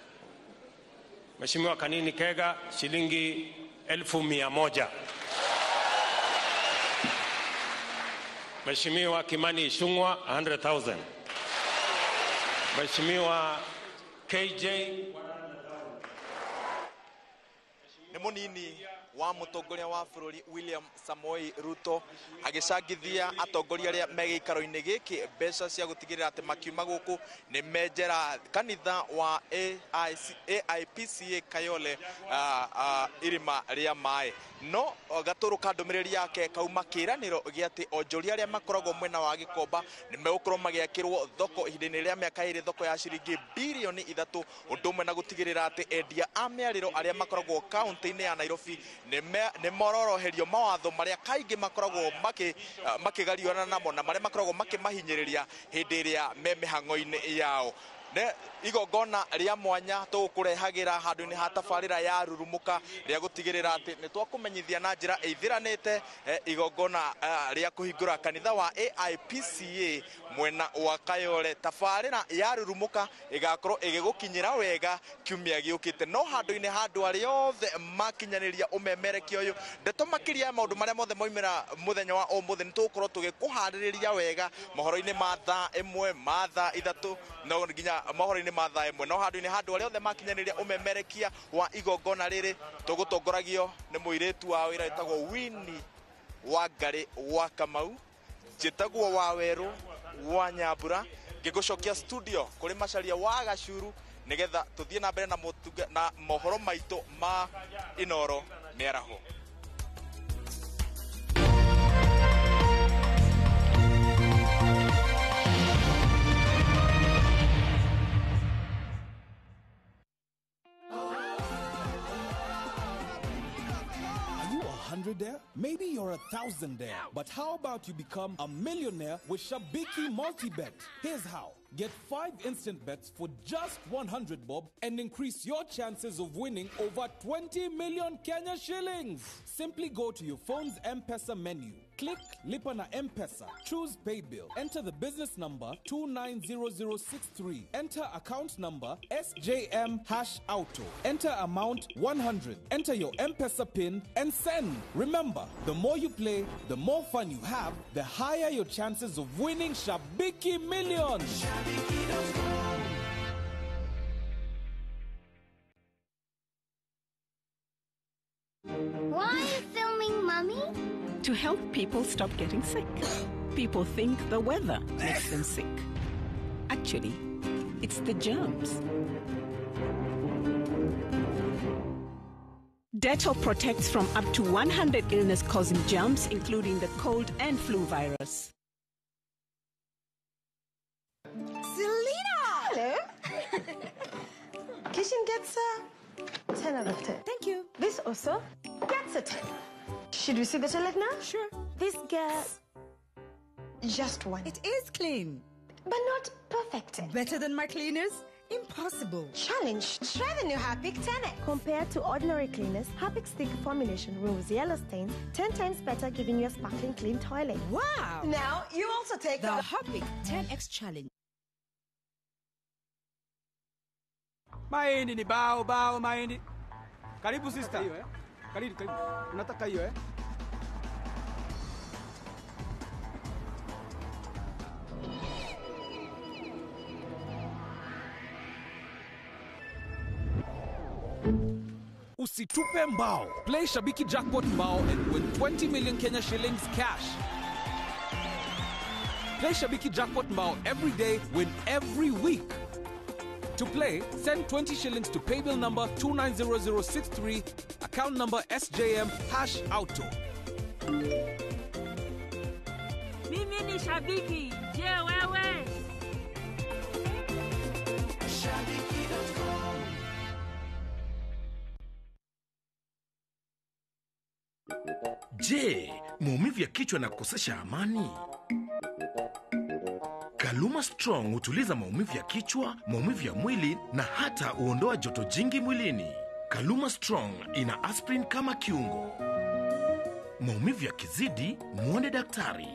Mheshimiwa Kanini Kega, shilingi 100,000. Mheshimiwa Kimani Ichung'wah, 100,000. Mheshimiwa KJ Nĩ mũnini wa mũtongoria wa bũrũri William Samoei Ruto agĩcangithia atongoria arĩa me gĩikaro-inĩ gĩkĩ mbeca cia gũtigĩrĩra atĩ makiuma gũkũ nĩ menjera kanitha wa AIPCA Kayole irima rĩa maĩ. No gatũrũ ka ndũmĩrĩri yake kauma kĩĩranĩro gĩa atĩ onjoria arĩa makoragwo mwena wa Gĩkomba nĩ megũkorwo magĩakĩrwo thoko ihinda-inĩ rĩa mĩaka 2, thoko ya ciringi birioni 3, ũndũ ũmwe na gũtigĩrĩra atĩ endia a mĩarĩro arĩa makoragwo kaunti-inĩ ya Nairobi nĩ mororoherio mawatho marĩa kaingĩ makoragwo makĩgariũrana namo na marĩa makoragwo makĩmahinyĩrĩria hĩndĩ ĩrĩa me mĩhang'o-inĩ yao. Ne igongona rĩa mwanya tũgũkũrehagĩra handũ-inĩ ha tabarĩra ya Rurumuka rĩa gũtigĩrĩra atĩ nĩ twakũmenyithia na njĩra ĩithiranĩte igongona rĩa kũhingũra kanitha wa AIPCA mwena wa Kayole. Tabarĩra ya Rurumuka ĩgakorwo ĩgĩgũkinyĩra wega kiumia gĩũkĩte. No handũ-inĩ ha andũ arĩa othe makinyanĩria ũmemerekia ũyũ, ndeto makĩria ya maũndũ marĩa mothe moimĩra mũthenya wa ũmũthĩ nĩ tũgũkorwo tũgĩkũharĩrĩria wega mohoro-inĩ ma thaa 1 ma thaa 3 no nginya mohoro-inĩ ma thaa 1. No handũ-inĩ ha andũ arĩa othe makinyanĩria ũmemerekia wa igongona rĩrĩ, tũgũtongoragio nĩ mũirĩtu wa wĩra wĩtagwo Winnie Wangari wa Kamau, njĩtagwo Wawerũ wa Nyambura, ngĩgũcokia studio kũrĩ Macharia wa Gacuru nĩgetha tũthiĩ na mbere na mohoro maitũ ma Inoro mĩaraho. Hundredaire? Maybe you're a thousandaire. But how about you become a millionaire with Shabiki Multibet? Here's how. Get 5 instant bets for just 100 bob and increase your chances of winning over 20 million Kenya shillings. Simply go to your phone's M-Pesa menu. Click Lipa na M-Pesa. Choose Paybill. Enter the business number 290063. Enter account number SJM#auto. Enter amount 100. Enter your M-Pesa PIN and send. Remember, the more you play, the more fun you have, the higher your chances of winning Shabiki Millions. Why are you filming, Mummy? To help people stop getting sick. People think the weather makes them sick. Actually, it's the germs. Dettol protects from up to 100 illness-causing germs, including the cold and flu virus. Selena! Hello. Kitchen gets a 10 out of 10. Thank you. This also gets a 10. Should we see the toilet now? Sure. This gets just one. It is clean. But not perfect. Better than my cleaners? Impossible. Challenge. Try the new Harpic 10X. Compared to ordinary cleaners, Harpic's thick formulation removes yellow stains 10 times better, giving you a sparkling clean toilet. Wow. Now you also take the Harpic 10X challenge. Mahindi ni bao bao mahindi. Karibu sister. Hiyo, eh? Karibu karibu. Unataka hiyo eh? Usitupe mbao. Play Shabiki Jackpot Mbao and win 20 million Kenya shillings cash. Play Shabiki Jackpot Mbao every day, win every week. To play, send 20 shillings to paybill number 290063, account number SJM#auto. Mimi ni shabiki. Je, wewe? Shabiki.com. Je, maumivu ya kichwa na kukosesha amani? Kaluma Strong hutuliza maumivu ya kichwa, maumivu ya mwili na hata huondoa joto jingi mwilini. Kaluma Strong ina aspirin kama kiungo. Maumivu yakizidi, muone daktari.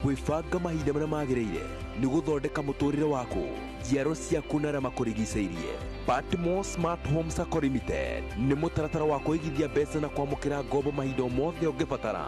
Gwĩbanga mahinda marĩa magĩrĩire nĩ gũthondeka mũtũrĩre waku, njiaro ciaku na arĩa makũrigicĩirie. Patmos Smart Home Sacco Limited nĩ mũtaratara wa kũigithia mbeca na kwamũkĩra ngombo mahinda o mothe ũngĩbatara.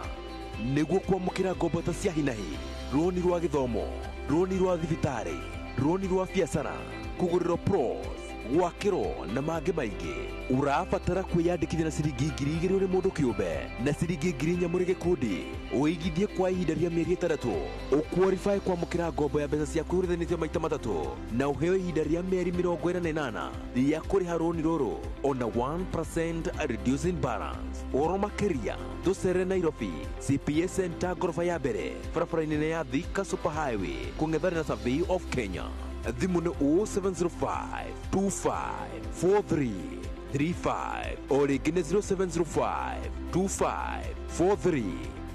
Nĩguo kwamũkĩra ngombo ta cia hinahi, rũni rwa gĩthomo, rũni rwa thibitarĩ, rũni rwa biacara, kũgũrĩrwo plots, gwakĩrwo na mangĩ maingĩ. Ũrabatara kwĩyandĩkithia na ciringi 2,000 ũrĩ mũndũ kĩũmbe na ciringi 4,000 mũrĩ gĩkundi. Ũigithie kwa ihinda rĩa mĩeri 6, ũqualify kwamũkĩra ngombo ya mbeca ciaku ihũrithanĩtio maita 3 na ũheo ihinda rĩa mĩeri 48 rĩa kũrĩha rũni rũrũ ona 1% reducing balance. Ũhoro makĩria tũcere Nairobi CPA Center ngoroba ya mbere barabara-inĩ nene ya Thika Super Highway kũng'ethanĩra na Survey of Kenya. Thimũ nĩ 0705 25 43 35 o rĩngĩ nĩ 0705 25 43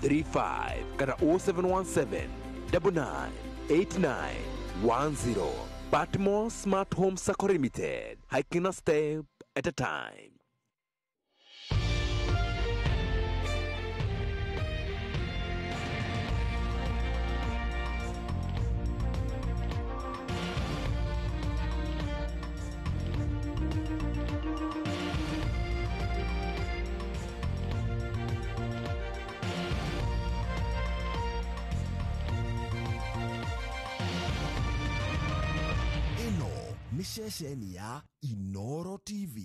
35 kana 0717 99 89 10. Patmos Smart Home Sacco Limited, hiking a step at a time. Nĩ ceceni ya Inoro TV.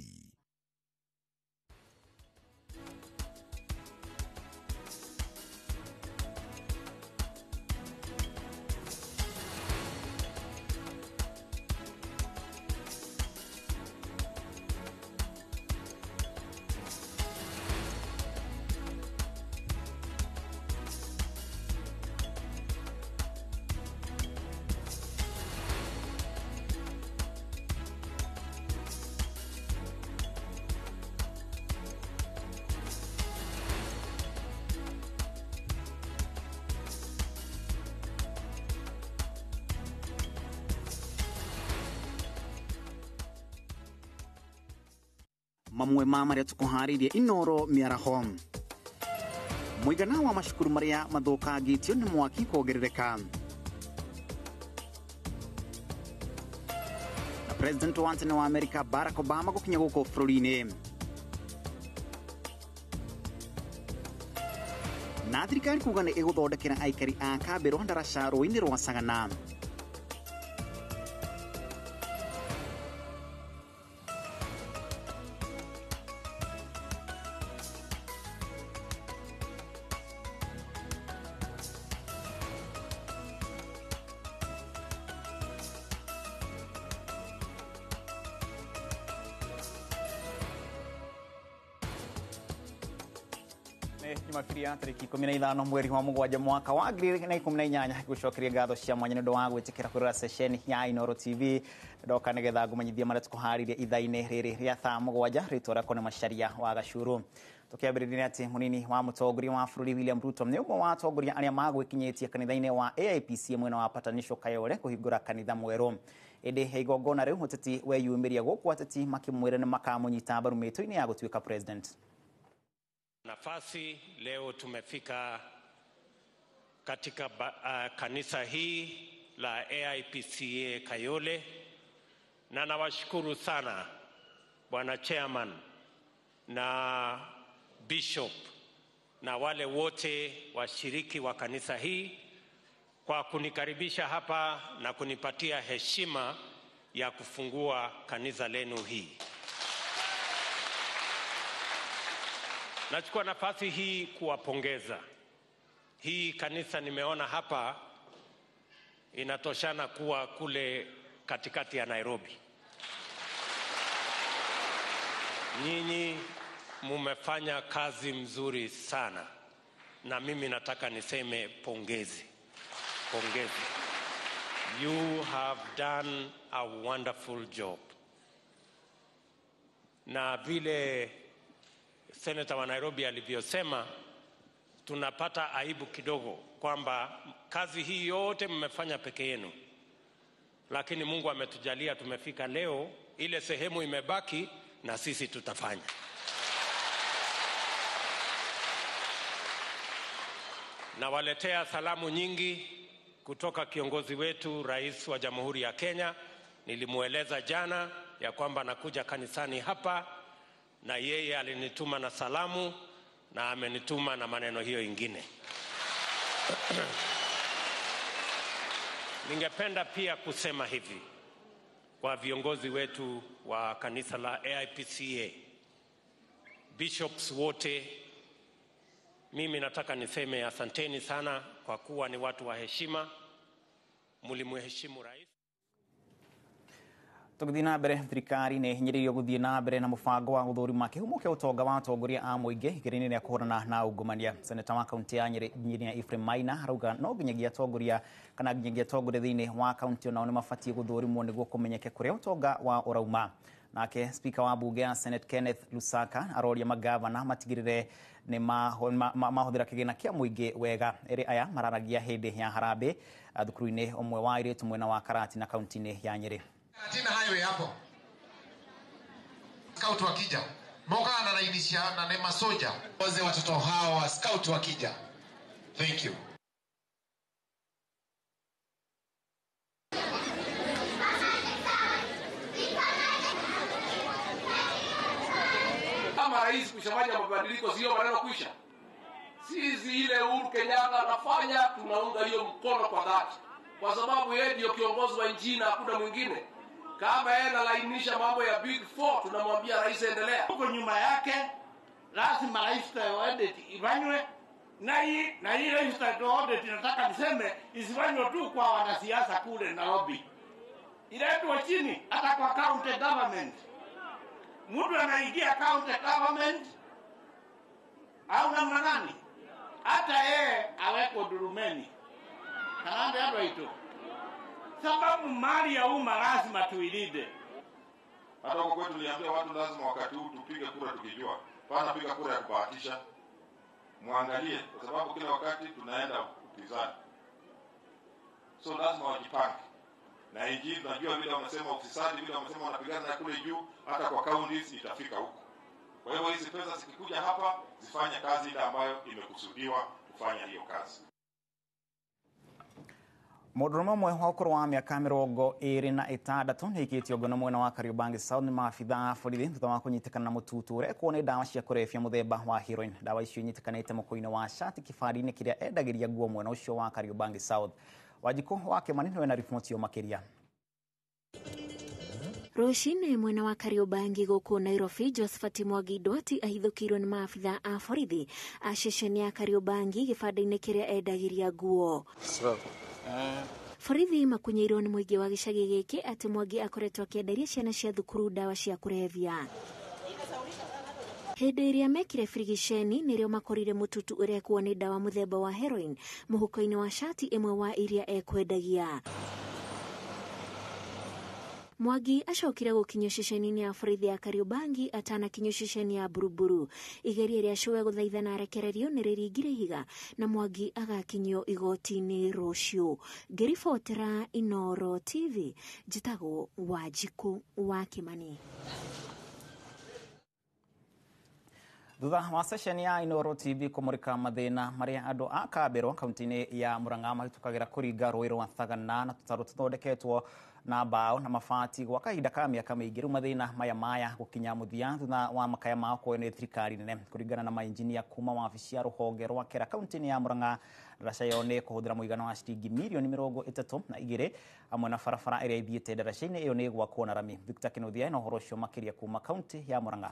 Mamwe ma maria tukuharirie Inoro mĩaraho. Mũigana wa macukuru maria mathũkangĩtio nĩ mwaki kuongerereka. Na President wa tene wa Amerika Barack Obama gũkinya gũkũ bũrũri-inĩ. Na thirikari kuga nĩ ĩgũthondekera aikari a Kambĩrwa ndaraca rũĩ-inĩ rwa Sagana. Jumapili ya tariki 15 mweri wa mũgwanja mwaka wa 2018 gũcokeria ngatho cia mwanya nĩ ũndũ wa gwĩtĩkĩra kwĩrora ceceni ya Inoro TV. Ndoka nĩgetha ngũmenyithie marĩa tũkũharĩria ithaa-inĩ rĩrĩ rĩa thaa 7. Rĩtwa rĩakwa nĩ Macharia wa Gacuru. Tũkĩambĩrĩria atĩ mũnini wa mũtongoria wa bũrũri William Ruto nĩ ũmwe wa atongoria arĩa magwĩkinyĩtie kanitha-inĩ wa AIPC mwena wa Patanisho Kayole kũhingũra kanitha mwerũ. Ĩndĩ igongona rĩu mũteti weyumĩria gũkũ ateti makĩmwĩra nĩ makamũnyita mbaru mĩtũ-inĩ ya gũtuĩka president. Nafasi leo tumefika katika kanisa hii la AIPCA Kayole, na nawashukuru sana Bwana Chairman na Bishop na wale wote washiriki wa kanisa hii kwa kunikaribisha hapa na kunipatia heshima ya kufungua kanisa lenu hii. Nachukua nafasi hii kuwapongeza. Hii kanisa nimeona hapa inatoshana kuwa kule katikati ya Nairobi. Nyinyi mumefanya kazi mzuri sana, na mimi nataka niseme pongezi. Pongezi. You have done a wonderful job. Na vile Senator wa Nairobi alivyosema, tunapata aibu kidogo kwamba kazi hii yote mmefanya peke yenu. Lakini Mungu ametujalia tumefika leo, ile sehemu imebaki na sisi tutafanya. Nawaletea salamu nyingi kutoka kiongozi wetu, Rais wa Jamhuri ya Kenya. Nilimueleza jana ya kwamba nakuja kanisani hapa, na yeye alinituma na salamu na amenituma na maneno hiyo ingine. Ningependa pia kusema hivi kwa viongozi wetu wa kanisa la AIPCA, bishops wote, mimi nataka niseme asanteni sana kwa kuwa ni watu wa heshima, mulimuheshimu rais. Tũgĩthiĩ na mbere, thirikari nĩ ĩhinyĩrĩirio gũthiĩ na mbere na mũbango wa gũthũrima kĩhumo kĩa ũtonga wa atongoria a mũingĩ igeria-inĩ rĩa kũhũrana na ungumania. Seneta wa kaunti ya Nyĩrĩ Injinia Ephraim Maina arauga no nginyagia atongoria kana nginyagia atongoria thĩinĩ wa kaunti onao nĩ mabatiĩ gũthũrimwo nĩguo kũmenyeke kũrĩa ũtonga wa ũrauma. Nake Speaker wa bunge ya Senate Kenneth Lusaka aroria magavana matigirire ni mahuthira kigina kia muingi wega. Eri aya mararagia hindi ya harambee thukuru-ini umwe wa airitu mwena wa Karatina kaunti-ini ya Nyeri. Karatina highway hapo scout wakija moka analainisha na ni masoja wazee watoto hawa wa scout wakija. Thank you. Kama rais kushafanya mabadiliko, sio maneno kuisha. Sisi ile Uhuru Kenyatta anafanya, tunaunga hiyo mkono kwa dhati, kwa sababu yeye ndio kiongozi wa nchi na hakuna mwingine. Kama yeye analainisha mambo ya Big Four, tunamwambia rais endelea. Huko nyuma yake lazima lifestyle audit ifanywe, na hii lifestyle audit nataka niseme isifanywe tu kwa wanasiasa kule Nairobi, iletwe chini hata kwa county government. Mtu anaingia county government au namna gani, hata yeye awekwe durumeni kanande hapo ito, sababu mali ya umma lazima tuilinde. Hata huko kwetu tuliambia watu lazima wakati huu tupige kura tukijua. Pana piga kura ya kubahatisha. Muangalie kwa sababu kila wakati tunaenda upinzani. So lazima wajipange. Na injili tunajua vile wamesema ufisadi, vile wamesema wanapigana na kule juu, hata kwa counties itafika huko. Kwa hivyo hizi pesa zikikuja hapa zifanye kazi ile ambayo imekusudiwa kufanya hiyo kazi. Mũndũrũme ũmwe wa ũkũrũ wa mĩaka 26 nĩaikĩtio ngono mwena wa Kariobangi South nĩ maabitha a borithi thutha wa kũnyitĩkana na mũtutu ũrekwo nĩ ndawa cia kũrebia mũthemba wa heroin. Ndawa icio inyitĩkanĩte mũkũinĩ wa shati kĩbanda-inĩ kĩrĩa endagĩria nguo mwena ũcio wa Kariobangi South. Wanjikũ wa Kĩmani nĩwe na riboti makĩria. Rũcinĩ mwena wa Kariobangi gũkũ Nairobi, Josephat Mwangi Ndwati ahithũkĩirwo nĩ maabitha a borithi a ceceni ya Kariobangi gĩbanda-inĩ kĩrĩa endagĩria nguo. Borithi makunyeirwo nĩ mũingĩ wa gĩcagi gĩkĩ atĩ Mwangi akoretwo akĩenderia ciana cia thukuru ndawa cia kũrebia. Hĩndĩ ĩrĩa mekire birigiceni nĩrĩo makorire mũtutu ũrekwo nĩ ndawa mũthemba wa heroin mũhuko-inĩ wa shati ĩmwe wa iria ekwendagia. Mwangi acokire gũkinyio ceceni-inĩ ya borithi ya Kariobangi atanakinyio ceceni ya Buruburu. Igeria rĩa cũwe gũthaithana arekererio nĩ rĩringire ihiga na Mwangi agakinyio igoti-inĩ rũciũ. Ngĩribotera Inooro TV, njĩtagwo Wanjikũ wa Kĩmani. Thutha wa ceceni ya Inooro TV kũmũrĩka mathĩna marĩa andũ a Kambĩrwo kaunti-inĩ ya Murang'a mahĩtũkagĩra kũringa rũĩ rwa Thagana na tũtarũ tũthondeketwo na mbaũ na mabati gwa kahinda ka mĩaka mĩingĩ, rĩu mathĩna maya maya gũkinya mũthia thutha wa makaya mao kuoywo nĩ thirikari nene. Kũringana na mainjinia kuma wabici ya rũhonge rwa Kera kaunti-inĩ ya Murang'a, ndaraca ĩyo nĩ kũhũthĩra mũigana wa ciringi mirioni 32 hamwe na barabara ĩrĩa ĩthiĩte ndaraca-inĩ ĩyo nĩ gwakwo na rami. Victor Kinuthia na ũhoro ũcio makĩria kuma kaunti ya Murang'a.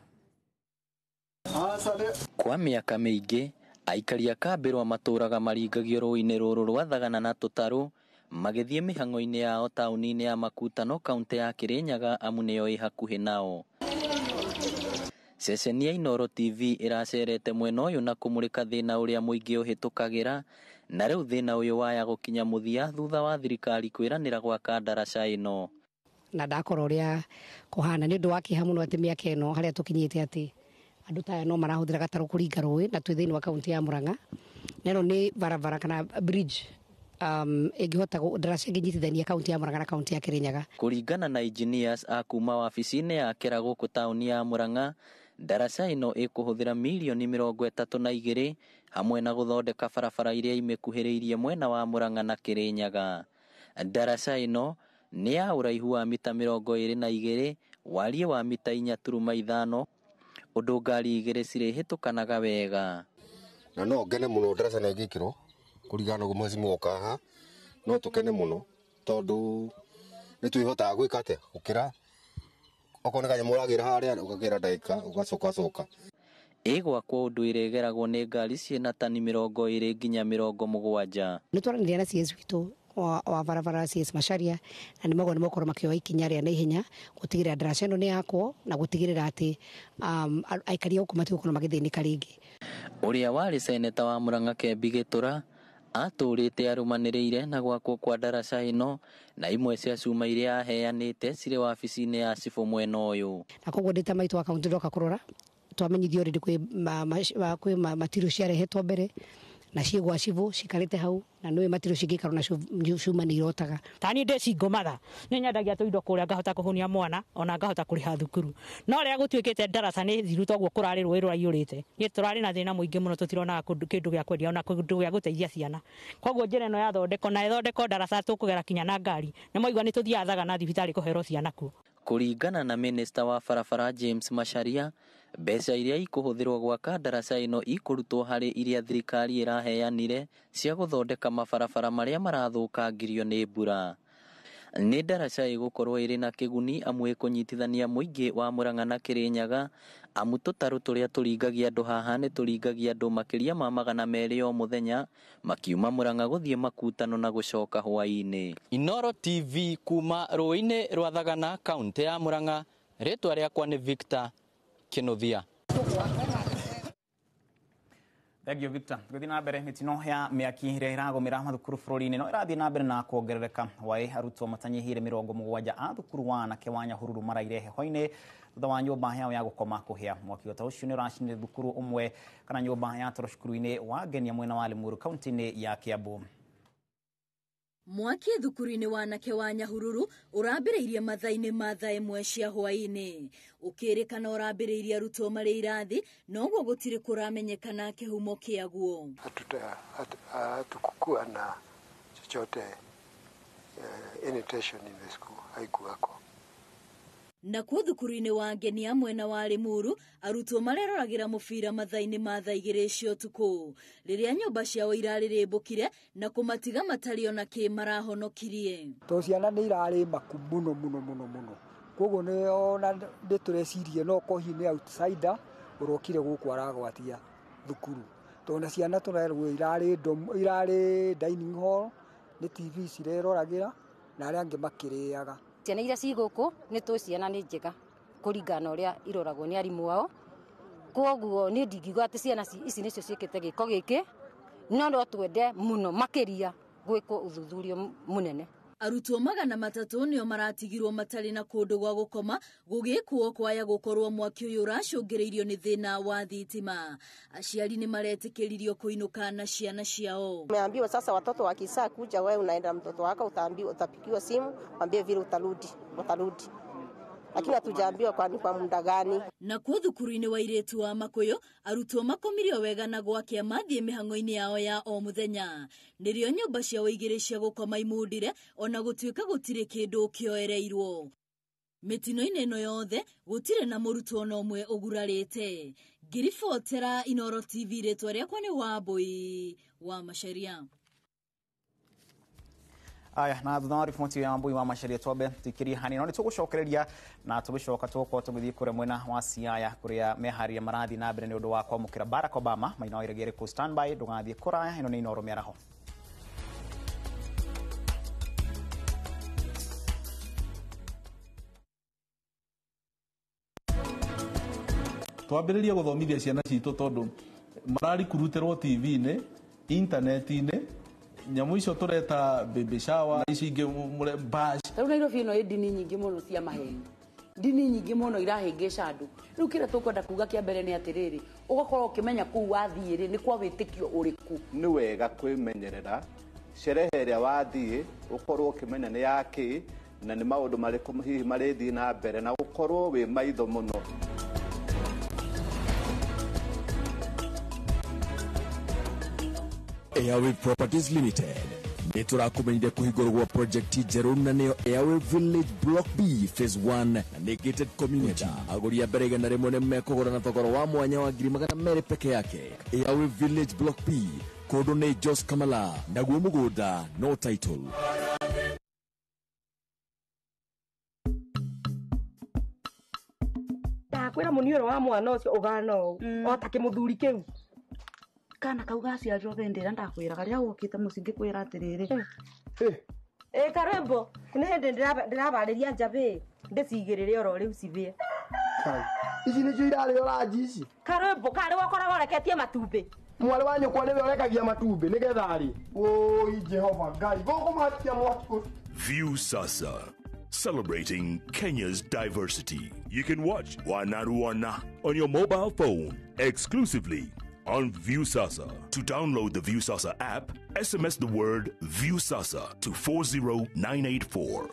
Kwa mĩaka mĩingĩ aikari a Kambĩrwa matũraga maringagio rũĩ-inĩ rũrũ rwa Thagana na tũtarũ magĩthiĩ mĩhang'o-inĩ yao taũni-inĩ ya Makutano kaunti ya Kĩrĩnyaga amu nĩyo ĩ hakuhĩ nao. Ceceni ya Inooro TV ĩracerete mwena ũyũ na kũmũrĩka thĩna ũrĩa mũingĩ ũhĩtũkagĩra, na rĩu thĩna ũyũ waya gũkinya mũthia thutha wa thirikari kwĩranĩra gwaka ndaraca ĩno. Na ndakora ũrĩa kũhana nĩ ũndũ wa kĩeha mũno atĩ mĩaka ĩno harĩa tũkinyĩte atĩ andũ ta aya no marahũthĩra gatarũ kũringa rũĩ na twĩ thĩinĩ wa kaunti ya Murang'a. Na ĩno nĩ barabara kana bridge ĩngĩhota ndaraca ĩngĩnyitithania kaunti ya Murang'a na kaunti ya Kĩrĩnyaga. Kũringana na engineers a kuma wabici-inĩ ya Kera gũkũ taũni ya Murang'a, ndaraca ĩno ĩkũhũthĩra mirioni 32 hamwe na gũthondeka barabara iria imĩkuhĩrĩirie mwena wa Murang'a na Kĩrĩnyaga. Ndaraca ĩno nĩ ya ũraihu wa mita 22, wariĩ wa mita 4.5, ũndũ ngari igĩrĩ cirĩhĩtũkanaga wega. Na no ngene mũno ndaraca nĩ ĩngĩkĩrwo kũringana na ũguo mheshimiwa oka haha, no tũkene mũno tondũ nĩ twĩhotaga gwĩka atĩa gũkĩra okorwo nĩ kanyamũ ũragĩra harĩa ũgakĩra ndagĩka ũgacoka coka. Ĩgwakwo ũndũ ĩrĩgeragwo nĩ ngari ciĩna tani 20 nginya 70. Nĩ twaranĩria na CS witũ wa barabara CS Macharia na nĩ mago nĩ makorwo makĩoya ikinya rĩa naihenya gũtigĩrĩra ndaraca ĩno nĩ yakwo na gũtigĩrĩra atĩ aikari a gũkũ matigũkorwo magĩthĩnĩka rĩngĩ. Ũrĩa warĩ seneta wa Murang'a Kembi Gĩtũra Atũrĩte arũmanĩrĩire na gwakwo kwa ndaraca ĩno na imwe cia cuma iria aheanĩte cirĩ wabici-inĩ ya cibũ mwena ũyũ. Na koguo ndĩ ta maitũ wa kaunti ndoka kũrora twamenyithio already kwĩ material ciarehetwo mbere na ciĩ gwa cibũ cikarĩte hau na nĩũĩ material cingĩikarwo na cuma nĩ irotaga. Ta niĩ ndĩ single mother, nĩ nyendagia tũindo kũrĩa ngahota kũhũnia mwana ona ngahota kũrĩha thukuru. No rĩrĩa gũtuĩkĩte ndaraca nĩ thiru toguo kũrarĩ rũĩ rũraiyũrĩte, niĩ tũrarĩ na thĩna mũingĩ mũno, tũtironaga kĩndũ gĩa kwendia ona kĩndũ gĩa gũteithia ciana. Koguo njĩra ĩno yathondekwo na ĩthondekwo ndaraca tũkũgera kinya na ngari, nĩ mwaigua nĩ tũthiaga Thagana thibitarĩ kũherwo ciana kuo. Kũringana na minista wa barabara James Macharia, mbeca iria ikũhũthĩrwo gwaka ndaraca ĩno ikũrutwo harĩ iria thirikari ĩraheanire cia gũthondeka mabarabara marĩa marathũkangirio nĩ mbura. Nĩ ndaraca ĩgũkorwo ĩrĩ na kĩguni amu ĩkũnyitithania mũingĩ wa Murang'a na Kĩrĩnyaga, amu tũtarũ tũrĩa tũringagia andũ haha nĩ tũringagia andũ makĩria ma 200 o mũthenya makiuma Murang'a gũthiĩ Makutano na gũcoka hwaĩ-inĩ. Inooro TV kuma rũĩ-inĩ rwa Thagana, kaũntĩ ya Murang'a, rĩtwa rĩakwa nĩ Victor Kinuthia. Thank you Victor. Gũthiĩ na mbere mĩtino ya mĩaki ĩrĩa ĩragũmĩra mathukuru bũrũri-inĩ no ĩrathiĩ na mbere na kuongerereka. Waĩ arutwo matanyihĩire 70 a thukuru wa anake wa Nyahururu maraire heho-inĩ thutha wa nyũmba yao ya gũkoma kũhĩa. Mwaki ta ũcio nĩ ũracinire thukuru ũmwe kana nyũmba ya toro cukuru-inĩ wa Ngenia mwena wa Limuru kaunti-inĩ ya Kiambu. Mwaki thukuru-inĩ wa anake wa Nyahururu ũrambĩrĩirie mathaa-inĩ ma thaa 1 cia hwaĩ-inĩ, ũkĩrĩkana ũrambĩrĩirie arutwo marĩ irathi, noguo gũtirĩ kũramenyekana kĩhumo kĩaguo. Hatukukuwa na chochote any tension in the school, haikuwako. Nakuo thukuru-inĩ wa Ngenia mwena wa Limuru arutwo mareroragĩra mũbira mathaa-inĩ ma thaa 2 cia ũtukũ rĩrĩa nyũmba ciao irarĩrĩmbũkire na kũmatiga matarĩ ona kĩ marahonokirie. To ciana nĩ irarĩ maku mũno mũno mũno mũno, koguo nĩ ona nĩ tũrecirie no kohi nĩ outsider ũrokire gũkũ aragwatia thukuru, tondũ ciana tũrerwo irarĩ dining hall nĩ TV cireroragĩra na arĩa angĩ makĩrĩaga. Ciana iria ci gũkũ nĩ tũĩ ciana nĩ njega kũringana na ũrĩa iroragwo nĩ arimũ ao, koguo niĩ ndingiuga atĩ ciana ici nĩcio ciĩkĩte gĩko gĩkĩ, no twende mũno makĩria gwĩkwo ũthuthuria mũnene. Arutwo 300 nĩo maratigirwo matarĩ na kũndũ gwa gũkoma gũgĩkwo kwaya gũkorwo mwaki ũyũ ũracũngĩrĩirio nĩ thĩna wa thitima. Aciari nĩ maretĩkĩririo kũinũka na ciana ciao. Umeambiwa sasa watoto wakisaa kuja, wewe unaenda mtoto wako utaambiwa, utapigiwa simu mwambie vile utarudi, lakini hatujaambiwa kwa muda gani. Nakuo thukuru-inĩ wa irĩtu wa Makuyu arutwo makomire o wega na gwakĩa mathiĩ mĩhang'o-inĩ yao ya o mũthenya. Nĩrĩo nyũmba ciao 2 cia gũkoma imundire ona gũtuĩka gũtirĩ kĩndũ kĩoereirwo. Mĩtino-inĩ ĩno yothe gũtirĩ na mũrutwo ona ũmwe ũgurarĩte. Ngĩribotera Inooro TV rĩtwa rĩakwa nĩ Wambui wa Macharia. Aya, na thutha wa riboti ya Wambui wa Macharia twambe tuikirie hanini no nĩ tũgũcokereria na tũgĩcoka tũgũkorwo tũgĩthiĩ kũrĩa mwena wa Siaya kũrĩa meharĩria marathiĩ na mbere nĩ ũndũ wa kwamũkĩra Barack Obama. Maina wa Iregi kũ standby, ndũgathiĩ kũraya, ĩno nĩ Inooro mĩaraho. Twambĩrĩrie gũthomithia ciana citũ tondũ mararikurutĩrwo TV-inĩ, intaneti-inĩ, nyamũ icio tũreta baby shower, ici ingĩ bash. Rĩu Nairobi ĩno ĩ ndini nyingĩ mũno cia maheni, ndini nyingĩ mũno irahĩngĩca andũ. Rĩu kĩrĩa tũkwenda kuga kĩa mbere nĩ atĩrĩrĩ, ũgakorwo ũkĩmenya kũu wathiĩ rĩ nĩ kwa wĩtĩkio ũrĩkũ. Nĩ wega kwĩmenyerera sherehe ĩrĩa wathiĩ, ũkorwo ũkĩmenya nĩ yakĩ na nĩ maũndũ marĩkũ hihi marĩthiĩ na mbere, na ũkorwo wĩ maitho mũno. Airwave Properties Limited nĩ tũrakũmenyithia kũhingũrwo gwa project njerũ na nĩyo Airwave Village Block B Phase 1 na nĩ gated community. Agũri a mbere 100 nĩ mekũgũra na thogora wa mwanya wa 200,000 peke yake. Airwave Village Block B, kũndũ nĩ Jos Kamala, naguo mũgũnda no title. Ndakwĩra mũniũrũ wa mwana ũcio ũgana ũũ o ta kĩmũthuri kĩu. Kana kau gaciarirwo hĩndĩ ĩrĩa ndakwĩraga rĩrĩa ũkĩte mũciĩ ngĩkwĩra atĩrĩrĩ. Ĩ karwĩmbo nĩ hĩndĩ ndĩrabarĩria njabĩ ndĩcigĩrĩre oro rĩu cibĩe. Ici nĩcio irarĩo ranji ici. Karwĩmbo karĩ wakoragwo ũreketie matumbĩ. Mwarĩ wa nyũkwa nĩwe ũrekagia matumbĩ nĩgetha arĩ. Wũi Jehova Ngai, gũkũmatia mwaki. View Sasa, celebrating Kenya's diversity. You can watch Wanaruana on your mobile phone exclusively on Viusasa. To download the Viusasa app, SMS the word Viusasa to 40984.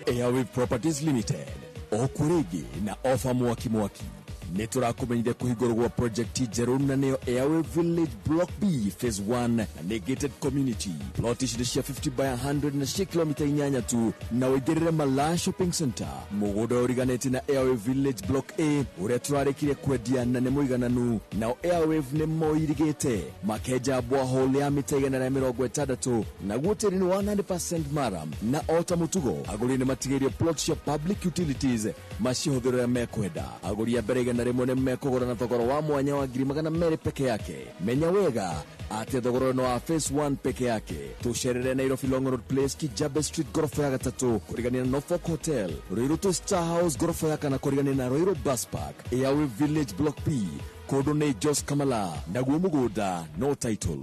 Airwave Properties Limited okurigi na ofa mwaki mwaki nä tå rakåmenyithia kå hingå rwo project njerå na nä yo Airwave Village Block B Phase 1 na nä gated community. Plot ici nä cia 50 by 100 na cia kilomita 8 tu, na ũingĩrĩre Malaa Shopping Center, mũgũnda ũriganĩtie na Airwave Village Block A ũrĩa tũrarĩkirie kwendia na nĩ mũigananu. Nao Airwave nĩ moirigĩte makenja borehole ya mita 160, naguo tĩri nĩ 100% maram, na o ta mũtugo agũri nĩ matigĩirio plot cia public utilities macihũthĩre ũrĩa mekwenda. Agũri a mbere 100 nĩ mekũgũra na thogora wa mwanya wa 200,000 peke yake. Menya wega atĩ thogora ũyũ nĩ wa phase 1 peke yake. Tũcerere Nairobi Long Road Place, Kijabe Street gorofa ya gatatũ kũrigania na Norfolk Hotel, Ruiru to Star House gorofa ya kana kũrigania na Ruiru Bus Park, Airwave Village Block B, kũndũ nĩ Jos Kamala, naguo mũgũnda no title.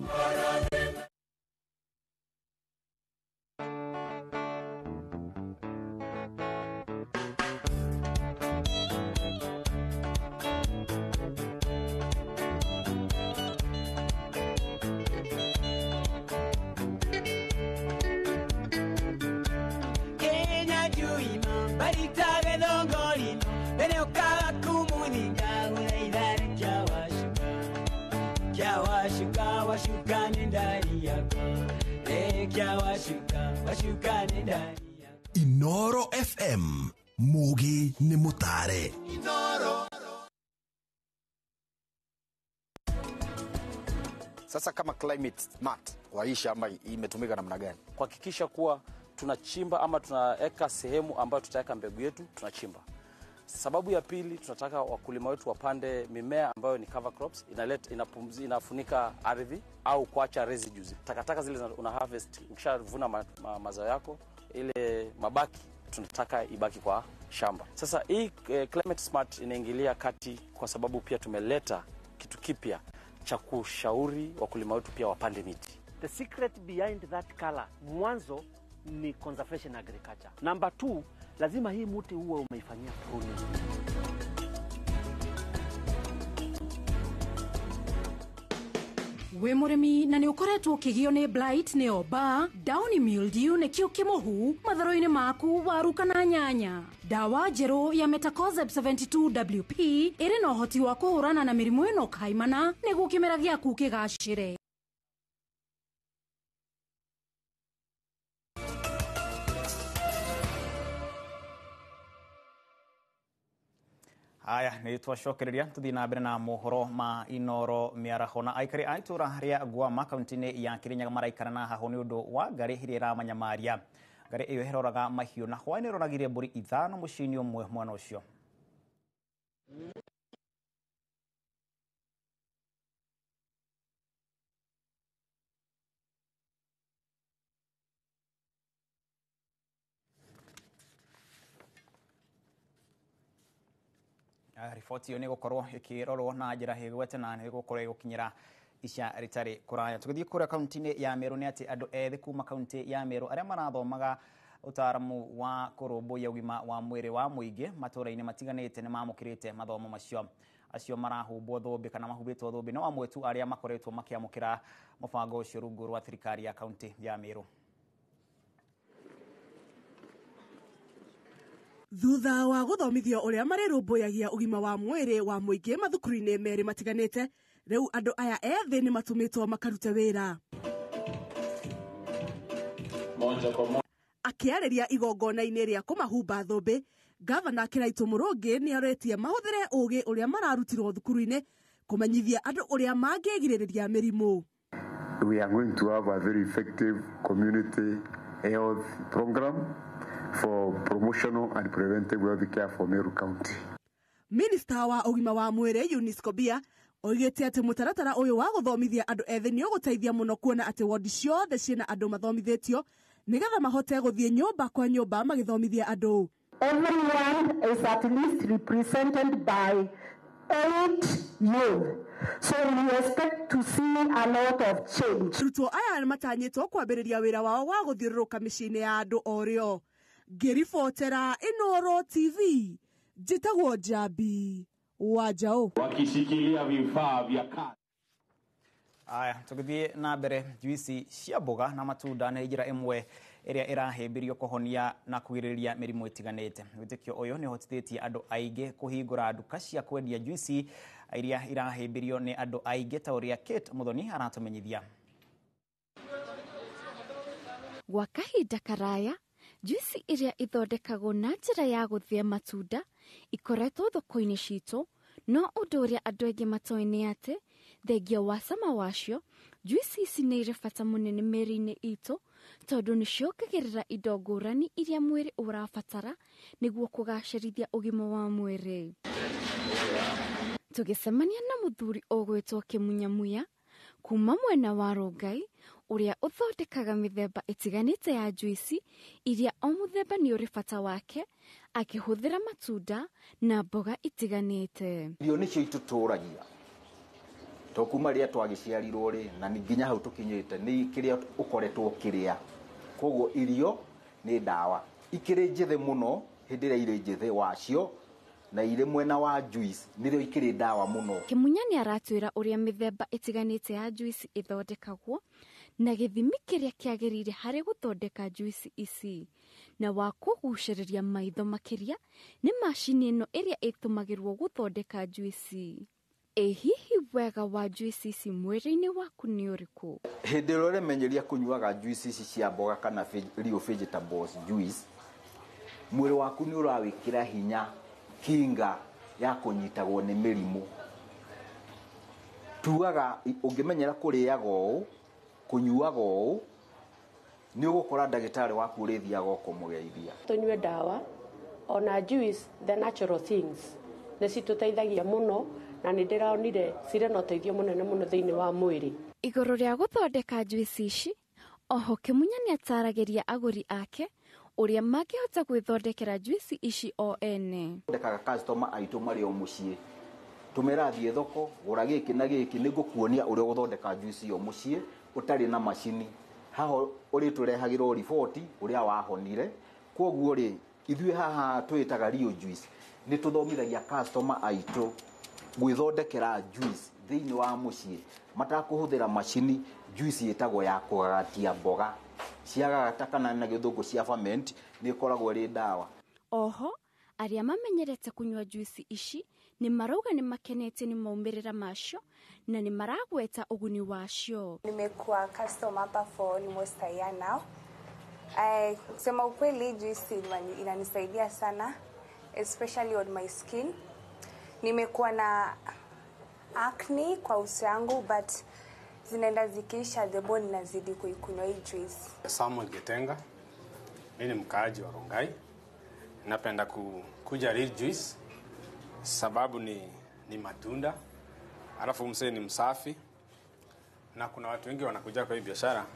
Inoro FM Mugi ni mutare. Inoro. Sasa kama climate smart kwa hii shamba imetumika namna gani? Kuhakikisha kuwa tunachimba ama tunaweka sehemu ambayo tutaweka mbegu yetu, tunachimba. Sababu ya pili, tunataka wakulima wetu wapande mimea ambayo ni cover crops, inaleta inafunika ardhi au kuacha residues. Takataka zile una harvest, ukishavuna mazao yako, ile mabaki tunataka ibaki kwa shamba. Sasa hii climate smart inaingilia kati kwa sababu pia tumeleta kitu kipya cha kushauri wakulima wetu pia wapande miti. The secret behind that color mwanzo ni conservation agriculture. Number 2, lazima hii muti uwe umeifanyia pruning. Wĩ mũrĩmi na nĩ ũkoretwo ũkĩgio nĩ blight nĩyo mbaa, downy mildew nĩkĩo kĩmũhu matharũ-inĩ maku, waru kana nyanya. Ndawa njerũ ya Metakozeb 72 WP ĩrĩ na ũhoti wa kũhũrana na mĩrimũ ĩno kaimana nĩguo kĩmera gĩaku kĩgacĩre. Aya nä twacokereria tũthiĩ na mbere na mohoro ma Inoro mĩaraho. Na aikari a itũra rĩa Ngwama kaunti-inĩ ya Kirinyaga maraikara na haho nĩ ũndũ wa ngarĩ ĩrĩa ĩramanyamaria. Ngarĩ ĩyo ĩroraga mahiũ na hwaĩ-inĩ ĩroragire mbũri 5 mũciĩ-inĩ ũmwe mwena ũcio. Riboti ĩyo nĩ ĩgũkorwo ĩkĩrorwo na njĩra ĩgwete na nĩ ĩgũkorwo ĩgũkinyĩra ica rĩtarĩ kũraya. Tũgĩthiĩ kũrĩa kaunti-inĩ ya Meru nĩ atĩ andũ ethĩ kuma kaunti ya Meru arĩa marathomaga ũtaaramu wa kũrũmbũiya ũgima wa mwĩrĩ wa mũingĩ matũũra-inĩ matiganĩte nĩ mamũkĩrĩte mathomo macio. Acio marahumbwo thũmbĩ kana mahumbĩtwo thũmbĩ no amwe tu arĩa makoretwo makĩamũkĩra mũbango ũcio rungu rwa thirikari ya kaunti ya Meru. Thutha wa gũthomithio ũrĩa marĩrũmbũyagia ũgima wa mwĩrĩ wa mũingĩ mathukuru-inĩ merĩ matiganĩte, Rĩu andũ aya ethĩ nĩ matũmĩtwo makarute wĩra. Akĩarĩria igongona-inĩ rĩa kũmahumba thũmbĩ, Gavana Kĩraitũ Mũrũngĩ nĩ aretie mahũthĩre ũgĩ ũrĩa mararutirwo thukuru-inĩ kũmenyithia andũ ũrĩa mangĩgirĩrĩria mĩrimũ. We are going to have a very effective community health program for promotional and preventive health care for Meru County. Minista wa ũgima wa mwĩrĩ Eunice Kobia oigĩte atĩ mũtaratara ũyũ wa gũthomithia andũ ethĩ nĩ ũgũteithia mũno kuona atĩ wodi ciothe ciĩna andũ mathomithĩtio nĩgetha mahote gũthiĩ nyũmba kwa nyũmba magĩthomithia andũ. Everyone is at least represented by 8 youth. So we expect to see a lot of change. Arutwo aya matanyĩtwo kwambĩrĩria wĩra wao wa gũthiũrũrũka mĩciĩ-inĩ ya andũ o rĩo. Ngĩribotera Inooro TV, njĩtagwo Njambi wa Njaũ. Wakishikilia vifaa vya kazi. Aya, tũgĩthiĩ na mbere, juici cia mboga na matunda nĩ njĩra ĩmwe ĩrĩa ĩrahĩmbĩrio kũhonia na kũgirĩrĩria mĩrimũ ĩtiganĩte. Wĩtĩkio ũyũ nĩ ũhotithĩtie andũ aingĩ kũhingũra nduka cia kwendia juici iria irahĩmbĩrio nĩ andũ aingĩ ta ũrĩa Kate Muthoni aratũmenyithia. Gwa kahinda karaya, juici iria ithondekagwo na njĩra ya gũthĩa matunda ikoretwo thoko-inĩ citũ, no ũndũ ũrĩa andũ aingĩ matoĩ nĩ atĩ thengia wa cama wacio, juici ici nĩ irĩ bata mũnene mĩĩrĩ-inĩ itũ tondũ nĩ ciongagĩrĩra indo ngũrani iria mwĩrĩ ũrabatara nĩguo kũgacĩrithia ũgima wa mwĩrĩ. Tũgĩcemania na mũthuri ũgwĩtwo Kĩmunyamuya kuma mwena wa Rongai ũrĩa ũthondekaga mĩthemba ĩtiganĩte ya juici iria o mũthemba nĩ ũrĩ bata wake akĩhũthĩra matunda na mboga itiganĩte. Irio nĩcio itũtũragia to kuma rĩrĩa twagĩciarirwo rĩ na nginya hau tũkinyĩte nĩ kĩrĩa ũkoretwo ũkĩrĩa, koguo irio nĩ ndawa ikĩrĩ njĩthĩ mũno hĩndĩ ĩrĩa irĩ njĩthĩ wacio na irĩ mwena wa juice nĩrĩo ikĩrĩ ndawa mũno. Kĩmunya nĩ aratwĩra ũrĩa mĩthemba ĩtiganĩte ya juici ĩthondekagwo na gĩthimi kĩrĩa kĩagĩrĩire harĩ gũthondeka juici ici, na wa kũgucĩrĩria maitho makĩria nĩ macini ĩno ĩrĩa ĩtũmagĩrwo gũthondeka juici. Ĩ hihi wega wa juici ici mwĩrĩ-inĩ waku nĩ ũrĩkũ? Hĩndĩ ĩrĩa ũremenyeria kũnyuaga juici ici cia mboga kana real vegetables juice, mwĩrĩ waku nĩ ũrawĩkĩra hinya kinga ya kũnyitagwo nĩ mĩrimũ. Tugaga ũngĩmenyera kũrĩaga ũũ, kũnyuaga ũũ, nĩ ũgũkora ndagĩtarĩ waku ũrĩthiaga ũkũmũgeithia. Tũnyue ndawa ona juice, the natural things nĩ citũteithagia mũno na nĩ ndĩronire cirĩ na ũteithio mũnene mũno thĩinĩ wa mwĩrĩ. Igũrũ rĩa gũthondeka juici ici, oho Kĩmunya nĩ ataragĩria agũri ake ũrĩa mangĩhota gwĩthondekera juici ici o ene. Thondekaga customer aitũ marĩ o mũciĩ, tũmera thiĩ thoko gũra gĩkĩ na gĩkĩ, nĩngũkuonia ũrĩa ũgũthondeka juici ĩyo mũciĩ ũtarĩ na macini. Haha ũrĩtũrehagĩrwo riboti ũrĩa wahonire. Koguo rĩ, ithuĩ haha twĩtaga real juice nĩ tũthomithagia customer aitũ gwĩthondekera juice thĩinĩ wa mũciĩ matakũhũthĩra macini. Juice ĩtagwo ya kũgagatia mboga ciagagata kana na gĩthũngũ cia ferment, nĩ ĩkoragwo ĩrĩ ndawa. Oho arĩa mamenyerete kũnyua juici ici nĩ marauga nĩ makenete nĩ maumĩrĩra macio na nĩ maragweta ũguni wacio. Nimekuwa customer hapa for almost a year now. Kusema ukweli juice inanisaidia sana especially on my skin. Nimekuwa na acne kwa uso yangu but zinaenda zikiisha, the bone inazidi kuikunywa hii juice. Samuel Getenga, mimi ni mkaaji wa Rongai. Napenda kuja real juice sababu ni matunda, alafu msee ni msafi, na kuna watu wengi wanakuja kwa hii biashara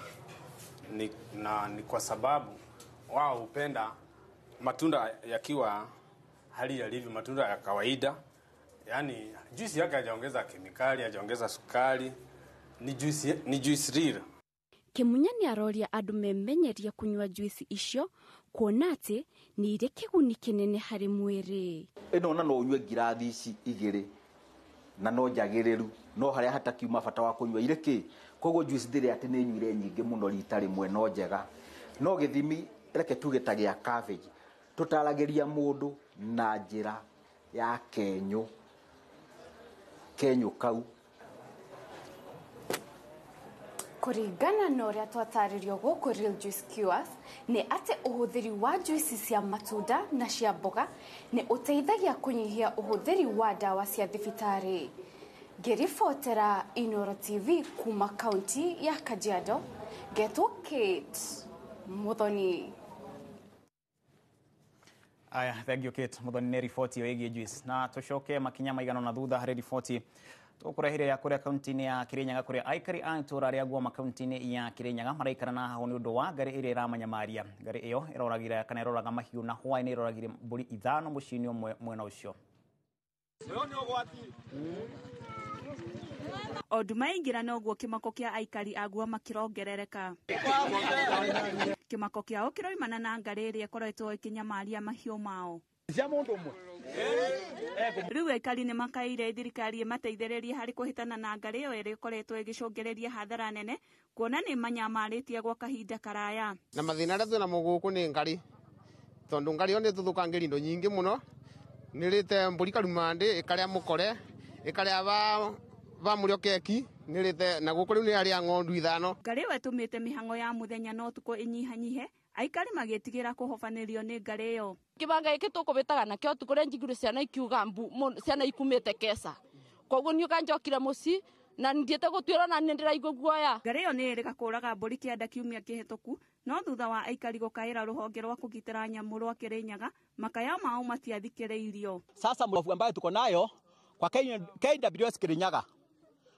ni kwa sababu wao hupenda matunda yakiwa hali yalivyo, matunda ya kawaida. Yaani juice yake hajaongeza kemikali, hajaongeza sukari, ni juice real. Kĩmunya nĩ aroria andũ memenyerie kũnyua juici icio kuona atĩ nĩ irĩ kĩguni kĩnene harĩ mwĩrĩ. Ĩno na no ũnyue ngirathi ici igĩrĩ na no njagĩrĩru, no harĩa hatakiuma bata wa kũnyua irĩ kĩ. Koguo juice ndĩrĩ atĩ nĩ nyuire nyingĩ mũno rita rĩmwe, no njega. No gĩthimi reke tuge ta gĩa cabbage, tũtaragĩria mũndũ na njĩra ya kenyũ, kenyũ kau Kũringana na ũrĩa twatarĩrio gũkũ Real Juice Cures nĩ atĩ ũhũthĩri wa juici cia matunda na cia mboga nĩ ũteithagia kũnyihia ũhũthĩri wa ndawa cia thibitarĩ. Ngĩribotera Inooro TV kuma kaunti ya Kajiado, ngetwo Kate Muthoni. Aya, thank you Kate Muthoni nĩ riboti ĩyo ĩgiĩ juice. Na tũcoke makinya maigana na thutha harĩ riboti tũkũrehire ya kũrĩa kaunti-inĩ ya Kirinyaga kũrĩa aikari a itũũra rĩa Guoma kaunti-inĩ ya Kirinyaga maraikara na hahũ nĩ ũndũ wa ngari ĩrĩa ĩramanyamaria. Ngari ĩyo ĩroragire kana ĩroraga mahiũ na hwaĩ-inĩ ĩroragire mbũri 5 mũciĩ-inĩ ũmwe mwena ũcio. O nduma yaingĩra noguo kĩmako kĩa aikari a Guoma kĩrongerereka. Kĩmako kĩao kĩroimana na ngarĩ ĩrĩa ĩkoretwo ĩkĩnyamaria mahiũ mao. Rĩu aikari nĩ makaĩire thirikari ĩmateithĩrĩrie harĩ kũhĩtana na ngarĩ ĩyo ĩrĩa ĩkoretwo ĩgĩcũngĩrĩria hathara nene kuona nĩ manyamarĩtie gwa kahinda karaya. Na mathĩna arĩa twĩnamo gũkũ nĩ ngari, tondũ ngari ĩyo nĩ ĩtũthũkangĩria indo nyingĩ mũno, nĩrĩte mbũri karumandĩ, ĩkarĩa mũkore, ĩkarĩa va mũrĩo keki, nĩrĩte na gũkũ rĩu nĩ arĩa ng'ondu 5. Ngarĩ ĩyo ĩtũmĩte mĩhang'o ya mũthenya na ũtukũ ĩnyihanyihe, aikari magĩtigĩra kũhobanĩrio nĩ ngarĩ ĩyo. Kĩbanga gĩkĩ tũkũbĩtaga nakĩo ũtukũ ũrĩa njiguire ciana ikiuga mbu, ciana ikumĩte keca. Koguo niĩ ũkanjokire mũciĩ na ndiĩte gũtuĩra na nĩ ndĩraigua guoya. Ngarĩ ĩyo nĩ ĩrĩga kũraga mbũri 9 kiumia kĩhĩtũku, no thutha wa aikari gũkaĩra rũhonge rwa kũgitĩra nyamũ rwa Kirinyaga, makaya mao matiathikĩrĩirio. Sasa mbovu ambayo tuko nayo kwa KWS Kirinyaga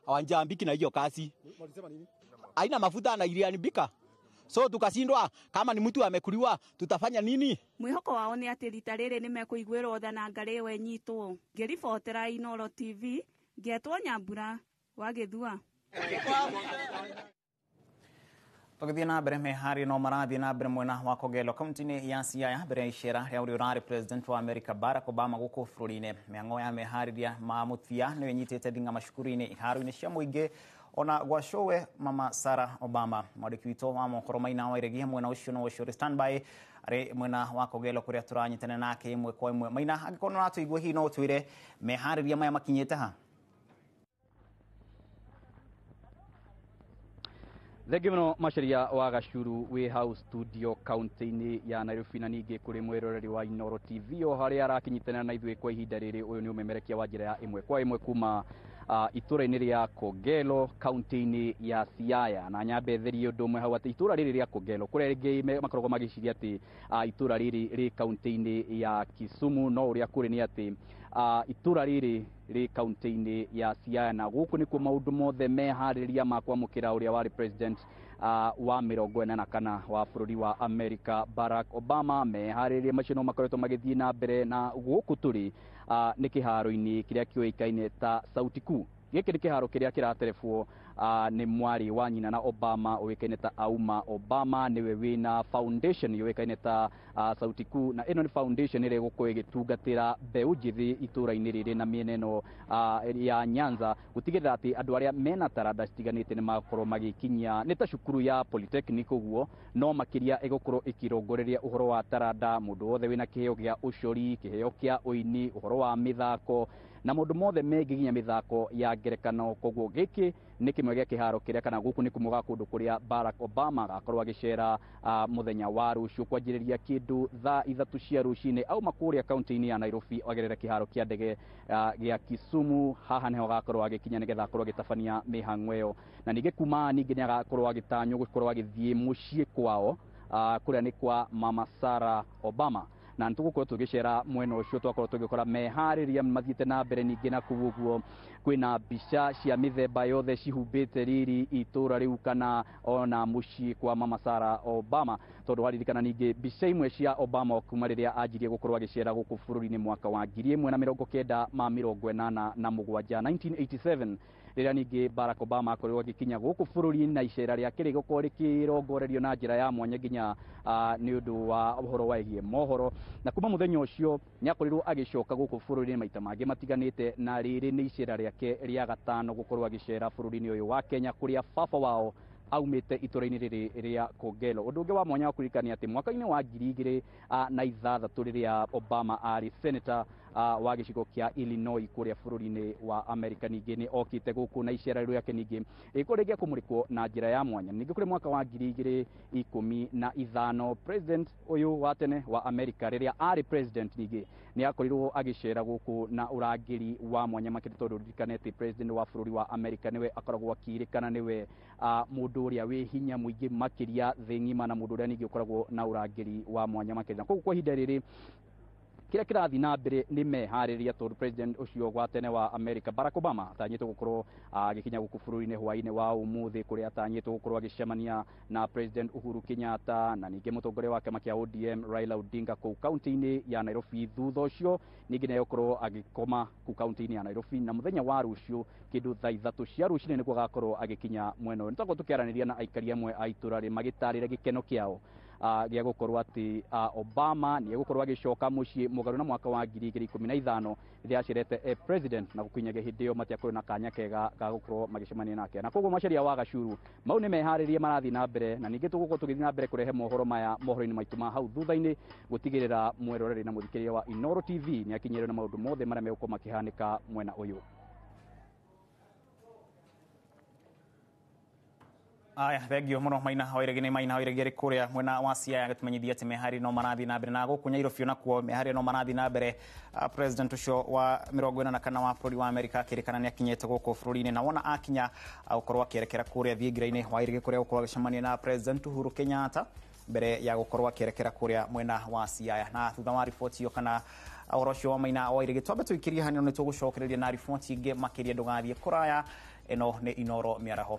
hawajaambiki na hiyo kazi. Haina mafuta na iliharibika. So tukashindwa kama ni mtu amekuliwa tutafanya nini? Mwihoko wao nĩ atĩ rita rĩrĩ nĩ mekũiguĩrwo tha na ngarĩ ĩyo ĩnyitwo. Ngĩribotera Inooro TV, ngetwo Nyambura wa Gĩthua. Tũgĩthiĩ na mbere meharĩria no marathiĩ na mbere mwena wa Kogelo kaunti-inĩ ya Siaya mbere ya icera rĩa ũrĩa ũrarĩ president wa America Barack Obama gũkũ bũrũri-inĩ. Mĩhang'o ya meharĩria ma mũthia nĩyo ĩnyitĩte thing'a macukuru-inĩ, iharo-inĩ cia mũingĩ ona gwa cũwe mama Sarah Obama. Mwandĩki witũ wa mohoro Maina wa Iregi mwena ũcio no ũcio ũrĩ standby arĩ mwena wa Kogelo kũrĩa tũranyitanĩra nake ĩmwe kwa ĩmwe. Maina, angĩkorwo nĩ ũratũigua hihi no ũtwĩre meharĩria maya makinyĩte ha? Thengiũ mũno Macharia wa Gacuru wĩ hau studio kaunti-inĩ ya Nairobi na ningĩ kũrĩ mwĩroreri wa Inooro TV o harĩa arakinyitanĩra na ithuĩ kwa ihinda rĩrĩ. Ũyũ nĩ ũmemerekia wa njĩra ya ĩmwe kwa ĩmwe kuma itũũra-inĩ rĩa Kogelo kaunti-inĩ ya Siaya. Na nyambe therie ũndũ ũmwe hau atĩ itũũra rĩrĩ rĩa Kogelo kũrĩa rĩngĩ makoragwo magĩciria atĩ itũũra rĩrĩ rĩ kaunti-inĩ ya Kisumu, no ũrĩa kũrĩ nĩ atĩ itũũra rĩrĩ rĩ kaunti-inĩ ya Siaya, na gũkũ nĩkuo maũndũ mothe meharĩria ma kwamũkĩra ũrĩa warĩ president wa 44 wa bũrũri wa America Barack Obama. Meharĩria macio no makoretwo magĩthiĩ na mbere, na gũkũ tũrĩ nĩ kĩharo-inĩ kĩrĩa kĩũĩkaine ta Sauti Kuu. Gĩkĩ nĩ kĩharo kĩrĩa kĩraterebwo nĩ mwarĩ wa nyina na Obama ũĩkaine ta Auma Obama, nĩwe wĩna foundation yũĩkaine ta Sauti Kuu, na ĩno nĩ foundation ĩrĩa ĩgũkorwo ĩgĩtungatĩra mbeũ njĩthĩ itũũra-inĩ rĩrĩ na mĩena ĩno ya Nyanza, gũtigĩrĩra atĩ andũ arĩa mena taranda citiganĩte nĩ makorwo magĩkinyia, nĩ ta cukuru ya polytechnic ũguo, no makĩria ĩgũkorwo ĩkĩrongoreria ũhoro wa taranda, mũndũ wothe wĩna kĩheo gĩa ũcori, kĩheo kĩa ũini, ũhoro wa mĩthako na maũndũ mothe megiĩ nginya mĩthako ya ngerekano. Koguo gĩkĩ nĩ kĩmwe gĩa kĩharo kĩrĩa kana gũkũ nĩ kũmwe ga kũndũ kũrĩa Barack Obama agakorwo agĩcera mũthenya wa rũciũ kwanjĩrĩria kĩndũ thaa 3 cia rũcinĩ auma kũrĩa kaunti-inĩ ya Nairobi agerere kĩharo kĩa ndege gĩa Kisumu. Haha nĩho agakorwo agĩkinya nĩgetha akorwo agĩtabania mĩhang'o ĩyo, na ningĩ kuma ningĩ nĩ agakorwo agĩtanywo gũkorwo agĩthiĩ mũciĩ kwao kũrĩa nĩ kwa mama Sarah Obama. Na nĩtũgũkorwo tũgĩcera mwena ũcio, twakorwo tũgĩkora meharĩria mathiĩte na mbere ningĩ na kũu ũguo kwĩna mbica cia mĩthemba yothe cihumbĩte riri itũũra rĩu kana ona mũciĩ kwa mama Sarah Obama, tondũ waririkana ningĩ mbica imwe cia Obama kuma rĩrĩa anjirie gũkorwo agĩcera gũkũ bũrũri-inĩ mwaka wa 1987 1987 rĩrĩa ningĩ Barack Obama akorirwo agĩkinya gũkũ bũrũri-inĩ na icera rĩake rĩgũkorwo rĩkĩrongorerio na njĩra ya mwanya nginya nĩ ũndũ wa ũhoro wĩgiĩ mohoro. Na kuma mũthenya ũcio nĩ akorirwo agĩcoka gũkũ bũrũri-inĩ maita mangĩ matiganĩte, na rĩrĩ nĩ icera rĩake rĩa gatano gũkorwo agĩcera bũrũri-inĩ ũyũ wa Kenya kũrĩa baba wao aumĩte itũũra-inĩ rĩrĩ rĩa Kogelo. Ũndũ ũngĩ wa mwanya wa kũririkania atĩ mwaka-inĩ wa 2006 rĩrĩa Obama arĩ senator wa gĩcigo kĩa Illinois kũrĩa bũrũri-inĩ wa America. Ningĩ nĩ okĩte gũkũ na icera rĩake ningĩ rĩkorwo rĩgĩa kũmũrĩkwo na njĩra ya mwanya. Ningĩ kũrĩ mwaka wa 2015 president ũyũ wa tene wa America rĩrĩa arĩ president ningĩ nĩ akorirwo agĩcera gũkũ na ũrangĩri wa mwanya makĩria, tondũ ririkane atĩ president wa bũrũri wa America nĩwe akoragwo akĩrĩkana nĩwe mũndũ ũrĩa wĩ hinya mũingĩ makĩria thĩ ng'ima na mũndũ ũrĩa ningĩ ũkoragwo na ũrangĩri wa mwanya makĩria. Na koguo kwa ihinda rĩrĩ kĩrĩa kĩrathiĩ na mbere nĩ meharĩria, tondũ president ũcio wa tene wa America Barack Obama atanyĩtwo gũkorwo agĩkinya gũkũ bũrũri-inĩ hwaĩ-inĩ wa ũmũthĩ, kũrĩa atanyĩtwo gũkorwo agĩcemania na President Uhuru Kenyatta na ningĩ mũtongoria wa kĩama kĩa ODM Raila Odinga kũu kaunti-inĩ ya Nairobi. Thutha ũcio ningĩ nĩ egũkorwo agĩkoma kũu kaunti-inĩ ya Nairobi, na mũthenya wa rũciũ kĩndũ thaa 3 cia rũcinĩ nĩguo agakorwo agĩkinya mwena ũyũ. Nĩtwakorwo tũkĩaranĩria na aikari amwe a itũra rĩ magĩtarĩria gĩkeno kĩao gĩa gũkorwo atĩ Obama nĩ egũkorwo agĩcoka mũciĩ mũgarũ na mwaka wa 2015 rĩrĩa acerete president, na gũkinyagia hĩndĩ ĩyo matiakorwo na kanya kega ga gũkorwo magĩcemania nake. Na koguo macaria wa Gacuru mau nĩ meharĩrie marathiĩ na mbere, na ningĩ tũgũkorwo tũgĩthiĩ na mbere kũrehe mohoro maya mohoro-inĩ maitũ ma hau thutha-inĩ, gũtigĩrĩra mweroreri na mũthikĩrĩria wa Inooro TV nĩ akinyĩrwo na maũndũ mothe marĩa megũkorwo makĩhanĩka mwena ũyũ. Aya, thengio muno Maina Wairegi. Nĩ Maina Wairegi arĩ kũrĩa mwena wa Siaya agĩtũmenyithia atĩ meharĩria no marathiĩ na mbere, na gũkũ Nyairobi onakuo meharĩria no marathiĩ na mbere. President ũcio wa 44 wa bũrũri wa Amerika akĩrĩkana nĩ akinyĩte gũkũ bũrũri-inĩ, na wona akinya agũkorwo akĩerekera kũrĩa thingira-inĩ wa Iregi kũrĩa gũkorwo agĩcemania na President Uhuru Kenyatta mbere ya gũkorwo akĩerekera kũrĩa mwena wa Siaya. Na thutha wa riboti ĩyo kana ũhoro ũcio wa Maina Wairegi, twambe tũikĩrie hanini nĩ tũgũcokereria na riboti ingĩ makĩria. Ndũgathiĩ kũraya, ĩno nĩ Inooro Mĩaraho.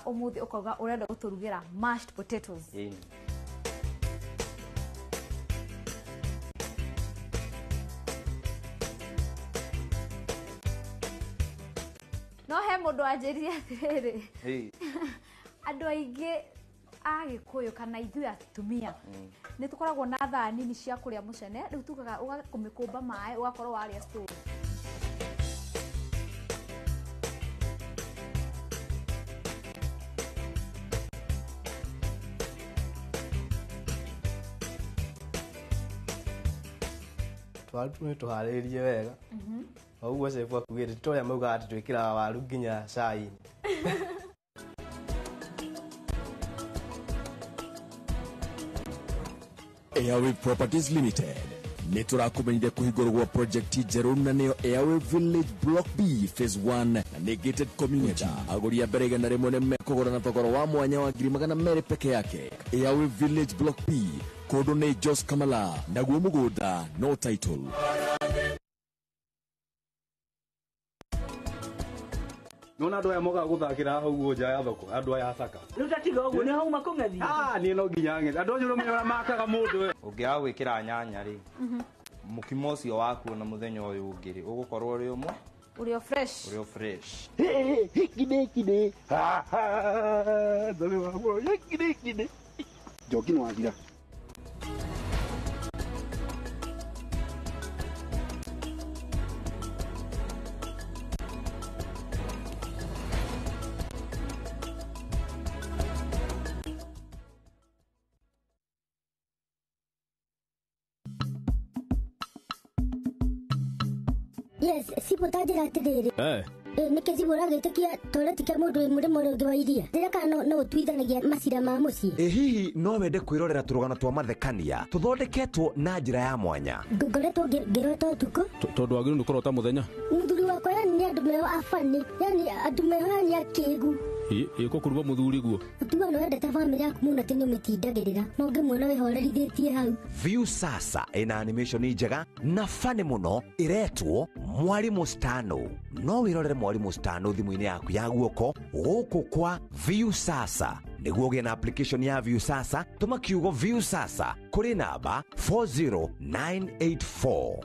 Umuthi ukauga urenda guturugira mashed potatoes. No he mundu anjĩrire atiriri, andũ aingĩ a Gĩkũyũ kana ithuĩ atumia nĩ tũkoragwo na thaa nini cia kũrĩa mũcene, rĩu tugaga ũgakũmĩkũmba maĩ ũgakorwo warĩa stove. Waru nĩ tũharĩrĩrie wega o ũguo chef akugĩte, ti ũrĩa maugaga atĩ twĩkĩraga waru nginya cai-inĩ. Airwave Properties Limited nĩ tũrakũmenyithia kũhingũrwo gwa project njerũ, na nĩyo Airwave Village Block B Phase 1, na nĩ gated community. Agũri a mbere 100 nĩ mekũgũra na thogora wa mwanya wa 200,000 peke yake. Airwave Village Block B, kũndũ nĩ Jos Kamala, naguo mũgũnda no title. Nona andũ aya mokaga gũthakĩra hau ũguo nja ya thoko, andũ aya acaka. Rĩu tatiga ũguo nĩ hauma kũng'ethia. Ah, niĩ no nginya ng'ethie. Andũ acio nĩ makaga mũndũ we. Ũngĩaga gwĩkĩra nyanya rĩ, mũkimo ũcio waku na mũthenya ũyũ ũngĩ rĩ, ũgũkorwo ũrĩ ũmwe, ũrĩ o fresh. Ũrĩ o fresh. Hikine kine. Ha ha. Ndore wa hikine kine. Njoki nĩ wathira. Yes, cibũ ta njĩra atĩrĩrĩ, nĩkĩ cibũ ũragĩtĩkia toilet kĩa mũndũ wĩ mũrĩmo ũrĩa ũngĩ wa iria? Ndĩra kana no ũtuithanagia macira ma mũciĩ. Ĩ hihi no wende kwĩrorera tũrũgano twa mathekania tũthondeketwo na njĩra ya mwanya? Ngoretwo ngĩrota ũtukũ. Tondũ wagĩrĩirwo nĩ kũrota mũthenya. Mũthuri wakwa yani nĩ andũ meho abani, yani andũ meho yani akĩgu. Ĩ kũruga mũthuri guo. Ũtuga nĩ wendete bamĩrĩ yaku mũno atĩ nĩ ũmĩtindagĩrĩra, no ũngĩmuona wĩhorerithĩtie hau. View Sasa ĩna animation njega na fani mũno ĩretwo Mwalimu Stano. No wĩrorere Mwalimu Stano thimũ-inĩ yaku ya guoko gũkũ kwa View Sasa. Nĩguo ũgĩe na application ya View Sasa, tũma kiugo View Sasa kũrĩ namba 40984.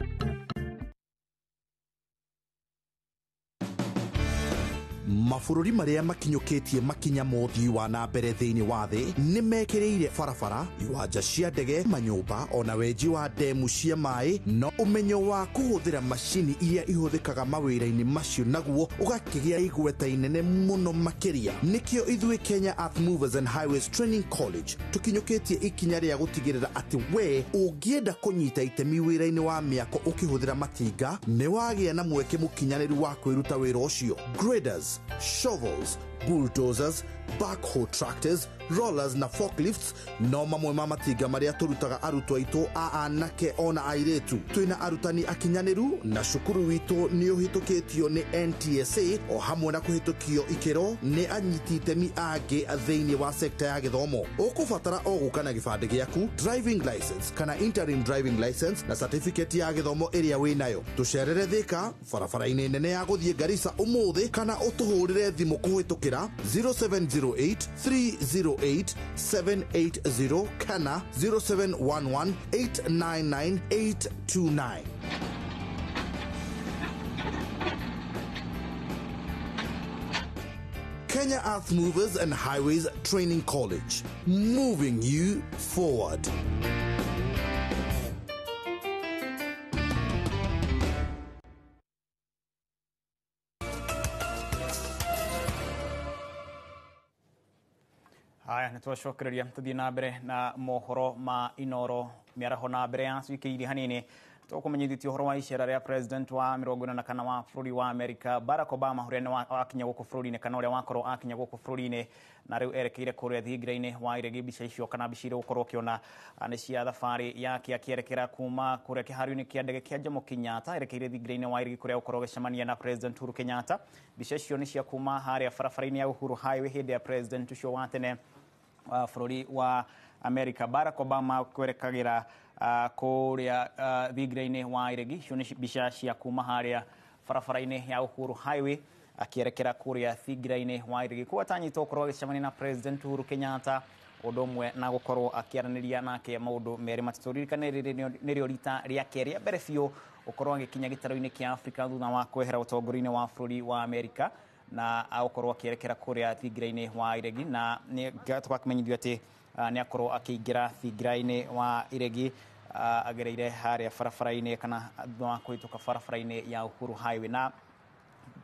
Mabũrũri marĩa makinyũkĩtie makinya ma ũthii wa na mbere thĩinĩ wa thĩ nĩ mekĩrĩire barabara, iwanja cia ndege, manyũmba ona wenji wa ndemu cia maĩ, no ũmenyo wa kũhũthĩra macini iria ihũthĩkaga mawĩra-inĩ macio naguo ũgakĩgĩa igweta inene mũno makĩria. Nĩkĩo ithuĩ Kenya Earth Movers and Highways Training College tũkinyũkĩtie ikinya rĩa gũtigĩrĩra atĩ we ũngĩenda kũnyita itemi wĩra-inĩ wa mĩako ũkĩhũthĩra matinga nĩ wagĩa na mweke mũkinyanĩru wa kwĩruta wĩra ũcio. Graders, shovels, bulldozers, backhoe tractors, rollers na forklifts no mamwe ma matinga marĩa tũrutaga arutwo aitũ a anake ona airĩtu. Twĩna arutani akinyanĩru na cukuru witũ nĩ ũhĩtũkĩtio nĩ NTSA o hamwe na kũhĩtũkio ikĩro nĩ anyiti itemi angĩ thĩinĩ wa sekta ya gĩthomo. Ũkũbatara o gũka na gĩbandĩ gĩaku, driving license kana interim driving license na certificate ya gĩthomo ĩrĩa wĩ nayo. Tũcerere Thika barabara-inĩ nene ya gũthiĩ Garissa ũmũthĩ kana ũtũhũrĩre thimũ kũhĩtũkĩra 0708 308 780 kana 0711 899 829. Kenya Earth Movers and Highways Training College, moving you forward. Haya, nä twacokereria tũthiĩ na mbere na mohoro ma Inoro mĩaraho na mbere ya ciikĩirie hanini tũkũmenyithĩtie ũhoro wa icera rĩa president wa 44 wa bũrũri wa America Barack Obama ũrĩa nĩ wakinya gũkũ bũrũri-inĩ kana ũrĩa wakorwo akinya gũkũ bũrũri-inĩ na rĩu erekeire kũrĩa thingira-inĩ wa iregi. Mbica icio kana mbica iria ũgũkorwo ũkĩona nĩ cia thabarĩ yake akĩerekera kuma kũrĩa kĩharo-inĩ kĩa ndege kĩa Jomo Kenyatta erekeire thingira-inĩ wa iregi kũrĩa gũkorwo agĩcemania na president Uhuru Kenyatta. Mbica icio nĩ cia kuma harĩa barabara-inĩ ya Uhuru Highway hĩndĩ ya president ũcio wa tene wa bũrũri wa America Barack Obama kwerekagĩra kũrĩa thingira-inĩ wa iregi. Icio nĩ mbica cia kuma harĩa barabara-inĩ ya Uhuru Highway akĩerekera kũrĩa thingira-inĩ wa iregi kũu atanyĩtwo gũkorwo agĩcemania na president Uhuru Kenyatta ũndũ ũmwe na gũkorwo akĩaranĩria nake maũndũ merĩ matatũ. Ririkane rĩrĩ nĩrĩo rita rĩake rĩa mbere biũ gũkorwo agĩkinya gĩtarũ-inĩ kĩa Afrika thutha wa kwehera ũtongoria-inĩ wa bũrũri wa Amerika na agũkorwo akĩerekera kũrĩa thingira-inĩ wa iregi na tũgakĩmenyithio atĩ nĩ akorwo akĩingĩra thingira-inĩ wa iregi agereire harĩa barabara-inĩ kana thutha wa kũhĩtũka barabara-inĩ ya Uhuru Highway. Na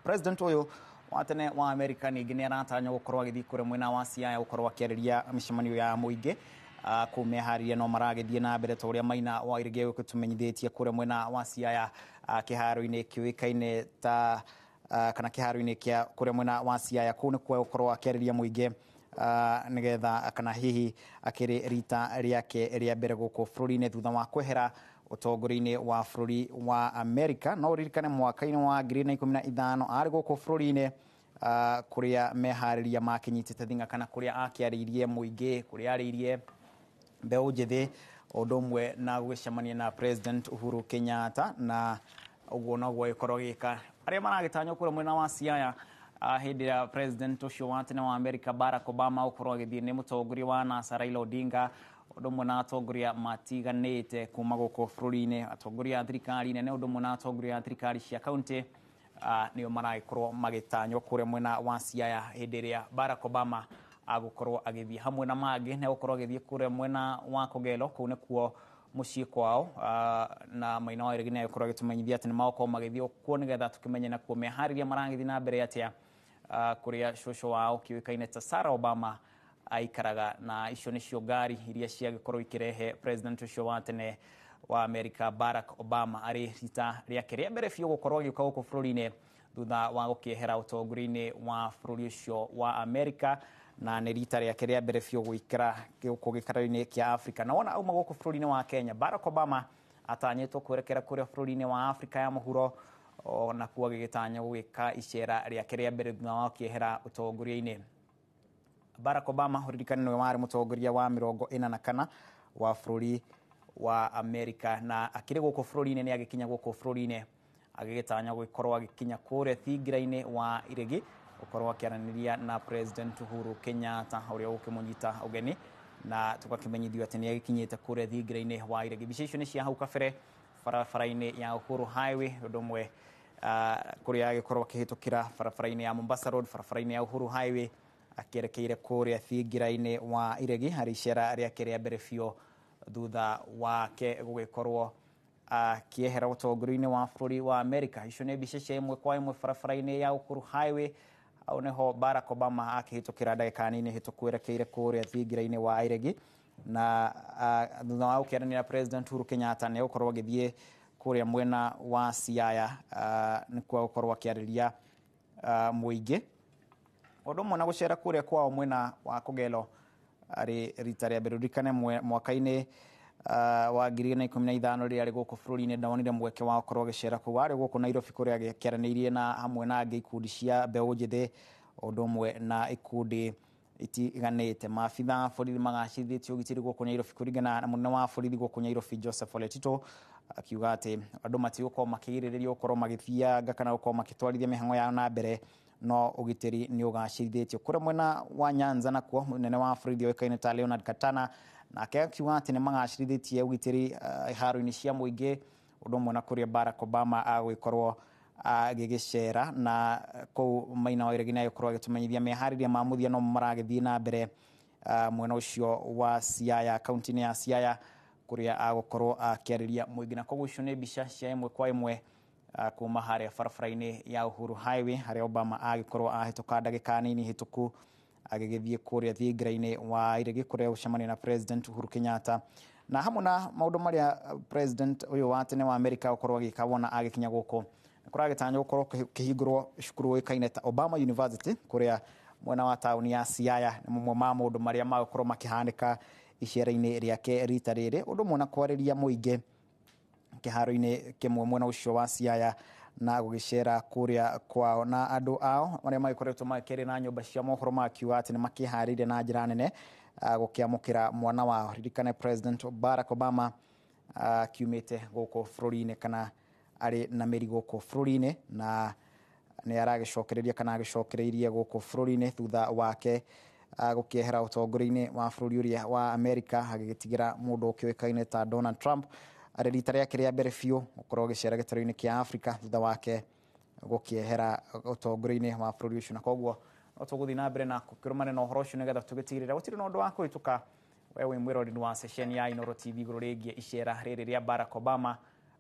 president ũyũ wa tene wa America ningĩ nĩ aratanywo gũkorwo agĩthiĩ kũrĩa mwena wa Siaya gũkorwo akĩarĩria mĩcemanio ya mũingĩ kũu meharĩria no maragĩthiĩ na mbere ta ũrĩa Maina wa Iregi egũtũmenyithĩtie kũrĩa mwena wa Siaya kĩharo-inĩ kĩũĩkaine ta kana kĩharo-inĩ kĩa kũrĩa mwena wa Siaya kũu nĩkuo gũkorwo akĩarĩria mũingĩ nĩgetha kana hihi akĩrĩ rita rĩake rĩa mbere gũkũ bũrũri-inĩ thutha wa kwehera ũtongoria-inĩ wa bũrũri wa Amerika. No ũririkane mwaka-inĩ wa 2015 arĩ gũkũ bũrũri-inĩ kũrĩa meharĩria makĩnyitĩte thing'a kana kũrĩa akĩarĩirie mũingĩ kũrĩa arĩirie mbeũ njĩthĩ ũndũ ũmwe na gũgĩcemania na president Uhuru Kenyatta na ũguo noguo agĩkorwo agĩka. Arĩa maragĩtanywo kũrĩa mwena wa Siaya hĩndĩ ya president ũcio wa tene wa America Barack Obama gũkorwo agĩthiĩ nĩ mũtongoria wa NASA Raila Odinga ũndũ ũmwe na atongoria matiganĩte kuma gũkũ bũrũri-inĩ, atongoria a thirikari nene ũndũ ũmwe na atongoria a thirikari cia kaunti nĩo maragĩkorwo magĩtanywo kũrĩa mwena wa Siaya hĩndĩ ĩrĩa Barack Obama agũkorwo agĩthiĩ hamwe na mangĩ nĩ agũkorwo agĩthiĩ kũrĩa mwena wa Kogelo kũu nĩkuo mũciĩ kwao na Maina wa Iregi nĩ agĩkorwo agĩtũmenyithia atĩ nĩ magũkorwo magĩthiĩ kuo nĩgetha tũkĩmenye nakuo meharĩria maragĩthiĩ na mbere atĩa kũrĩa cũcũ wao kĩũĩkaine ta Sarah Obama aikaraga. Na icio nĩcio ngari iria ciagĩkorwo ikĩrehe president ũcio wa tene wa America Barack Obama arĩ rita rĩake rĩa mbere biũ gũkorwo agĩũka gũkũ bũrũri-inĩ thutha wa gũkĩehera ũtongoria-inĩ wa bũrũri ũcio wa America na nĩ rita rĩake rĩa mbere biũ gũikara gũkũ gĩkaro-inĩ kĩa Afrika. Na wona auma gũkũ bũrũri-inĩ wa Kenya Barack Obama atanyĩtwo kwerekera kũrĩa bũrũri-inĩ wa Afrika ya mũhuro ona kuo agĩgĩtanya gũgĩka icera rĩake rĩa mbere thutha wa gũkĩehera ũtongoria-inĩ. Barack Obama ũririkane nĩwe warĩ mũtongoria wa 44 wa bũrũri wa Amerika na akĩrĩ gũkũ bũrũri-inĩ nĩ agĩkinya gũkũ bũrũri-inĩ agĩgĩtanya gũkorwo agĩkinya kũrĩa thingira-inĩ wa iregi gũkorwo akĩaranĩria na president Uhuru Kenyatta ũrĩa ũkĩmũnyita ũgeni na tũgakĩmenyithio atĩ nĩ agĩkinyĩte kũrĩa thingira-inĩ wa iregi. Mbica icio nĩ cia hau kabere barabara-inĩ ya Uhuru Highway ũndũ ũmwe Kũrĩa agĩkorwo akĩhĩtũkĩra barabara-inĩ ya Mombasa Road, barabara-inĩ ya Uhuru Highway, akĩerekeire kũrĩa thingira-inĩ wa Iregi harĩ icera rĩake rĩa mbere biũ thutha wake gũgĩkorwo akĩehera ũtongoria-inĩ wa bũrũri wa Amerika. Icio nĩ mbica cia ĩmwe kwa ĩmwe barabara-inĩ ya Uhuru Highway, hau nĩho Barack Obama akĩhĩtũkĩra ndagĩka nini hĩtũku erekeire kũrĩa thingira-inĩ wa Iregi. Na thutha wa gũkĩaranĩria na President Uhuru Kenyatta, nĩ egũkorwo agĩthiĩ kũrĩa mwena wa Siaya, nĩkuo gũkorwo akĩarĩria mũingĩ. Ũndũ ũmwe na gũcera kũrĩa kwao mwena wa Kogelo arĩ rita rĩa mbere. Ririkane mwaka-inĩ wa 2015 rĩrĩa arĩ gũkũ bũrũri-inĩ, ndonire mweke wa gũkorwo agĩcera kũu. Arĩ gũkũ Nairobi kũrĩa agĩkĩaranĩirie na hamwe na angĩ ikundi cia mbeũ njĩthĩ, ũndũ ũmwe na ikundi itiganĩte. Maabitha a borithi magacĩrithĩtie ũgitĩri gũkũ Nairobi kũringana na mũnene wa borithi gũkũ Nairobi Joseph Ole Tito, akiuga atĩ andũ matigũkorwo makĩgirĩrĩrio gũkorwo magĩthianga kana gũkorwo makĩtwarithia mĩhang'o yao na mbere, no ũgitĩri nĩ ũgacĩrithĩtio. Kũrĩa mwena wa Nyanza nakuo, mũnene wa borithi ũĩkaine ta Leonard Katana nake akiuga atĩ nĩ magacĩrithĩtie ũgitĩri iharo-inĩ cia mũingĩ, ũndũ ũmwe na kũrĩa Barack Obama agũgĩkorwo agĩgĩcera. Na kũu Maina wa Iregi nĩ agĩkorwo agĩtũmenyithia meharĩria ma mũthia no maragĩthiĩ na mbere mwena ũcio wa Siaya, kaunti-inĩ ya Siaya, kũrĩa agũkorwo akĩarĩria mũingĩ. Na koguo icio nĩ mbica cia ĩmwe kwa ĩmwe kuma harĩa barabara-inĩ ya Uhuru Highway, harĩa Obama agĩkorwo ahĩtũka ndagĩka nini hĩtũku agĩgĩthiĩ kũrĩa thingira-inĩ wa Iregi kũrĩa gũcemania na President Uhuru Kenyatta. Na hamwe na maũndũ marĩa President ũyũ wa tene wa Amerika gũkorwo agĩka wona agĩkinya gũkũ, kũragĩtanywo gũkorwo kĩhingũrwo cukuru ũĩkaine ta Obama University kũrĩa mwena wa taũni ya Siaya. Nĩ mamwe ma maũndũ marĩa magũkorwo makĩhanĩka icera-inĩ rĩake rita rĩrĩ, ũndũ ũmwe na kwarĩria mũingĩ kĩharo-inĩ kĩmwe mwena ũcio wa Siaya na gũgĩcera kũrĩa kwao. Na andũ ao arĩa magĩkoretwo magĩkĩaria na nyũmba cia mohoro makiuga atĩ nĩ makĩharĩirie na njĩra nene gũkĩamũkĩra mwana wao. Ririkane President Barack Obama akiumĩte gũkũ bũrũri-inĩ kana arĩ na mĩri gũkũ bũrũri-inĩ, na nĩ aragĩcokereria kana agĩcokereirie gũkũ bũrũri-inĩ thutha wake gũkĩehera ũtongoria-inĩ wa bũrũri ũrĩa wa Amerika, agĩgĩtigĩra mũndũ ũkĩũĩkaine ta Donald Trump arĩ rita rĩake rĩa mbere biũ gũkorwo agĩcera gĩtarũ-inĩ kĩa Afrika thutha wake gũkĩehera ũtongoria-inĩ wa bũrũri ũcio. Na koguo no tũgũthiĩ na mbere na kũrũmanĩra na ũhoro ũcio nĩgetha tũgĩtigĩrĩra gũtirĩ na ũndũ wa kũhĩtũka. We wĩ mwĩroreri wa ceceni ya Inooro TV igũrũ rĩgiĩ icera rĩrĩ rĩa Barack Obama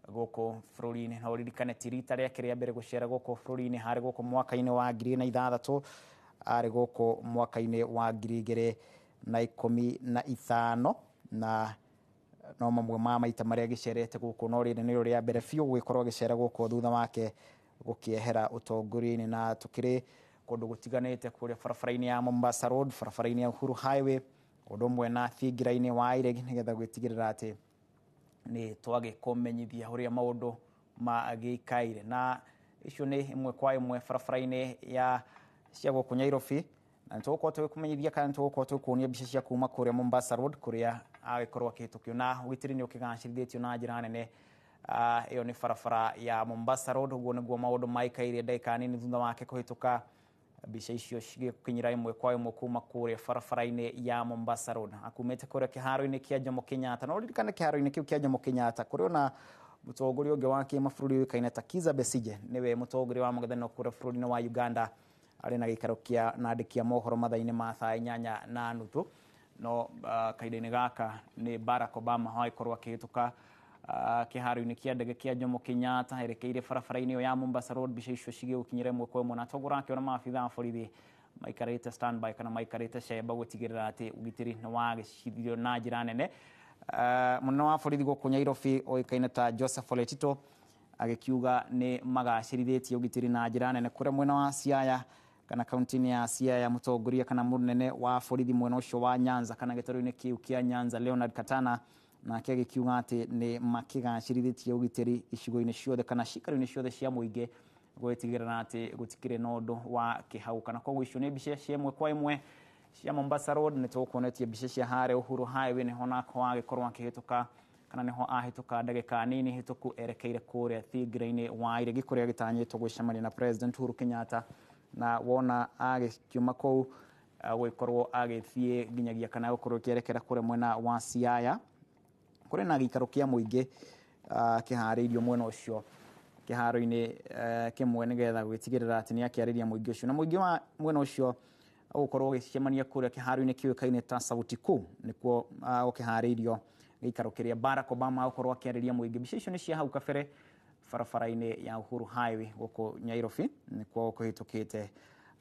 gũkũ bũrũri-inĩ. Na ũririkane ti rita rĩake rĩa mbere gũcera gũkũ bũrũri-inĩ, harĩ gũkũ mwaka-inĩ wa 2006, arĩ gũkũ mwaka-inĩ wa 2015, na no mamwe ma maita marĩa agĩcerete gũkũ, no rĩrĩ nĩrĩo rĩa mbere biũ gũgĩkorwo agĩcera gũkũ thutha wake gũkĩehera ũtongoria-inĩ. Na tũkĩrĩ kũndũ gũtiganĩte kũrĩa barabara-inĩ ya Mombasa Road, barabara-inĩ ya Uhuru Highway, ũndũ ũmwe na thingira-inĩ wa Iregi, nĩgetha gwĩtigĩrĩra atĩ nĩ twagĩkũmenyithia ũrĩa maũndũ magĩikaire. Na icio nĩ ĩmwe kwa ĩmwe barabara-inĩ ya cia gũkũ Nairobi, na nĩtũgũkorwo tũgĩkũmenyithia kana nĩtũgũkorwo tũgĩkuonia mbica cia kuma kũrĩa Mombasa Road kũrĩa agĩkorwo akĩhĩtũkio, na ũgitĩri nĩ ũkĩgacĩrithĩtio na njĩra nene. Ĩyo nĩ barabara ya Mombasa Road. Ũguo nĩguo maũndũ maikaire ndagĩka nini thutha wake kũhĩtũka, mbica icio cigĩkinyĩra ĩmwe kwa ĩmwe kuma kũrĩa barabara-inĩ ya Mombasa Road, akumĩte kũrĩa kĩharo-inĩ kĩa Jomo Kenyatta. Na ũririkane kĩharo-inĩ kĩu kĩa Jomo Kenyatta kũrĩ ona mũtongoria ũngĩ wa kĩmabũrũri ũĩkaine ta Kizza Besigye, nĩwe mũtongoria wa mũng'ethanĩro kũrĩa bũrũri-inĩ wa Uganda, arĩ na gĩikaro kĩa na andĩki a mohoro mathaa-inĩ ma thaa 8:30. No kahinda-inĩ gaka nĩ Barack Obama wagĩkorwo akĩhĩtũka kĩharo-inĩ kĩa ndege kĩa Jomo Kenyatta erekeire barabara-inĩ ĩyo ya Mombasa Road. Mbica icio cigĩgũkinyĩra ĩmwe kwa ĩmwe, na toguo ũrakĩona maabitha a borithi maikarĩte standby kana maikarĩte cemba gũtigĩrĩra atĩ ũgitĩri nĩ wagĩcithio na njĩra nene. Mũnene wa borithi gũkũ Nairobi ũĩkaine ta Joseph Ole Tito agĩkiuga nĩ magacĩrithĩtie ũgitĩri na njĩra nene kũrĩa mwena wa Siaya kana kaunti-inĩ ya Siaya. Mũtongoria kana mũnene wa borithi mwena ũcio wa Nyanza kana gĩtarũ-inĩ kĩu kĩa Nyanza Leonard Katana nake agĩkiuga atĩ nĩ makĩgacĩrithĩtie ũgitĩri icigo-inĩ ciothe kana cikaro-inĩ ciothe cia mũingĩ gwĩtigĩrĩra atĩ gũtikĩrĩ na ũndũ wa kĩhau. Kana koguo icio nĩ mbica cia ĩmwe kwa ĩmwe cia Mombasa Road. Nĩ tũgũkuonetie mbica cia harĩa Uhuru Highway, nĩho nako agĩkorwo akĩhĩtũka kana nĩho ahĩtũka ndagĩka nini hĩtũku erekeire kũrĩa thingira-inĩ wa Iregi kũrĩa agĩtanyĩtwo gwĩcemania na President Uhuru Kenyatta. Na wona agĩkiuma kũu gũgĩkorwo agĩthiĩ nginyagia kana gũkorwo akĩerekera kũrĩa mwena wa Siaya kũrĩ na gĩikaro kĩa mũingĩ kĩharĩirio mwena ũcio. kĩharo-inĩ kĩmwe nĩgetha gwĩtigĩrĩra atĩ nĩ akĩarĩria mũingĩ ũcio na mũingĩ wa mwena ũcio ũgũkorwo ũgĩcemania kũrĩa kĩharo-inĩ kĩũĩkaine ta Sauti Kuu nĩkuo gũkĩharĩirio gĩikaro kĩrĩa Barack Obama agũkorwo akĩarĩria mũingĩ. Mbica icio nĩ cia hau kabere barabara-inĩ ya Uhuru Highway gũkũ Nairobi nĩkuo kũhĩtũkĩte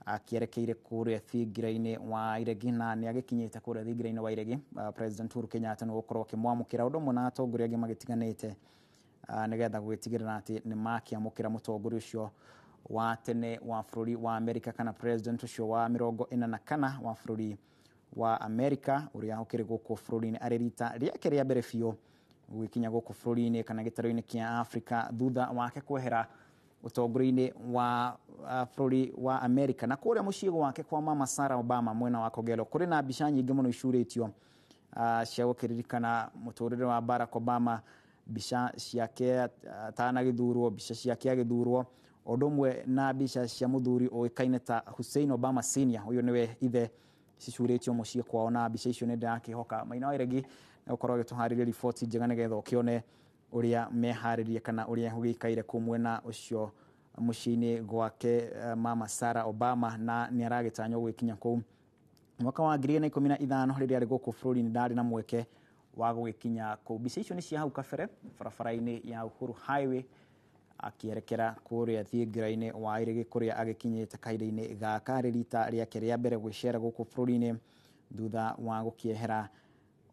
akĩerekeire kũrĩa thingira-inĩ wa Iregi na nĩ agĩkinyĩte kũrĩa thingira-inĩ wa Iregi. President Uhuru Kenyatta nĩ gũkorwo akĩmwamũkĩra ũndũ ũmwe na atongoria angĩ magĩtiganĩte nĩgetha gwĩtigĩrĩra atĩ nĩ makĩamũkĩra mũtongoria ũcio wa tene wa bũrũri wa Amerika kana president ũcio wa 44 wa bũrũri wa Amerika ũrĩa ũkĩrĩ gũkũ bũrũri-inĩ arĩ rita rĩake rĩa mbere biũ gũgĩkinya gũkũ bũrũri-inĩ kana gĩtarũ-inĩ kĩa Afrika thutha wake kwehera ũtongoria-inĩ wa bũrũri wa Amerika. Na kũrĩa mũciĩ gwake kwa mama Sarah Obama mwena wa Kogelo kũrĩ na mbica nyingĩ mũno icurĩtio cia gũkĩririkana mũtũrĩre wa Barack Obama, mbica ciake atanagĩthurwo, mbica ciake agĩthurwo, ũndũ ũmwe na mbica cia mũthuri ũĩkaine ta Hussein Obama Senior, ũyũ nĩwe ithe, cicurĩtio mũciĩ kwao na mbica icio nĩ ndĩrakĩhoka Maina wa Iregi nĩgũkorwo agĩtũharĩria riboti njega nĩgetha ũkĩone ũrĩa meharĩrie kana ũrĩa gũgĩikaire kũu mwena ũcio mũciĩ-inĩ gwake mama Sarah Obama, na nĩ aragĩtanywo gũgĩkinya kũu mwaka wa 2015 rĩrĩa arĩ gũkũ bũrũri-inĩ ndarĩ na mweke wa gũgĩkinya kũu. Mbica icio nĩ cia hau kabere barabara-inĩ ya Uhuru Highway akĩerekera kũrĩa thingira-inĩ wa Iregi kũrĩa agĩkinyĩte kahinda-inĩ gaka arĩ rita rĩake rĩa mbere gwĩcera gũkũ bũrũri-inĩ thutha wa gũkĩehera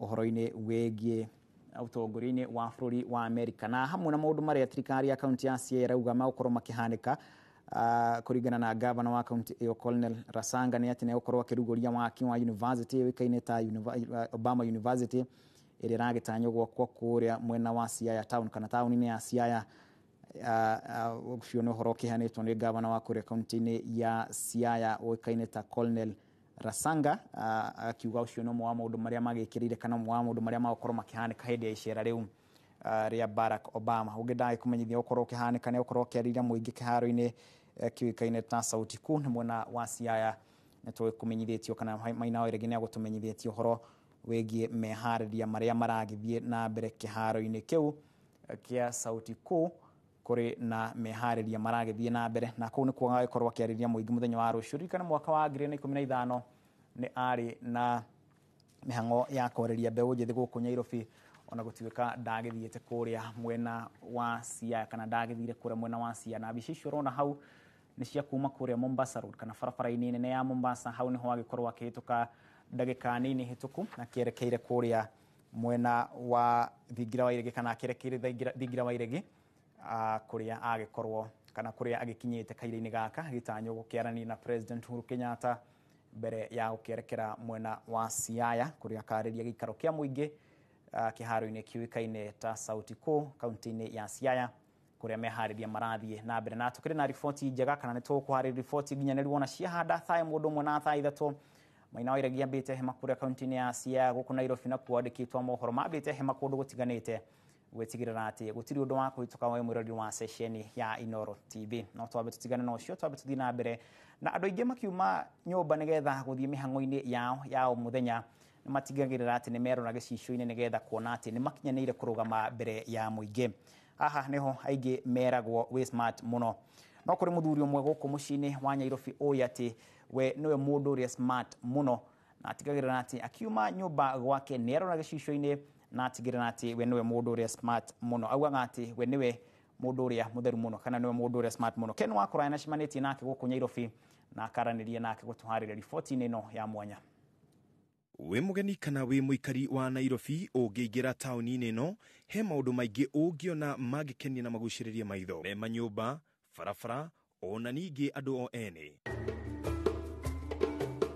ũhoro-inĩ wĩgiĩ ũtongoria-inĩ wa bũrũri wa Amerika. Na hamwe na maũndũ marĩa thirikari ya kaunti ya Siaya ĩrauga magũkorwo makĩhanĩka kũringana na gavana wa kaunti ĩyo Colonel Rasanga nĩ atĩ nĩegũkorwo akĩrugũria waki wa university ĩũĩkaine ta Obama University ĩrĩa ĩragĩtanywo gwakwo kũrĩa mwena wa Siaya town kana taũni-inĩ ya Siaya. Ũcio nĩ ũhoro ũkĩheanĩtwo nĩ gavana wa kũrĩa kaunti-inĩ ya Siaya ũĩkaine ta Colonel Rasanga, akiuga ũcio nĩ ũmwe wa maũndũ marĩa magĩkĩrĩire kana ũmwe wa maũndũ marĩa magũkorwo makĩhanĩka hĩndĩ ya icera rĩu rĩa Barack Obama. Ũngĩ ndagĩkũmenyithia gũkorwo ũkĩhanĩka nĩ gũkorwo ũkĩarĩria mũingĩ kĩharo-inĩ kĩũĩkaine ta Sauti Kuu nĩ mwena wa Siaya. Nĩ tũkũmenyithĩtio kana Maina wa Iregi nĩ agũtũmenyithĩtie ũhoro wĩgiĩ meharĩria marĩa maragĩthiĩ na mbere kĩharo-inĩ kĩu kĩa Sauti Kuu kũrĩ na meharĩria maragĩthiĩ na mbere na kũu nĩkuo agagĩkorwo akĩarĩria mũingĩ mũthenya wa rũciũ. Ririkana mwaka wa 2015 nĩ arĩ na mĩhang'o ya kwarĩria mbeũ njĩthĩ gũkũ Nairobi ona gũtuĩka ndagĩthiĩte kũrĩa mwena wa Siaya kana ndagĩthire kũrĩa mwena wa Siaya. Na mbica icio ũrona hau nĩ cia kuma kũrĩa Mombasa Road kana barabara-inĩ nene ya Mombasa, hau nĩho agĩkorwo akĩhĩtũka ndagĩka nini hĩtũku akĩerekeire kũrĩa mwena wa thingira wa Iregi kana akĩerekeire thingira wa Iregi kũrĩa agĩkorwo kana kũrĩa agĩkinyĩte kahinda-inĩ gaka agĩtanywo gũkĩaranĩria na President Uhuru Kenyatta mbere ya gũkĩerekera mwena wa Siaya kũrĩa akarĩria gĩikaro kĩa mũingĩ kĩharo-inĩ kĩũĩkaine ta Sauti Kuu kaunti-inĩ ya Siaya kũrĩa meharĩria marathiĩ na mbere. Na tũkĩrĩ na riboti njega kana nĩ tũkũharĩria riboti nginyanĩru wona ciahanda thaa ĩmwe ũndũ ũmwe na thaa ithatũ. Maina wa Iregi ambĩte hema kũrĩa kaunti-inĩ ya Siaya gũkũ Nairobi na kwandĩkĩtwo mohoro mambĩte hema kũndũ gũtiganĩte gwĩtigĩrĩra atĩ gũtirĩ ũndũ wa kũhĩtũka wa mwĩrori wa ceceni ya Inooro TV. No twambe tũtigane na ũcio, twambe tũthiĩ na mbere na andũ aingĩ makiuma nyũmba nĩgetha gũthiĩ mĩhang'o-inĩ yao ya o mũthenya nĩ matigagĩrĩra atĩ nĩ merora gĩcicio-inĩ nĩgetha kuona atĩ nĩ makinyanĩire kũrũgama mbere ya mũingĩ. Haha nĩho aingĩ meragwo wĩ smart mũno. No kũrĩ mũthuri ũmwe gũkũ mũciĩ-inĩ wa Nairobi ũĩ atĩ we nĩwe mũndũ ũrĩa smart mũno na atigagĩrĩra atĩ akiuma nyũmba gwake nĩ erora gĩcicio-inĩ na atigĩrĩra atĩ we nĩwe mũndũ ũrĩa smart mũno. Augaga atĩ we nĩwe mũndũ ũrĩa mũtheru mũno kana nĩwe mũndũ ũrĩa smart mũno. Ken Wakũraya nĩacemanĩtie nake gũkũ Nairobi na akaranĩria nake gũtũharĩria riboti-inĩ ĩno ya mwanya. Wĩ mũgeni kana wĩ mũikari wa Nairobi ũngĩingĩra taũni-inĩ ĩno he maũndũ maingĩ ũngĩona mangĩkenia na magucĩrĩrie maitho me manyũmba, barabara ona ningĩ andũ o ene.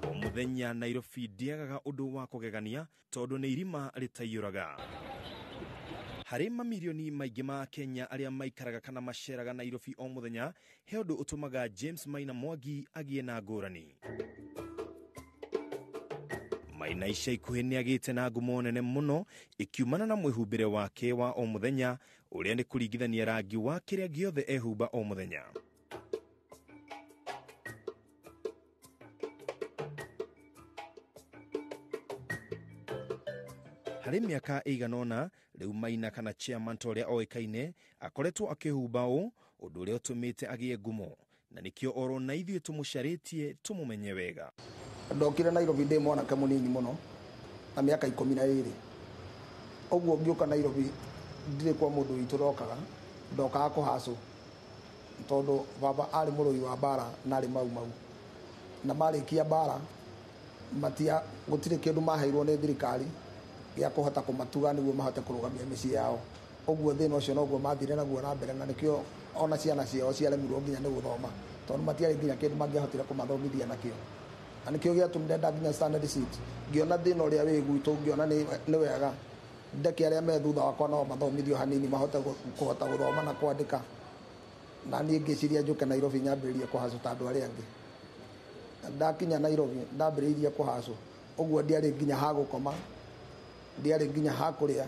O mũthenya Nairobi ndĩagaga ũndũ wa kũgegania tondũ nĩ irima rĩtaiyũraga. Harĩ mamirioni maingĩ ma Kenya arĩa maikaraga kana maceraga Nairobi o mũthenya, he ũndũ ũtũmaga James Maina Mwangi agĩe na ngũrani. Maina ica ikuhĩ nĩagĩte na ngumo nene mũno ĩkiumana na mwĩhumbĩre wake wa o mũthenya ũrĩa nĩ kũringithania rangi wa kĩrĩa gĩothe ehumba o mũthenya. Harĩ mĩaka ĩigana ũna rĩu Maina kana chairman ta ũrĩa oĩkaine akoretwo akĩhumba ũũ Ũndũ ũrĩa ũtũmĩte agĩe ngumo na nĩkĩo oro na ithuĩ tũmũcarĩtie tũmũmenye wega. Ndokire Nairobi ndĩ mwanake mũnini mũno na mĩaka 12. Ũguo ngĩũka Nairobi ndirĩ kwa mũndũ witũ ndokaga, ndokaga kũhacwo tondũ baba arĩ mũrũi wa mbara na arĩ Mau Mau. Na marĩkia mbara matia gũtirĩ kĩndũ maheirwo nĩ thirikari gĩa kũhota kũmatuga nĩguo mahote kũrũgamia mĩciĩ yao. Ũguo thĩna ũcio noguo mathire naguo na mbere, na nĩkĩo ona ciana ciao ciaremirwo nginya nĩ gũthoma tondũ matiarĩ nginya kĩndũ mangĩahotire kũmathomithia nakĩo. Na nĩkĩo gĩatũmire ndakinya standard 6 ngĩona thĩna ũrĩa wĩ gwitũ, ngĩona nĩ wega ndeke arĩa me thutha wakwa no mathomithio hanini mahote kũhota gũthoma na kwandĩka. Na niĩ ngĩciria njũke Nairobi nyambĩrĩrie kũhacwo ta andũ arĩa angĩ. Ndakinya Nairobi ndambĩrĩirie kũhacwo, ũguo ndiarĩ nginya ha gũkoma, ndiarĩ nginya ha kũrĩa.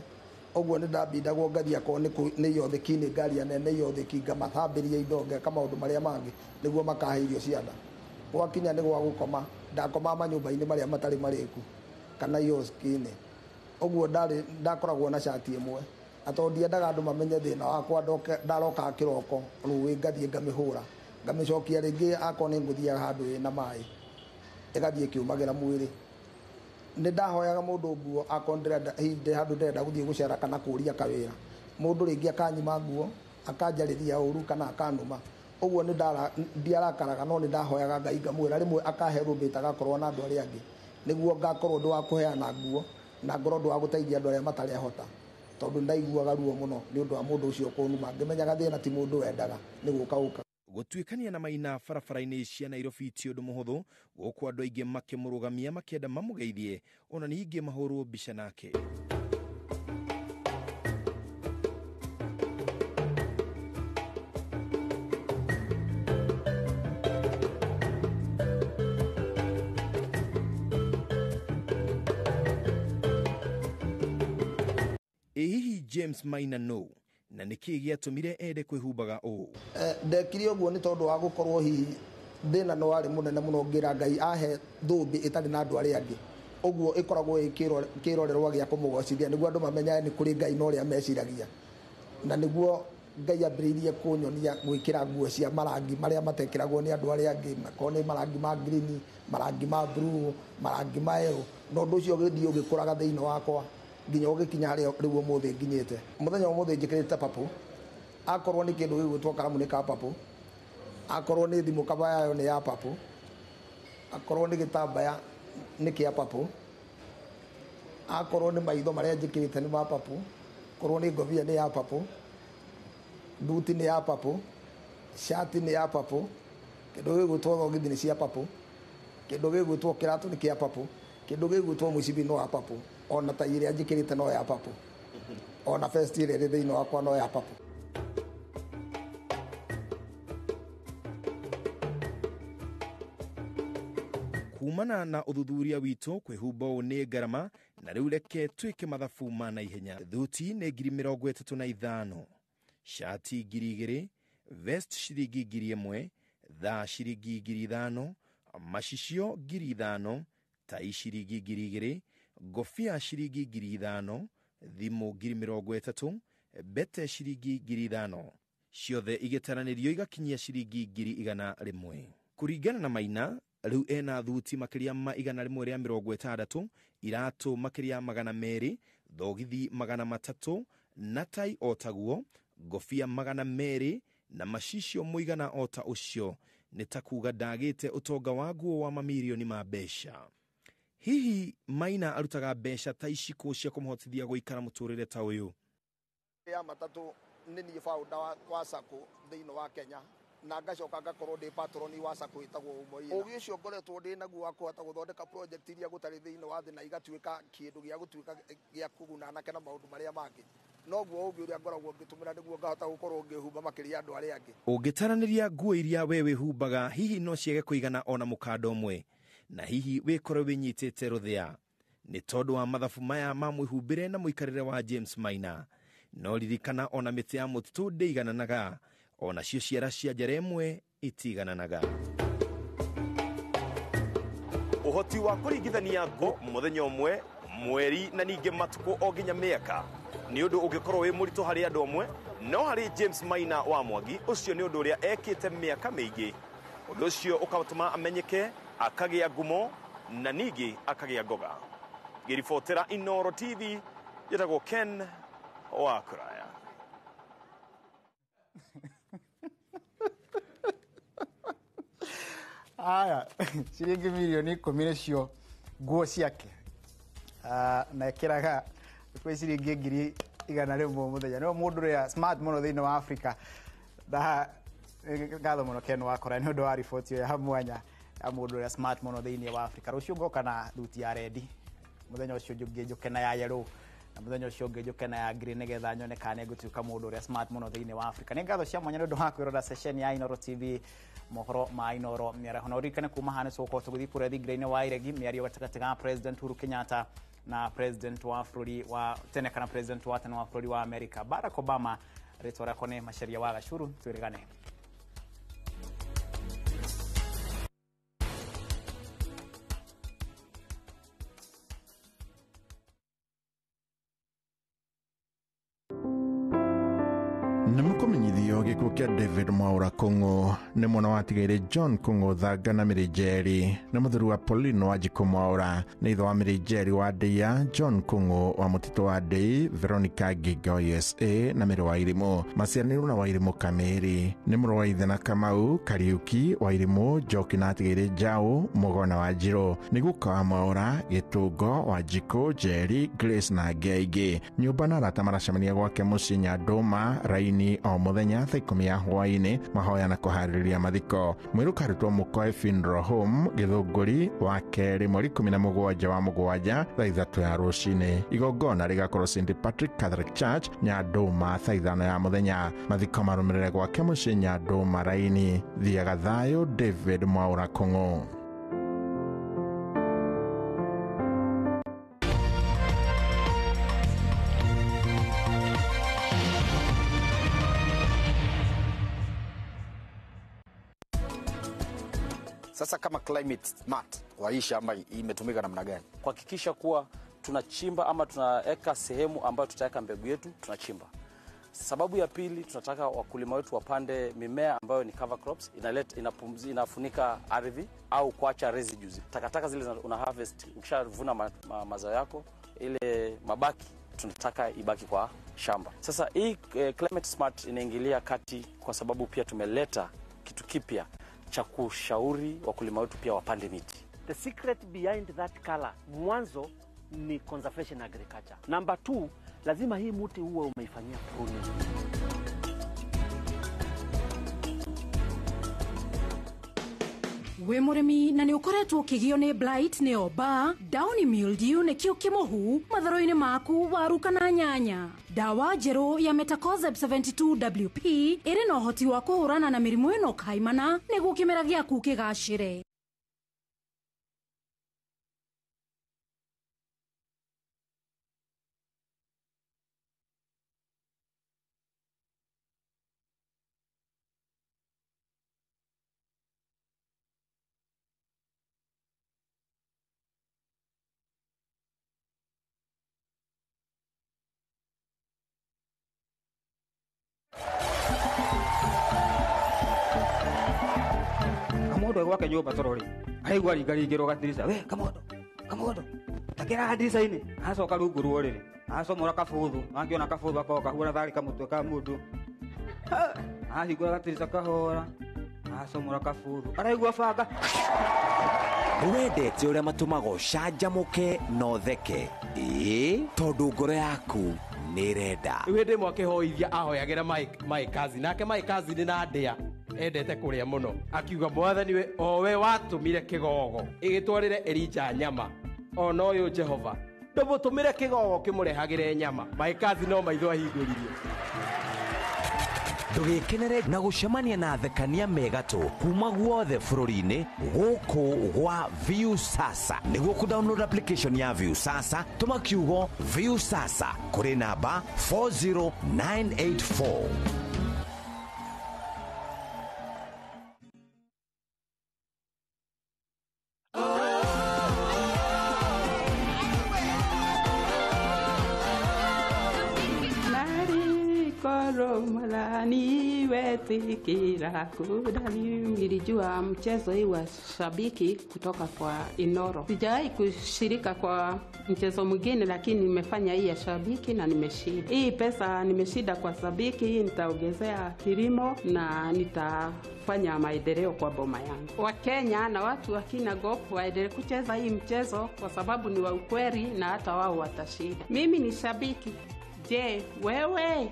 Ũguo nĩ ndambindagwo ngathiĩ akorwo nĩ iotheki nĩ ngari nene iotheki, ngamathambĩria indo, ngeka maũndũ marĩa mangĩ nĩguo makahe irio cia nda. Gwakinya nĩ gwa gũkoma, ndakomaga manyũmba-inĩ marĩa matarĩ marĩku kana ioski-inĩ. Ũguo ndakoragwo na cati ĩmwe, na tondũ ndiendaga andũ mamenye thĩna wakwa, ndarokaga kĩroko rũĩ ngathiĩ ngamĩhũra, ngamĩcokia rĩngĩ akorwo nĩ ngũthiaga handũ ĩna maĩ, ĩgathiĩ ĩkĩũmagĩra mwĩrĩ. Nĩ ndahoyaga mũndũ nguo akorwo ndĩrenda hihi ndĩ handũ ndĩrenda gũthiĩ gũcera kana kũria kawĩra, mũndũ rĩngĩ akanyima nguo, akanjarĩria ũru kana akanuma. Ũguo nĩ ndiarakaraga, no nĩ ndahoyaga Ngai ngamwĩra rĩmwe akahe rũmbĩ agakorwo na andũ arĩa angĩ, nĩguo ngakorwo ũndũ wa kũheana nguo na ngorwo ũndũ wa gũteithia andũ arĩa matarĩ ahota, tondũ ndaiguaga ruo mũno nĩ ũndũ wa mũndũ ũcio kũnuma, ngĩmenyaga thĩna ti mũndũ wendaga nĩ gũka ũka. Gũtuĩkania na Maina barabara-inĩ cia Nairobi ti ũndũ mũhũthũ, gũkũ andũ aingĩ makĩmũrũgamia makĩenda mamũgeithie, ona ningĩ mahũrwo mbica nake. Ĩ hihi James Maina no na nĩkĩĩ gĩatũmire ende kwĩhumbaga ũũ? Ndekire ũguo nĩ tondũ wa gũkorwo hihi thĩna nĩ warĩ mũnene mũno, ngĩra Ngai ahe thũmbĩ ĩtarĩ na andũ arĩa angĩ, ũguo ĩkoragwo ĩ kĩrorerwa gĩa kũmũgocithia nĩguo andũ mamenyage nĩ kũrĩ Ngai na ũrĩa meciragia. Na nĩguo Ngai ambĩrĩirie kũnyonia gwĩkĩra nguo cia marangi marĩa matekĩragwo nĩ andũ arĩa angĩ, makorwo nĩ marangi ma green, marangi ma blue, marangi ma yerũ, na ũndũ ũcio ũgĩthiĩ ũgĩkũraga thĩinĩ wakwa nginya ũgĩkinya harĩa rĩu ũmũthĩ nginyĩte. Mũthenya wa ũmũthĩ njĩkĩrĩte purple, akorwo nĩ kĩndũ gĩgwĩtwo karamu nĩ ka purple, akorwo nĩ thimũ kaba yayo nĩ ya purple, akorwo nĩ gĩtambaya nĩ kĩa purple, akorwo nĩ maitho marĩa njĩkĩrĩte nĩ ma purple, akorwo nĩ ngobia nĩ ya purple, nduti nĩ ya purple, shati nĩ ya purple, kĩndũ gĩgwĩtwo thogithi nĩ cia purple, kĩndũ gĩgwĩtwo kĩratũ nĩ kĩa purple, kĩndũ gĩgwĩtwo mũcibi no wa purple, ona tai ĩrĩa njĩkĩrĩte no ya purple, ona vest ĩrĩa ĩrĩ thĩinĩ wakwa no ya purple. Kumana na ũthuthuria witũ, kwĩhumba ũũ nĩ ngarama, na rĩu reke twĩke mathabu ma naihenya. Thuti nĩ 35,000, shati 2,000, vest ciringi 1,000, thaa ciringi 5,000, macicio 5,000, tai ciringi 2,000, ngobia ciringi 5,000, thimũ 30,000, mbete ciringi 5,000, ciothe igĩtaranĩrio igakinyia ciringi 100,000. Kũringana na Maina, rĩu ena thuti makĩria ma 160, iratũ makĩria 200, thogithi 300, na tai o taguo, ngobia 200, na macicio mũigana o ta ũcio. Nĩ ta kuga ndagĩte ũtonga wa nguo wa mamirioni ma mbeca. Hihi Maina arutaga mbeca ta ici kũ cia kũmũhotithia gũikara mũtũrĩre ta ũyũ? Ya matatũ nĩ niĩ founder wa SACCO thĩinĩ wa Kenya, na ngacoka ngakorwo ndĩ patroni wa SACCO ĩtagwo Umoina. Ũgĩ ũcio ngoretwo ndĩ naguo wa kũhota gũthondeka project iria gũtarĩ thĩinĩ wa thĩ na igatuĩka kĩndũ gĩa gũtuĩka gĩa kũguna anake na maũndũ marĩa mangĩ, noguo ũgĩ ũrĩa ngoragwo ngĩtũmĩra nĩguo ngahota gũkorwo ngĩhumba makĩria andũ arĩa angĩ. Ũngĩtaranĩria nguo iria we wĩhumbaga, hihi no ciage kũigana ona mũkanda ũmwe, na hihi wĩkorwo wĩnyitĩte rũthĩa nĩ tondũ wa mathabu maya ma mwĩhumbĩre na mũikarĩre wa James Maina. No ririkana ona mĩtĩ ya mũtitũ ndĩigananaga, ona cio ciara cia njara ĩmwe itigananaga. Ũhoti wa kũringithania ngũ mũthenya ũmwe, mweri na ningĩ matukũ o nginya mĩaka nĩ ũndũ ũngĩkorwo wĩ mũritũ harĩ andũ amwe, No harĩ James Maina wa Mwangi ũcio nĩ ũndũ ũrĩa ekĩte mĩaka mĩingĩ. Ũndũ ũcio ũgatũma amenyeke, akagĩa ngumo na ningĩ akagĩa ngoga. Ngĩribotera Inooro TV, njĩtagwo Ken wa Kuraya. Aya, ciringi mirioni 10 nĩcio nguo ciake. Na ĩkĩraga kwĩ ciringi 100,000 mũthenya. Nĩwe mũndũ ũrĩa smart mũno thĩinĩ wa Africa. Na ngatho mũno Ken Wakora nĩ ũndũ wa riboti ĩyo ya mwanya ya mũndũ ũrĩa smart mũno thĩinĩ wa Africa. Rũciũ ngoka na thuti ya rendi, mũthenya ũcio ũngĩ njũke na ya yellow, na mũthenya ũcio ũngĩ njũke na ya green, nĩgetha nyone kana nĩngũtuĩka mũndũ ũrĩa smart mũno thĩinĩ wa Africa. Nĩ ngatho cia mwanya nĩ ũndũ wa kwĩrora session ya Inooro TV, mohoro ma Inooro mĩaraho. Na ũririkane kuma haha nĩtũgũkorwo tũgĩthiĩ kũrĩa thingira-inĩ wa Iregi, mĩario gatagatĩ ga President Uhuru Kenyatta na President wa bũrũri wa tene kana President wa tene wa bũrũri wa America Barack Obama. Rĩtwa rĩakwa nĩ Macharia wa Gacuru, twĩrĩgane. Nĩ mũkũmenyithio gĩkuũ kĩa David Mwaura Kũng'ũ nĩ mwana watigaire John Kũng'ũ Thanga na Mĩrĩnjeri, nĩ mũthuri wa Pauline Wanjikũ Mwaura, nĩ ithe wa Mĩrĩnjeri wa Ndeia, John Kũng'ũ wa mũtitũ wa Ndei, Veronica Nginga wa USA na Mĩrĩ wa Irimũ, maciaranĩirwo na Wairimũ Kamĩri, nĩ mũrũ wa ithe na Kamau Kariuki wa Irimũ, Njoki na atigaire Njaũ Mũgona wa Njirũ, nĩ guka wa Mwaura, Gĩtũngo Wanjikũ, Njeri, Grace na angĩ aingĩ. Nyũmba na arata maracemania gwake mũciĩ Nyandũma Raini o mũthenya thaa 10 ya hwaĩ-inĩ, mahoya na kũharĩrĩria mathiko. Mwĩrĩ ũkarutwo Mũkoe Funeral Home Gĩthũngũri wa kerĩ mweri 17 wa mũgwanja thaa 3 ya rũcinĩ. Igongona rĩgakorwo St Patrick Catholic Church Nyandũma thaa 5 ya mũthenya. Mathiko marũmĩrĩre gwake mũciĩ Nyandũma Raini. Thiaga thayũ David Mwaura Kũng'ũ. Sasa kama climate smart kwa hii shamba imetumika namna gani? Kuhakikisha kuwa tunachimba ama tunaweka sehemu ambayo tutaweka mbegu yetu, tunachimba. Sababu ya pili, tunataka wakulima wetu wapande mimea ambayo ni cover crops, inaleta inafunika ardhi au kuacha residues. Takataka zile una harvest, ukishavuna mazao yako, ile mabaki tunataka ibaki kwa shamba. Sasa hii climate smart inaingilia kati kwa sababu pia tumeleta kitu kipya cha kushauri wakulima wetu pia wapande miti. The secret behind that color, mwanzo ni conservation agriculture. Number 2, lazima hii muti uwe umeifanyia pruning. We mũrĩmi na nĩ ũkoretwo ũkĩgio nĩ blight nĩyo mbaa, downy mildew nĩkĩo kĩmũhu matharo-inĩ maku waru kana nyanya. Dawa njerũ ya Metacozeb 72 WP ĩrĩ na ũhoti wa kũhũrana na mĩrimũ ĩno kaimana nĩguo kĩmera gĩaku kĩgacĩre. Kamondo gwake nyũmba toro rĩ, aigua ringaringĩrwo gatirica, we Kamondo, Kamondo, takĩra ndirica-inĩ, acoka rungu rwa ũrĩrĩ, acomora kabũthũ, angĩona kabũthũ akorwo kahuana tharĩ kamũtwe ka mũndũ, ahingũra gatirica kahora, acomora kabũthũ, araigua banga. Wendete ũrĩa matũmaga ũcanjamũke na ũtheke, ĩĩ tondũ ngoro yaku nĩrenda. Rĩu hĩndĩ ĩmwe akĩhoithia ahoyagĩra my cousin, nake my cousin na ndĩa endete kũrĩa mũno, akiuga mwathani we o we watũmire kĩgogo ĩgĩtwarĩre Elijah nyama, ona ũyũ Jehova ndũmũtũmĩre kĩgogo kĩmũrehagĩre nyama. My cousin no maitho ahingũririe. Ndũgĩkenere na gũcemania na athekania megatũ kuma guothe bũrũri-inĩ gũkũ gwa Viusasa. Nĩguo kũ-download application ya Viusasa, tũma kiugo Viusasa kũrĩ namba 40984. Mwathani wetĩkĩra kũndathima. Nilijua mchezo hii wa shabiki kutoka kwa Inoro. Sijawahi kushirika kwa mchezo mwingine, lakini nimefanya hii ya shabiki na nimeshinda. Hii pesa nimeshinda kwa shabiki, hii nitaongezea kilimo na nitafanya maendeleo kwa boma yangu. Wakenya na watu wa Kinangop waendelee kucheza hii mchezo kwa sababu ni wa ukweli na hata wao watashinda. Mimi ni shabiki. Je, wewe?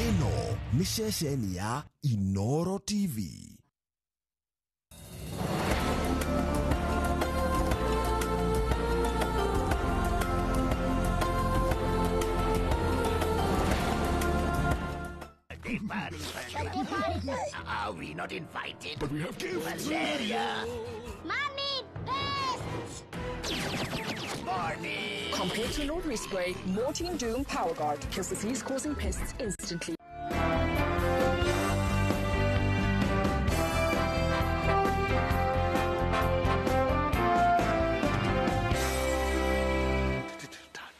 Ĩno nĩ ceceni ya Inoro TV. Are we not invited? But we have gifts. Valeria! Mommy, best! Morning! Compared to an ordinary spray, Mortein Doom Power Guard kills disease-causing pests instantly.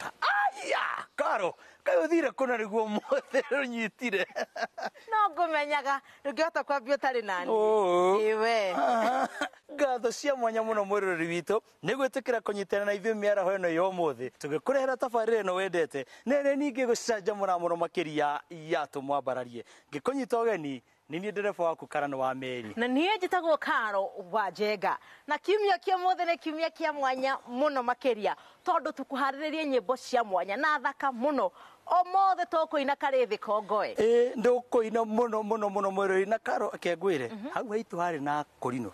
Aya, Karo, kaĩ ũthire kũna nĩguo mothe ũnyitire. No ngũmenyaga ndũngĩhota kwambia ũtarĩ nani. Oo. Ĩwe. Ngatho cia mwanya mũno mwĩroreri witũ nĩ gwĩtĩkĩra kũnyitana na ithuĩ mĩaraho ĩno ya ũmũthĩ tũgĩkũrehera tabarĩra ĩno wendete na ĩrĩa ningĩ gũcanjamũra mũno makĩria ya tũmwambararie. Ngĩkũnyita ũgeni nĩ niĩ ndereba waku Karano wa Meri. Na niĩ njĩtagwo Karo wa Njenga, na kiumia kĩa ũmũthĩ nĩ kiumia kĩa mwanya mũno makĩria tondũ tũkũharĩrĩrie nyĩmbo cia mwanya na thaka mũno. Ũmũthĩ tũkũina Karĩthĩ Kongoe. Ĩ ndũkũina mũno mũno mũno mwĩroreri. Na Karo ake ngwĩre, hau haitũ harĩ na kũrinũ.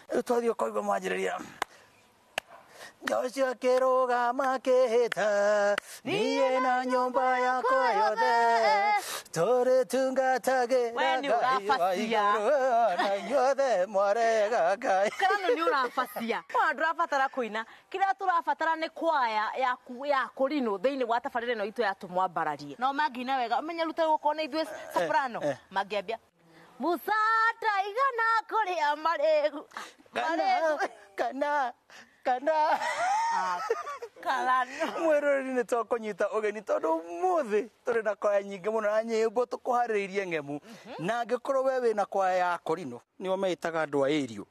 Rĩu twathiĩ ũkaigua mwanjĩrĩria Joshua kĩrũgama kĩhĩta niĩ na nyũmba yakwa yothe tũrĩtungatagĩra We nĩ Ngai wa ũrabacia. igũrũ na inyuothe mwarega Ngai. Karano nĩ ũrabacia. Ona ndũrabatara kũina, kĩrĩa tũrabatara nĩ kwaya yaku ya kũrinũ thĩinĩ wa tabarĩra ĩno itũ ya tũmwambararie. No mangĩina wega ũmenye rute gũkorwo na ithuĩ soprano mangĩambia Musa ndaigana kũrĩa marĩgu Kana kana kana Karano. Mwĩroreri nĩ tũkũnyita ũgeni tondũ ũmũthĩ tũrĩ na kwaya nyingĩ mũno na nyĩmbo tũkũharĩrĩirie ng'emu. Na angĩkorwo we wĩna kwaya ya kũrinũ nĩo meĩtaga andũ a ĩrio,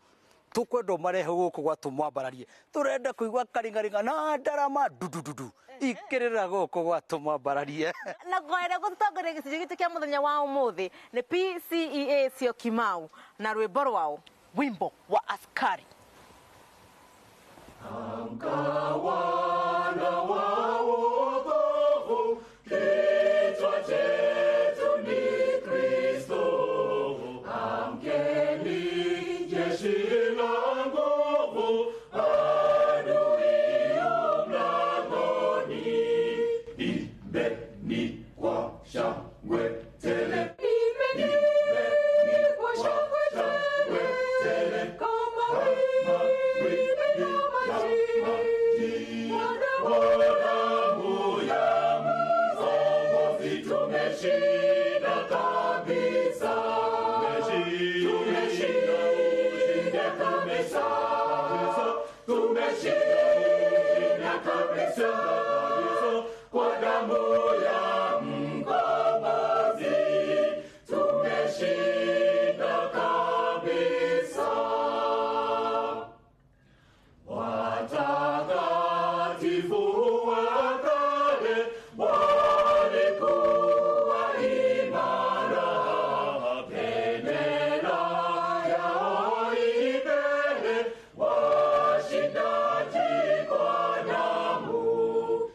tũkwenda ũmarehe gũkũ gwa tũmwambararie. Tũrenda kũigua karingaringa na ndarama ndudududu ikĩrĩra gũkũ gwa tũmwambararie. Na kwaya ĩrĩa gũtũtongoria gĩcunjĩ gitũ kĩa mũthenya wa ũmũthĩ nĩ PCEA Syokimau na rwĩmbo rwao wimbo wa askari. Amka wana wa wokovu, kichwa chetu ni Kristo. Amkeni jeshi la nguvu, adui yu mlangoni. Imbeni kwa shangwe tele. Imbeni kwa shangwe tele, kama wimbi la maji. Kwa damu ya Mkombozi tumeshinda kabisa. Tumeshinda kabisa. Tumeshinda kabisa. Kwa damu ya Mkombozi tumeshinda kabisa. Watakatifu wa kale walikuwa imara, bendera yao ibele, washindaji kwa damu.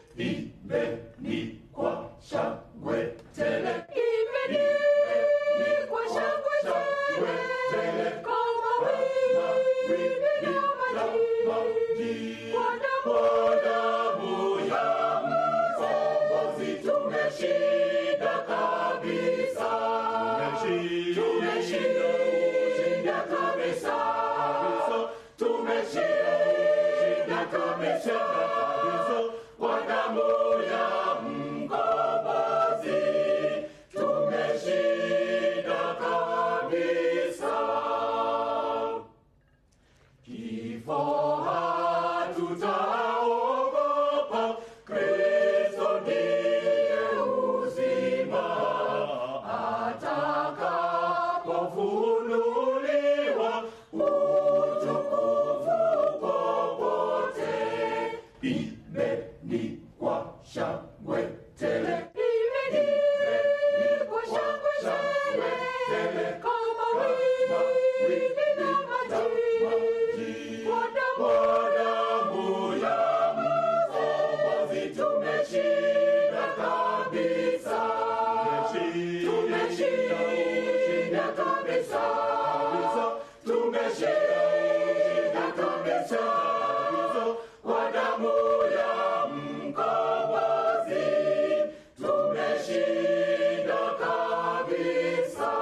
kabisa, tumeshinda kabisa, kwa damu ya Mkombozi tumeshinda kabisa.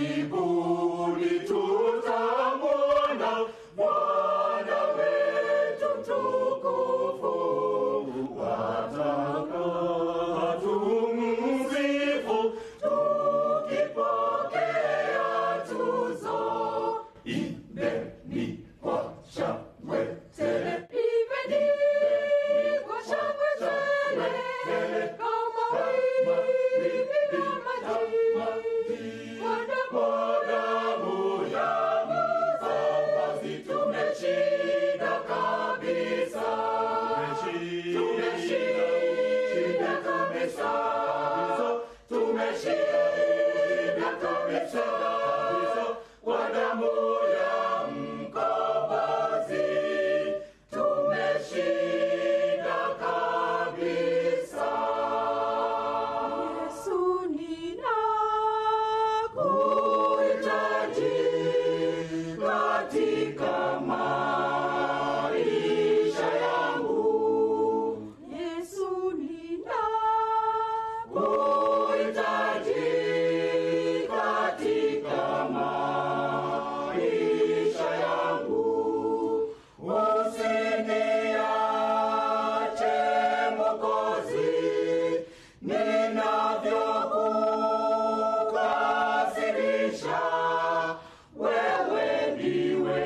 Karibuni tutamwona Bwana wetu mtukufu, watakatumsifu tukipokea tuzo. Imbeni kwa shangwe tele, Imbeni kwa shangwe tele, kama wimbi la maji, kwa damu ya Mkombozi tumeshinda kabisa, tumeshinda kabisa, tumeshinda kabisa, kwa damu ya Mkombozi tumeshinda kabisa. Yesu ninakuhitaji katika maisha yangu. Yesu ninakuhitaji katika maisha yangu. Usiniache Mwokozi, ninavyokukasirisha. Wewe ndiwe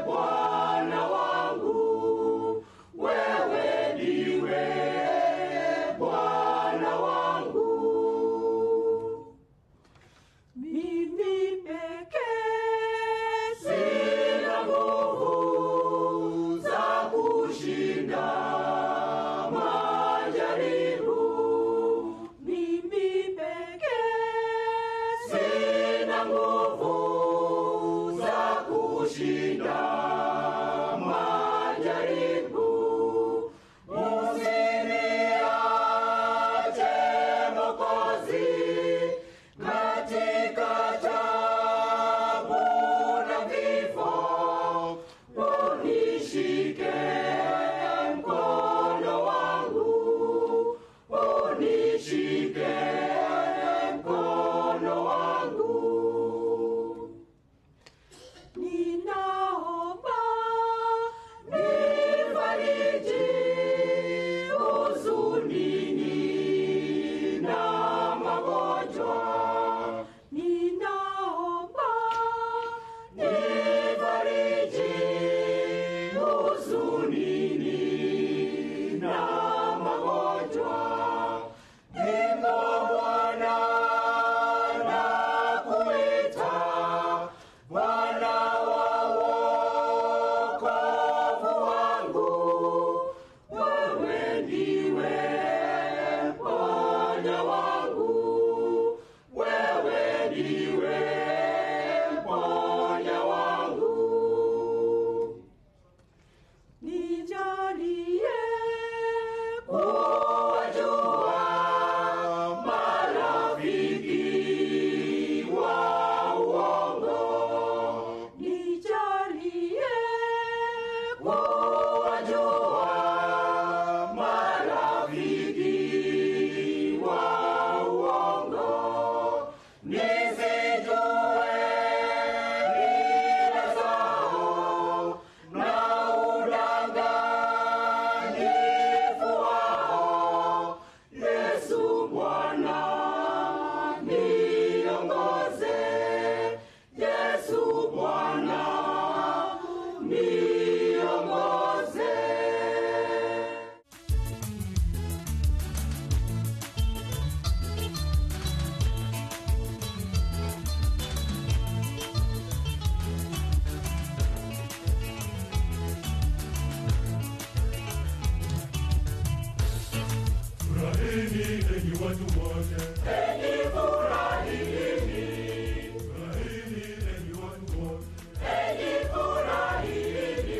Bwana wangu, wewe ndiwe Bwana wangu. Mimi pekee Sina nguvu za kushinda majaribu. Mimi pekee Sina nguvu za kushinda majaribu. Usiniache Mwokozi, katika taabu na vifo, unishike mkono wangu, unishike mkono wangu. Ninaomba nifariji huzunini na magonjwa. Ninaomba nifariji huzunini na magonjwa. Ndipo Bwana nakuita, Bwana wa wokovu wangu, wewe ndiwe mponya wangu, wewe ndiwe mponya wangu. Nijalie kuwajua marafiki wa uongo, nijalie kuwajua marafiki wa uongo, nisijue hila zao na udanganyifu wao. Yesu Bwana niongoze, Yesu Bwana niongoze. Furahini enyi watu wote, Enyi furahini, furahini enyi watu wote, enyi furahini,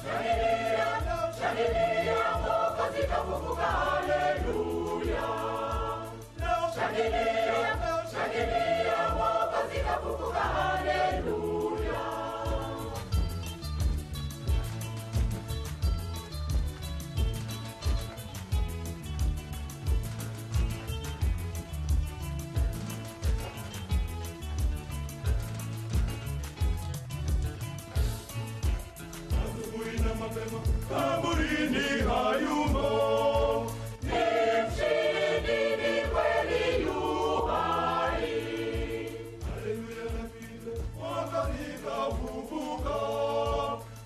shangilia, shangilia, Mwokozi kafufuka, haleluya. Kaburini hayumo. Ni mshindi, ni kweli yu hai. Haleluya na tuimbe, Mwokozi kafufuka.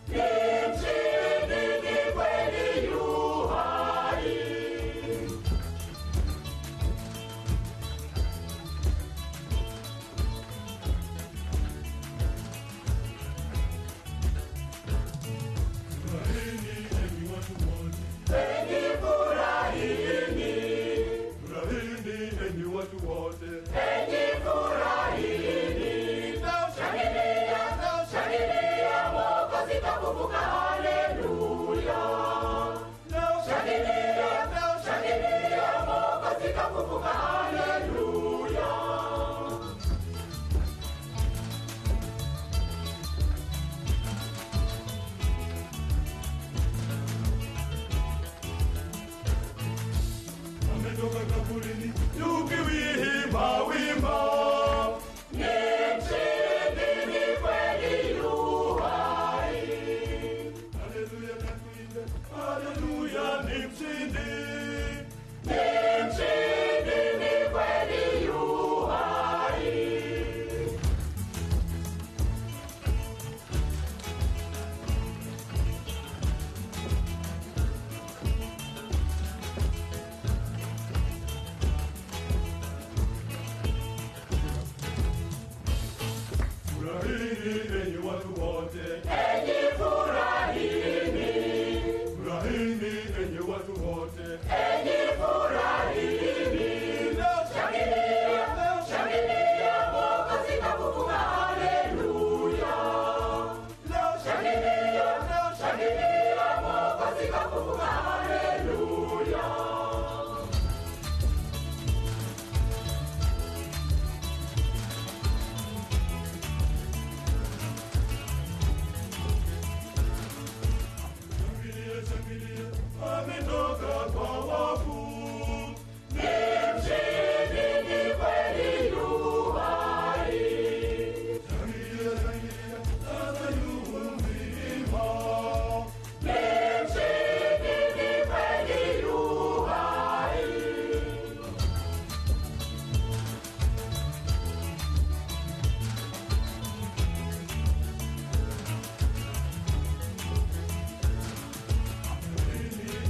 Ni mshindi, ni kweli yu hai. Enyi furahini, furahini enyi watu wote. Enyi furahini, shangilia, shangilia, Mwokozi kafufuka, haleluya. Shangilia, shangilia, Mwokozi kafufuka, haleluya. Ametoka kaburini tukiwimba wimbo. Ni mshindi, ni kweli yu hai. Haleluya na tuimbe, haleluya ni mshindi. Ni mshindi, ni kweli yu hai. Furahini enyi watu wote. Enyi furahini. Furahini enyi watu wote. Enyi furahini. Shangilia, shangilia, Mwokozi kafufuka, haleluya. Shangilia, shangilia, Mwokozi kafufuka, haleluya. Shangilia, shangilia, ametoka kwa wafu. Ni mshindi, ni kweli yu hai. Shangilia, shangilia, sasa yu mzima. Ni mshindi, ni kweli yu hai.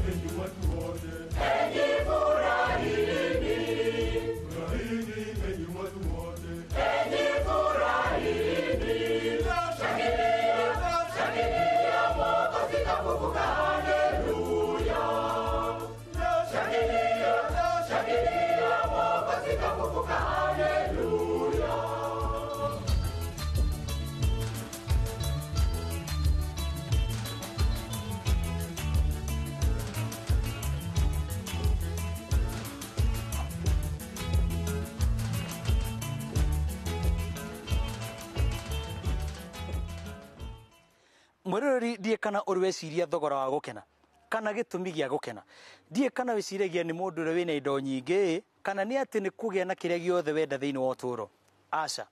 Enyi watu wote. Enyi furahini. Furahini enyi watu wote. Enyi furahini. Shangilia, shangilia, Mwokozi kafufuka, haleluya. Shangilia, shangilia, Mwokozi kafufuka, haleluya. Mwiroreri, ndiä kana å rä weciria thogora wa gå kena kana gä tå mi gä a gå kena, ndiä kana wä ciragia nä må ndå å rä a wä na indo nyingä, kana nä atä nä kå gä a na kä rä a gä othe wenda thä inä wa å tå ro. Aca,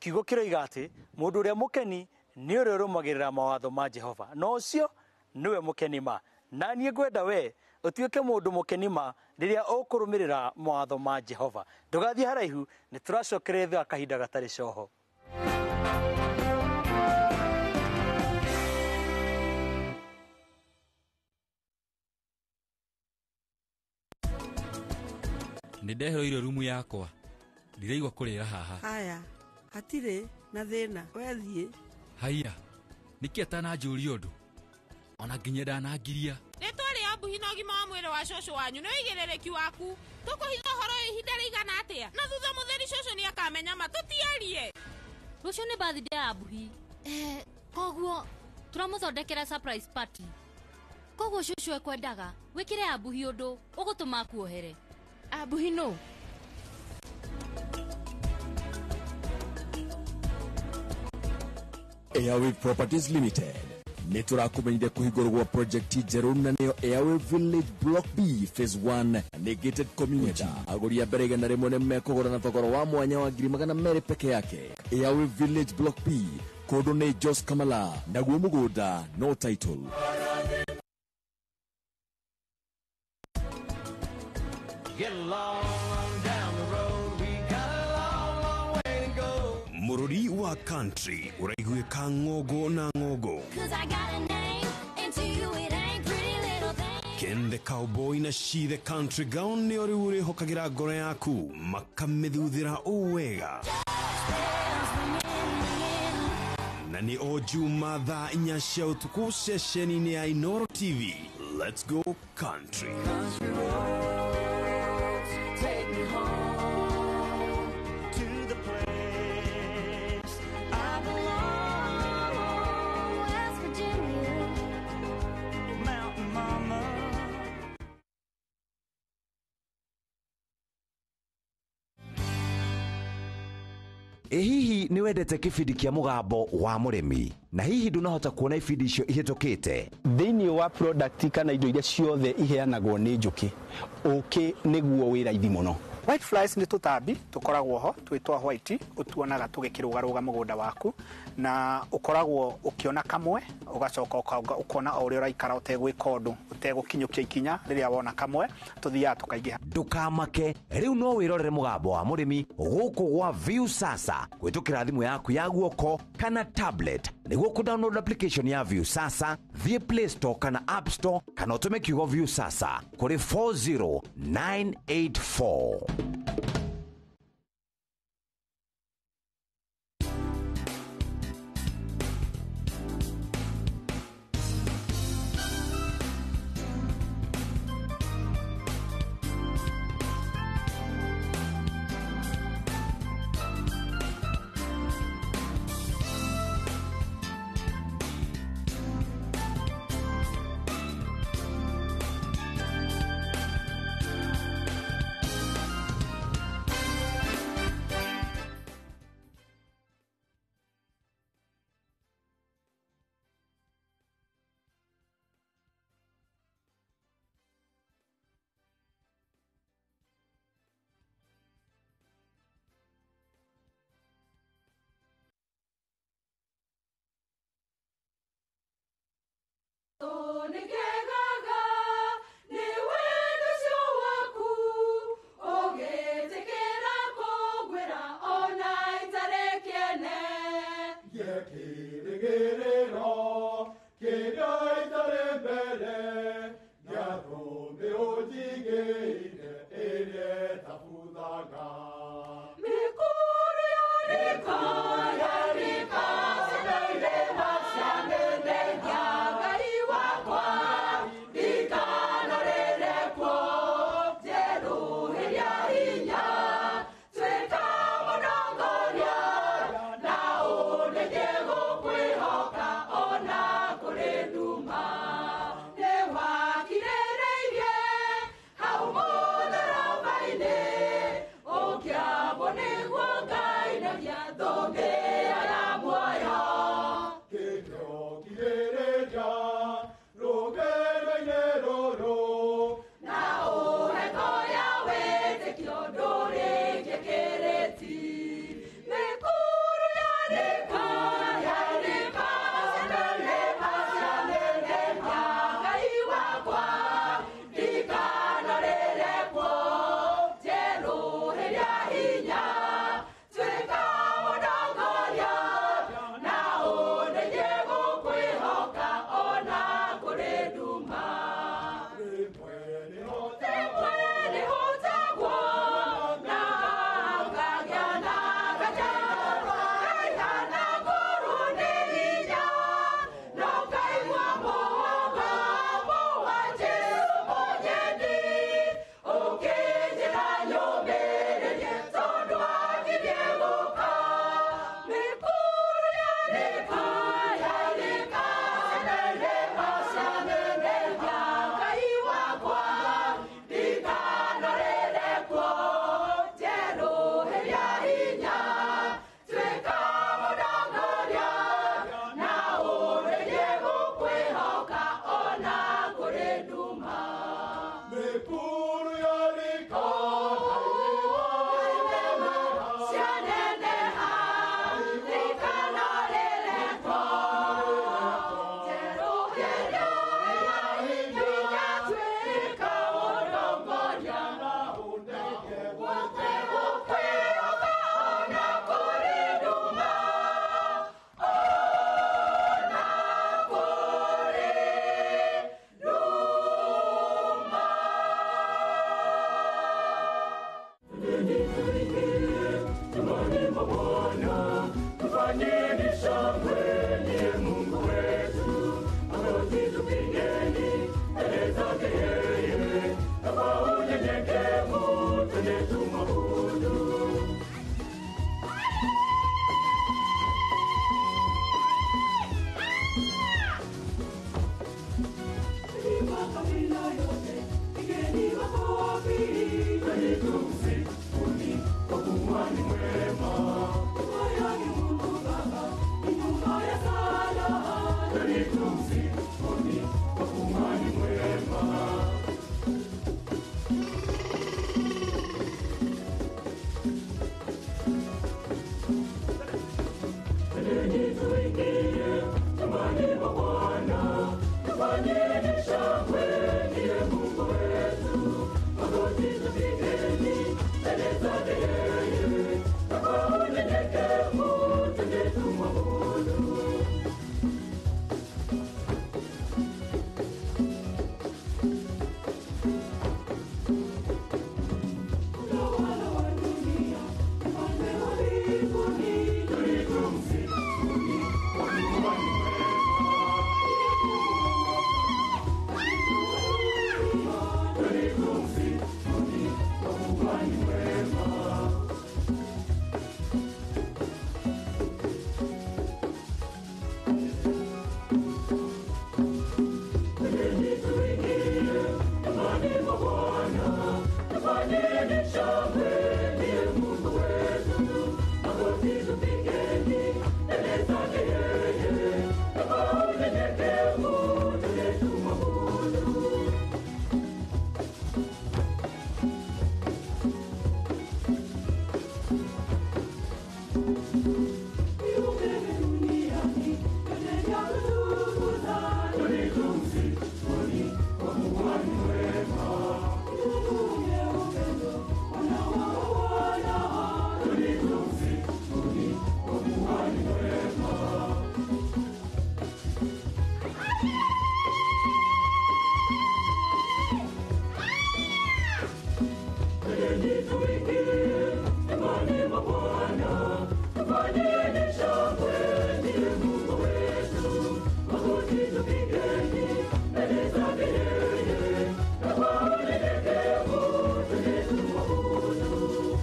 kiugo kä roiga atä må ndå å rä a må keni nä å rä a å rå magä rä ra mawatho ma Jehova, na å cio nä we må keni ma. Na niä ngwenda we å tuä ke må ndå må keni ma rä rä a å kå rå mä rä ra mawatho ma Jehova. Ndågathiä haraihu, nä tå racokereria thä wa kahinda gatarä coho. Nä ndeheroire rumu yakwa, ndiraigua kå rä ra haha. Haya, hatirĩ na thĩna, wethiĩ. Haiya, nä kä atananjå ria å ndå ona nginya ndanangiria. Rĩtwa rĩa mbuhi na ũgima wa mwĩrĩ wa cũcũ wanyu nĩ ũigĩrĩrĩki waku. Tũkũhitha ũhoro ũyũ ihinda rĩigana atĩa? Na thutha mũtheri cũcũ nĩ akamenya ma tũtiarie. Rũciũ nĩ birthday ya mbuhi. Koguo tũramũthondekera surprise party. Koguo cũcũ ekwendaga wĩkĩre ambuhi ũndũ ũgũtũma akuohere. Ambuhi nũ? Airwave Properties Limited nä tå rakåmenyithia kå hingå rwo project njerå na nä yo Airwave Village Block B Phase 1 nä gated community. Agũri a mbere 100 nĩ mekũgũra na thogora wa mwanya wa 200,000 peke yake. Airwave Village Block B, kũndũ nĩ Jos Kamala, naguo mũgũnda no title. Get along down the road. We got a long, long way to go. Mũrũri wa country ũraiguĩka ng'ongo na ng'ongo. Cause I got a name, and to you it ain't pretty little thing. Ken the Cowboy na She the Country Girl nĩo rĩu ũrĩhokagĩra ngoro yaku makamĩthuthĩra ũũ wega. Na nĩ o Juma thaa 4 cia ũtukũ ceceni-inĩ ya Inoro TV. Let's go country. Country roads, take me home to the place I belong. West Virginia. Mountain Mama. Ĩ hihi nĩ wendete kĩbindi kĩa mũgambo wa mũrĩmi na hihi ndũnahota kuona ibindi icio ihĩtũkĩte? Thĩinĩ wa product kana indo iria ciothe iheanagwo nĩ njũkĩ, ũkĩ nĩguo wĩ raithi mũno. White flies nĩ tũtambi tũkoragwo ho twĩ twa white, ũtuonaga tũgĩkĩrũgarũga mũgũnda waku, na ũkoragwo ũkĩona kamwe ũgacoka ũkona o ũrĩa ũraikara ũtegwĩka ũndũ, ũtegũkinyũkia ikinya. Rĩrĩa wona kamwe tũthiaga tũkaingĩha. Ndũkamake, rĩu no wĩrorere mũgambo wa mũrĩmi gũkũ gwa View Sasa kũhĩtũkĩra thimũ yaku ya guoko kana tablet. Nĩguo kũ-download application ya View Sasa, thiĩ Play Store kana App Store kana ũtũme kiugo View Sasa kũrĩ 40984. tumsifuni kwa kuwa ni mwema. Moyoni Mungu Baba ni nyumba ya sala. Twende tumsifuni kwa kuwa ni mwema. Twendeni tuingie nyumbani mwa Bwana, tufanyeni shangwe, ndiye Mungu wetu. Magoti tupigeni mbele zake yeye, na kwa unyenyekevu twende tumwabudu. Mtawala wa dunia, mfalme wa mbinguni, twende tumsifuni kwa kuwa ni mwema. Twende tumsifuni kwa kuwa ni mwema. Twendeni tuingie nyumbani mwa Bwana, tufanyeni shangwe, ndiye Mungu wetu. Magoti tupigeni mbele zake yeye, na kwa unyenyekevu twende tumwabudu. Viumbe vya duniani vyote vyakutukuza. Twende tumsifuni kwa kuwa ni mwema. Mungu mwenye upendo, Bwana wa mabwana. Twende tumsifuni kwa kuwa ni mwema. Twendeni tuingie nyumbani mwa Bwana, tufanyeni shangwe, ndiye Mungu wetu. Magoti tupigeni mbele zake yeye, na kwa unyenyekevu twende tumwabudu.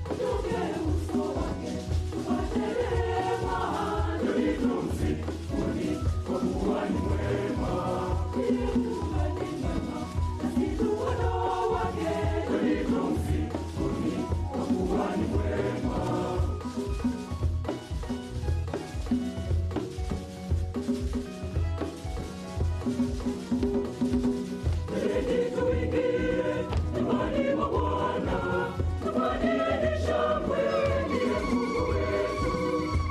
Tugeuke uso wake, tupate rehema. Twende tumsifuni kwa kuwa ni mwema. Ndiye kuhani mwema, nasi tu kondoo wake. Twende tumsifuni kwa kuwa ni mwema. Twendeni tuingie nyumbani mwa Bwana, tufanyeni shangwe, ndiye Mungu wetu.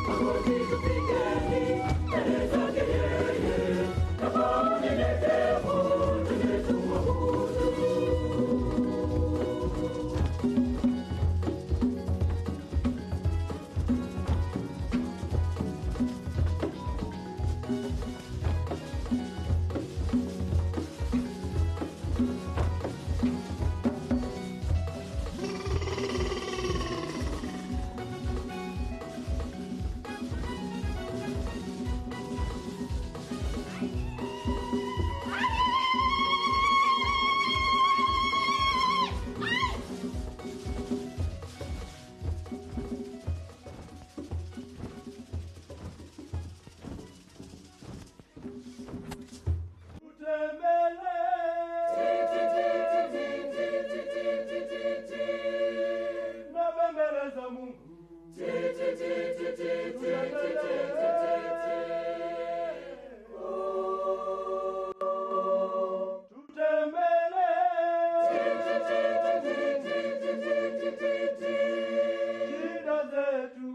Magoti tupigeni mbele zake yeye, na kwa unyenyekevu twende tumwabudu. Nabembeleza Mungu. Tutembele. Shida zetu.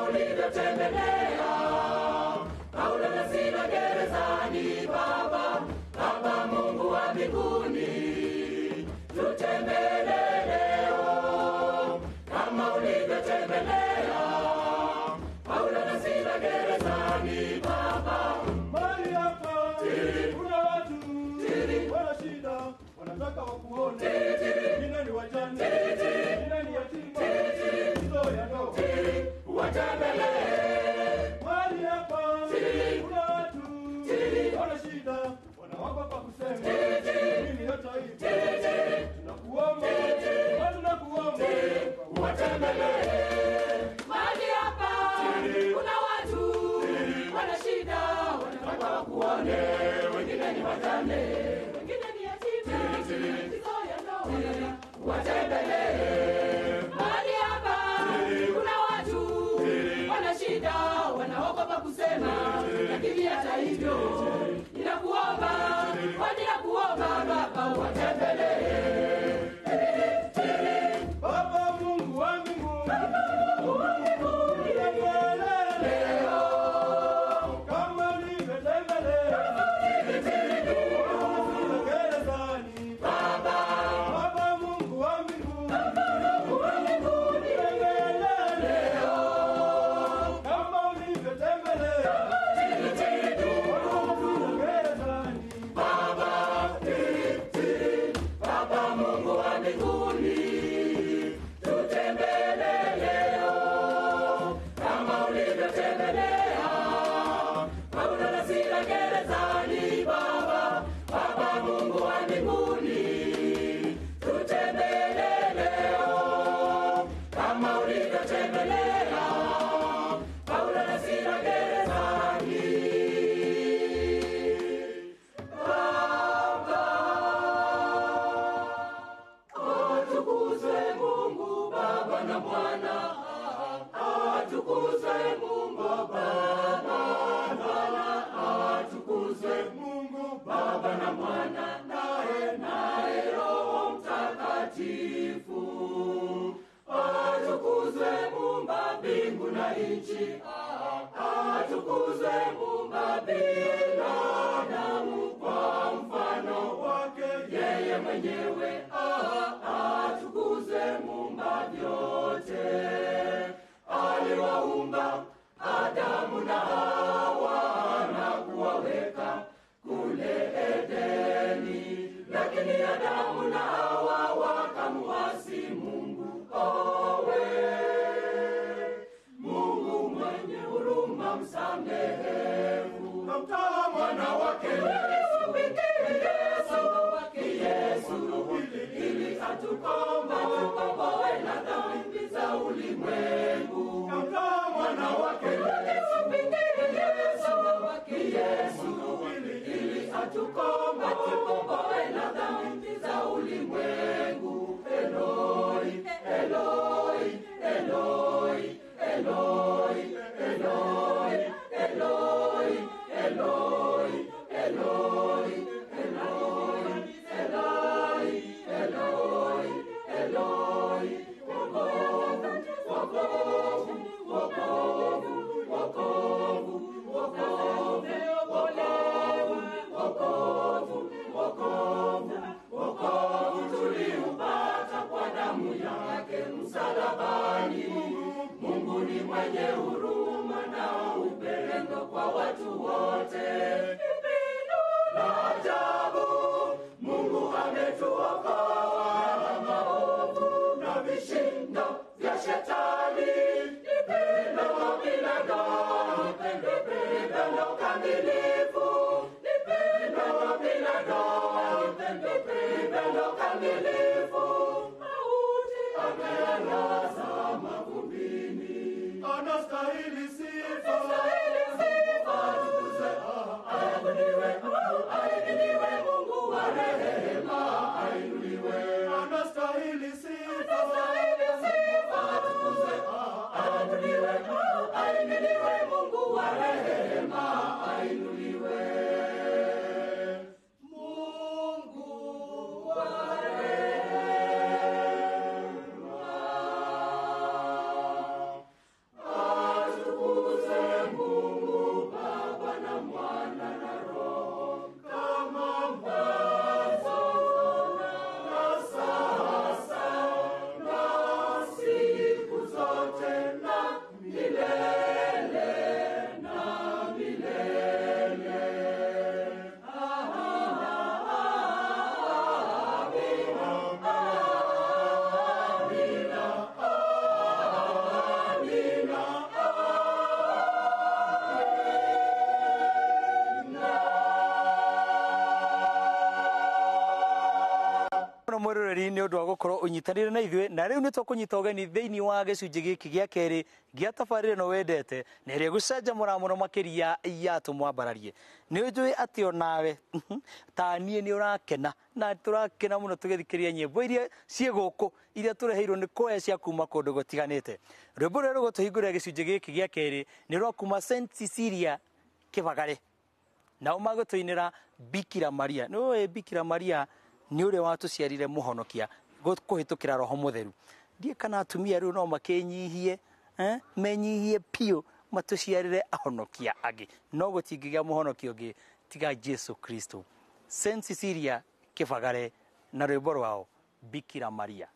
ulivyotembelea Paulo na Sila gerezani. Baba, Baba Mungu wa mbinguni, tutembelee leo kama ulivyotembelea Paulo na Sila gerezani. Baba, Mahali hapa kuna watu wana shida, wanataka wakuone. Wengine ni wajane, wengine ni yatima, hizo ya ndoa watembelee. Mahali hapa kuna watu wana shida, wanaogopa kusema. Mimi hata hivyo tunakuomba, tunakuomba watembelee. Mahali hapa kuna watu wana shida, wanataka wakuone. Wengine ni wajane, wengine ni yatima, hizo ya ndoa watembelee. Mahali hapa kuna watu wana shida, wanaogopa kusema, lakini hata hivyo ninakuomba, ninakuomba Baba watembelee. Baba Mungu wa mbinguni, tutembelee leo kama ulivyotembelea gerezani. Baba, Baba Mungu wa mbinguni, tutembelee leo kama ulivyotembelea gerezani. Baba, Baba Mungu wa mbinguni, tutembelee leo kama ulivyotembelea Paulo na Sila gerezani. Baba, Baba Mungu wa mbinguni, tutembelee leo kama ulivyotembelea Paulo na Sila gerezani. Baba, atukuzwe Mungu Baba na Mwana, atukuzwe Mungu Baba na Mwana, atukuzwe Mungu Baba na Mwana, naye Roho Mtakatifu. Atukuzwe Muumba mbingu na nchi, atukuzwe Muumba binadamu kwa mfano wake yeye mwenyewe, atukuzwe Muumba vyote. Aliwaumba Adamu na Hawa na kuwaweka kule Edeni, lakini Adamu na Hawa wakamuasi Mungu. Owe Mungu mwenye huruma, msamehevu, Kamtoa mwana wake Yesu pekee, Yesu ili atukomboe na dhambi za ulimwengu. Kamtoa Mwana wake Yesu pekee, Yesu ili atukomboe na dhambi za ulimwengu. Eloi, Eloi, Eloi, Eloi, Eloi, Eloi, Eloi, Eloi, Eloi, Eloi, Eloi, wokovu, wokovu, wokovu, wokovu, wokovu, wokovu, wokovu, wokovu tuliupata kwa damu yake msalabani. Mungu ni mwenye huruma na upendo kwa watu wote. La ajabu, Mungu ametuokoa na maovu na vishindo vya shetani. Ni pendo bila doa, ni pendo kamilifu, ni pendo bila doa, ni pendo kamilifu. Mauti amelaza mavumbini, Anastahili sifa, anastahili sifa, atukuzwe, aabudiwe, ahimidiwe Mungu wa rehema, ainuliwe. Anastahili sifa, Anastahili sifa, atukuzwe, aabudiwe, ahimidiwe Mungu wa rehema, ainuliwe. Mungu wa rehema, Ũgeni nĩ ũndũ wa gũkorwo ũnyitanĩire na ithuĩ, na rĩu nĩ tũkũnyita ũgeni thĩinĩ wa gĩcunjĩ gĩkĩ gĩa kerĩ gĩa tabarĩra ĩno wendete na ĩrĩa ĩgũcanjamũra mũno makĩria ya tũmwambararie. Nĩ njũĩ atĩ onawe ta niĩ nĩ ũrakena, na tũrakena mũno tũgĩthikĩrĩria nyĩmbo iria ciĩ gũkũ iria tũreheirwo nĩ kwaya cia kuma kũndũ gũtiganĩte. Rwĩmbo rũrĩa rũgũtũhingũrĩra gĩcunjĩ gĩkĩ gĩa kerĩ nĩ rwa kuma St Cecilia Kĩbagare, nao magũtũinĩra Bikira Maria. Nĩ ũĩ Bikira Maria nĩ ũrĩa watũciarire mũhonokia kũhĩtũkĩra Roho Mũtheru. Ndiĩ kana atumia rĩu no makĩnyihie, menyihie piũ matũciarĩre ahonokia angĩ, no gũtingĩgĩa mũhonokia ũngĩ tiga Jesu Kristo. St Cecilia Kĩbagare na rwĩmbo rwao Bikira Maria.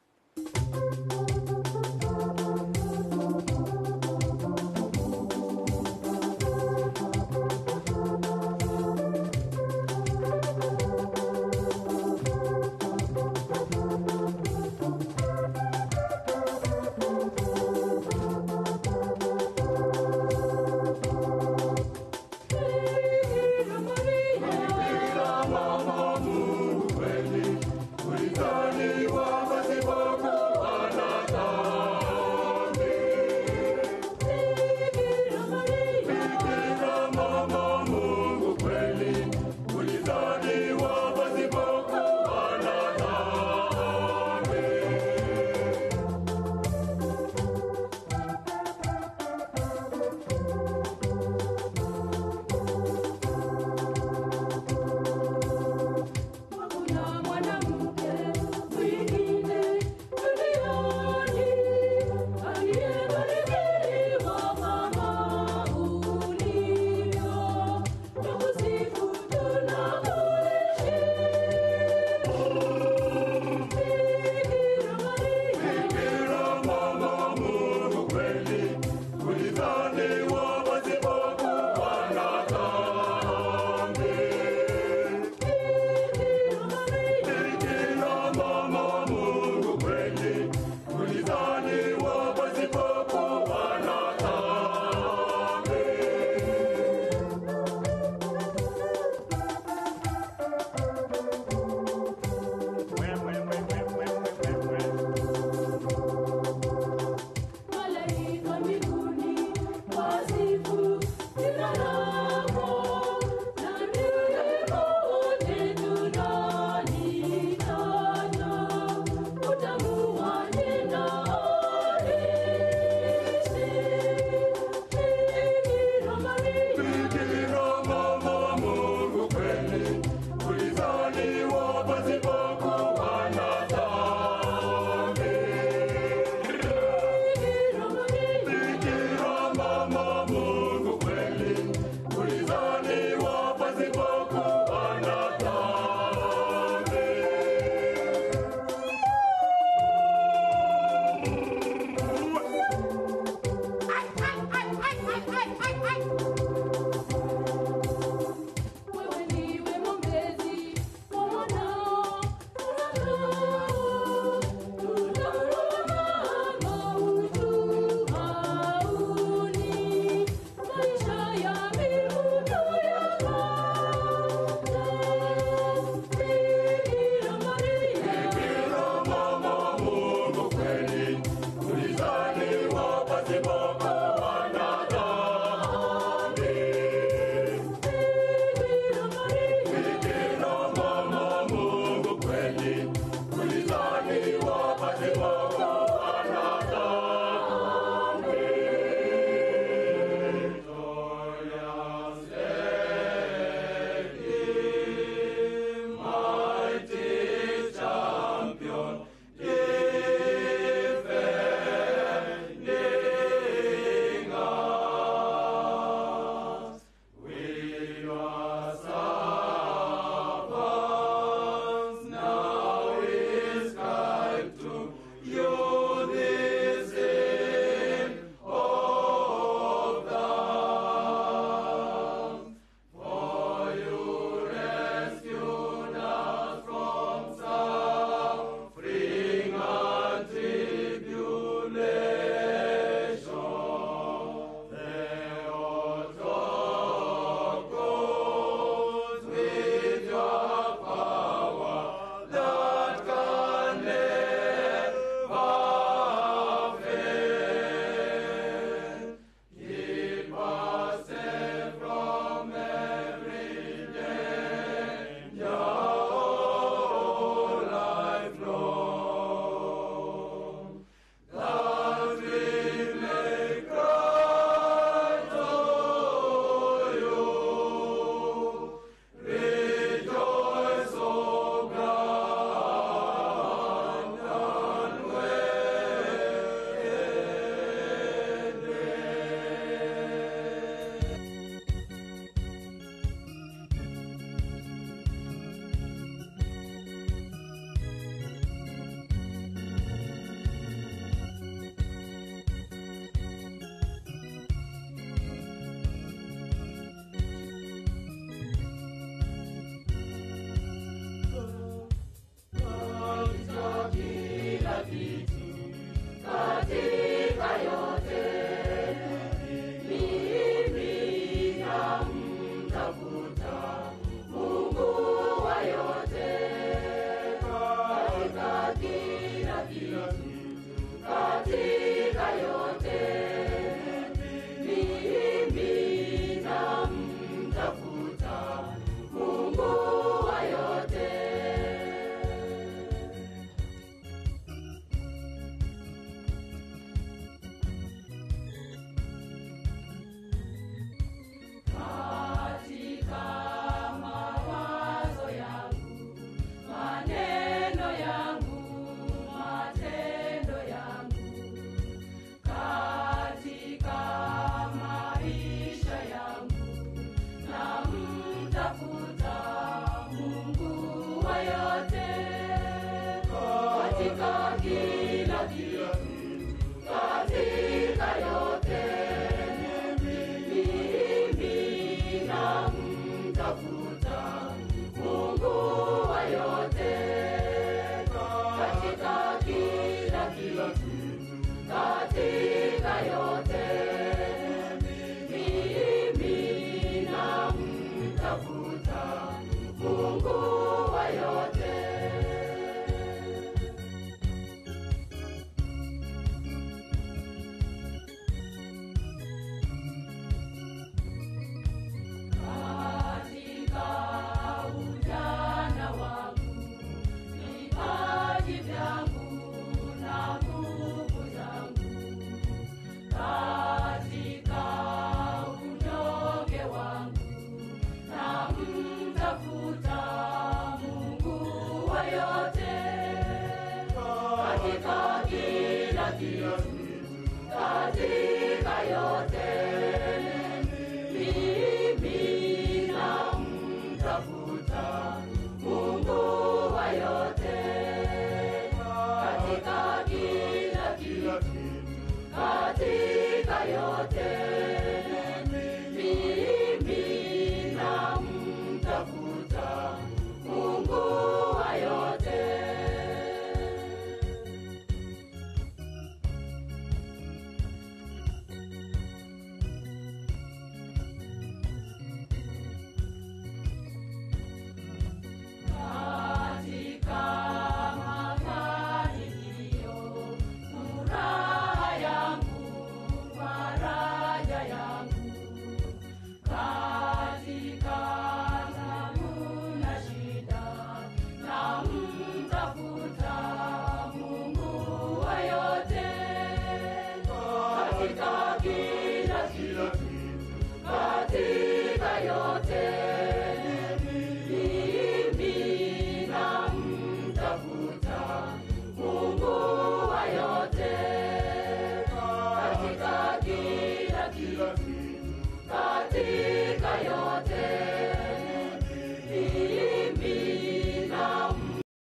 Bikira mama Mungu kweli, ulizaliwa pasipo kuwa na dhambi. Mesia.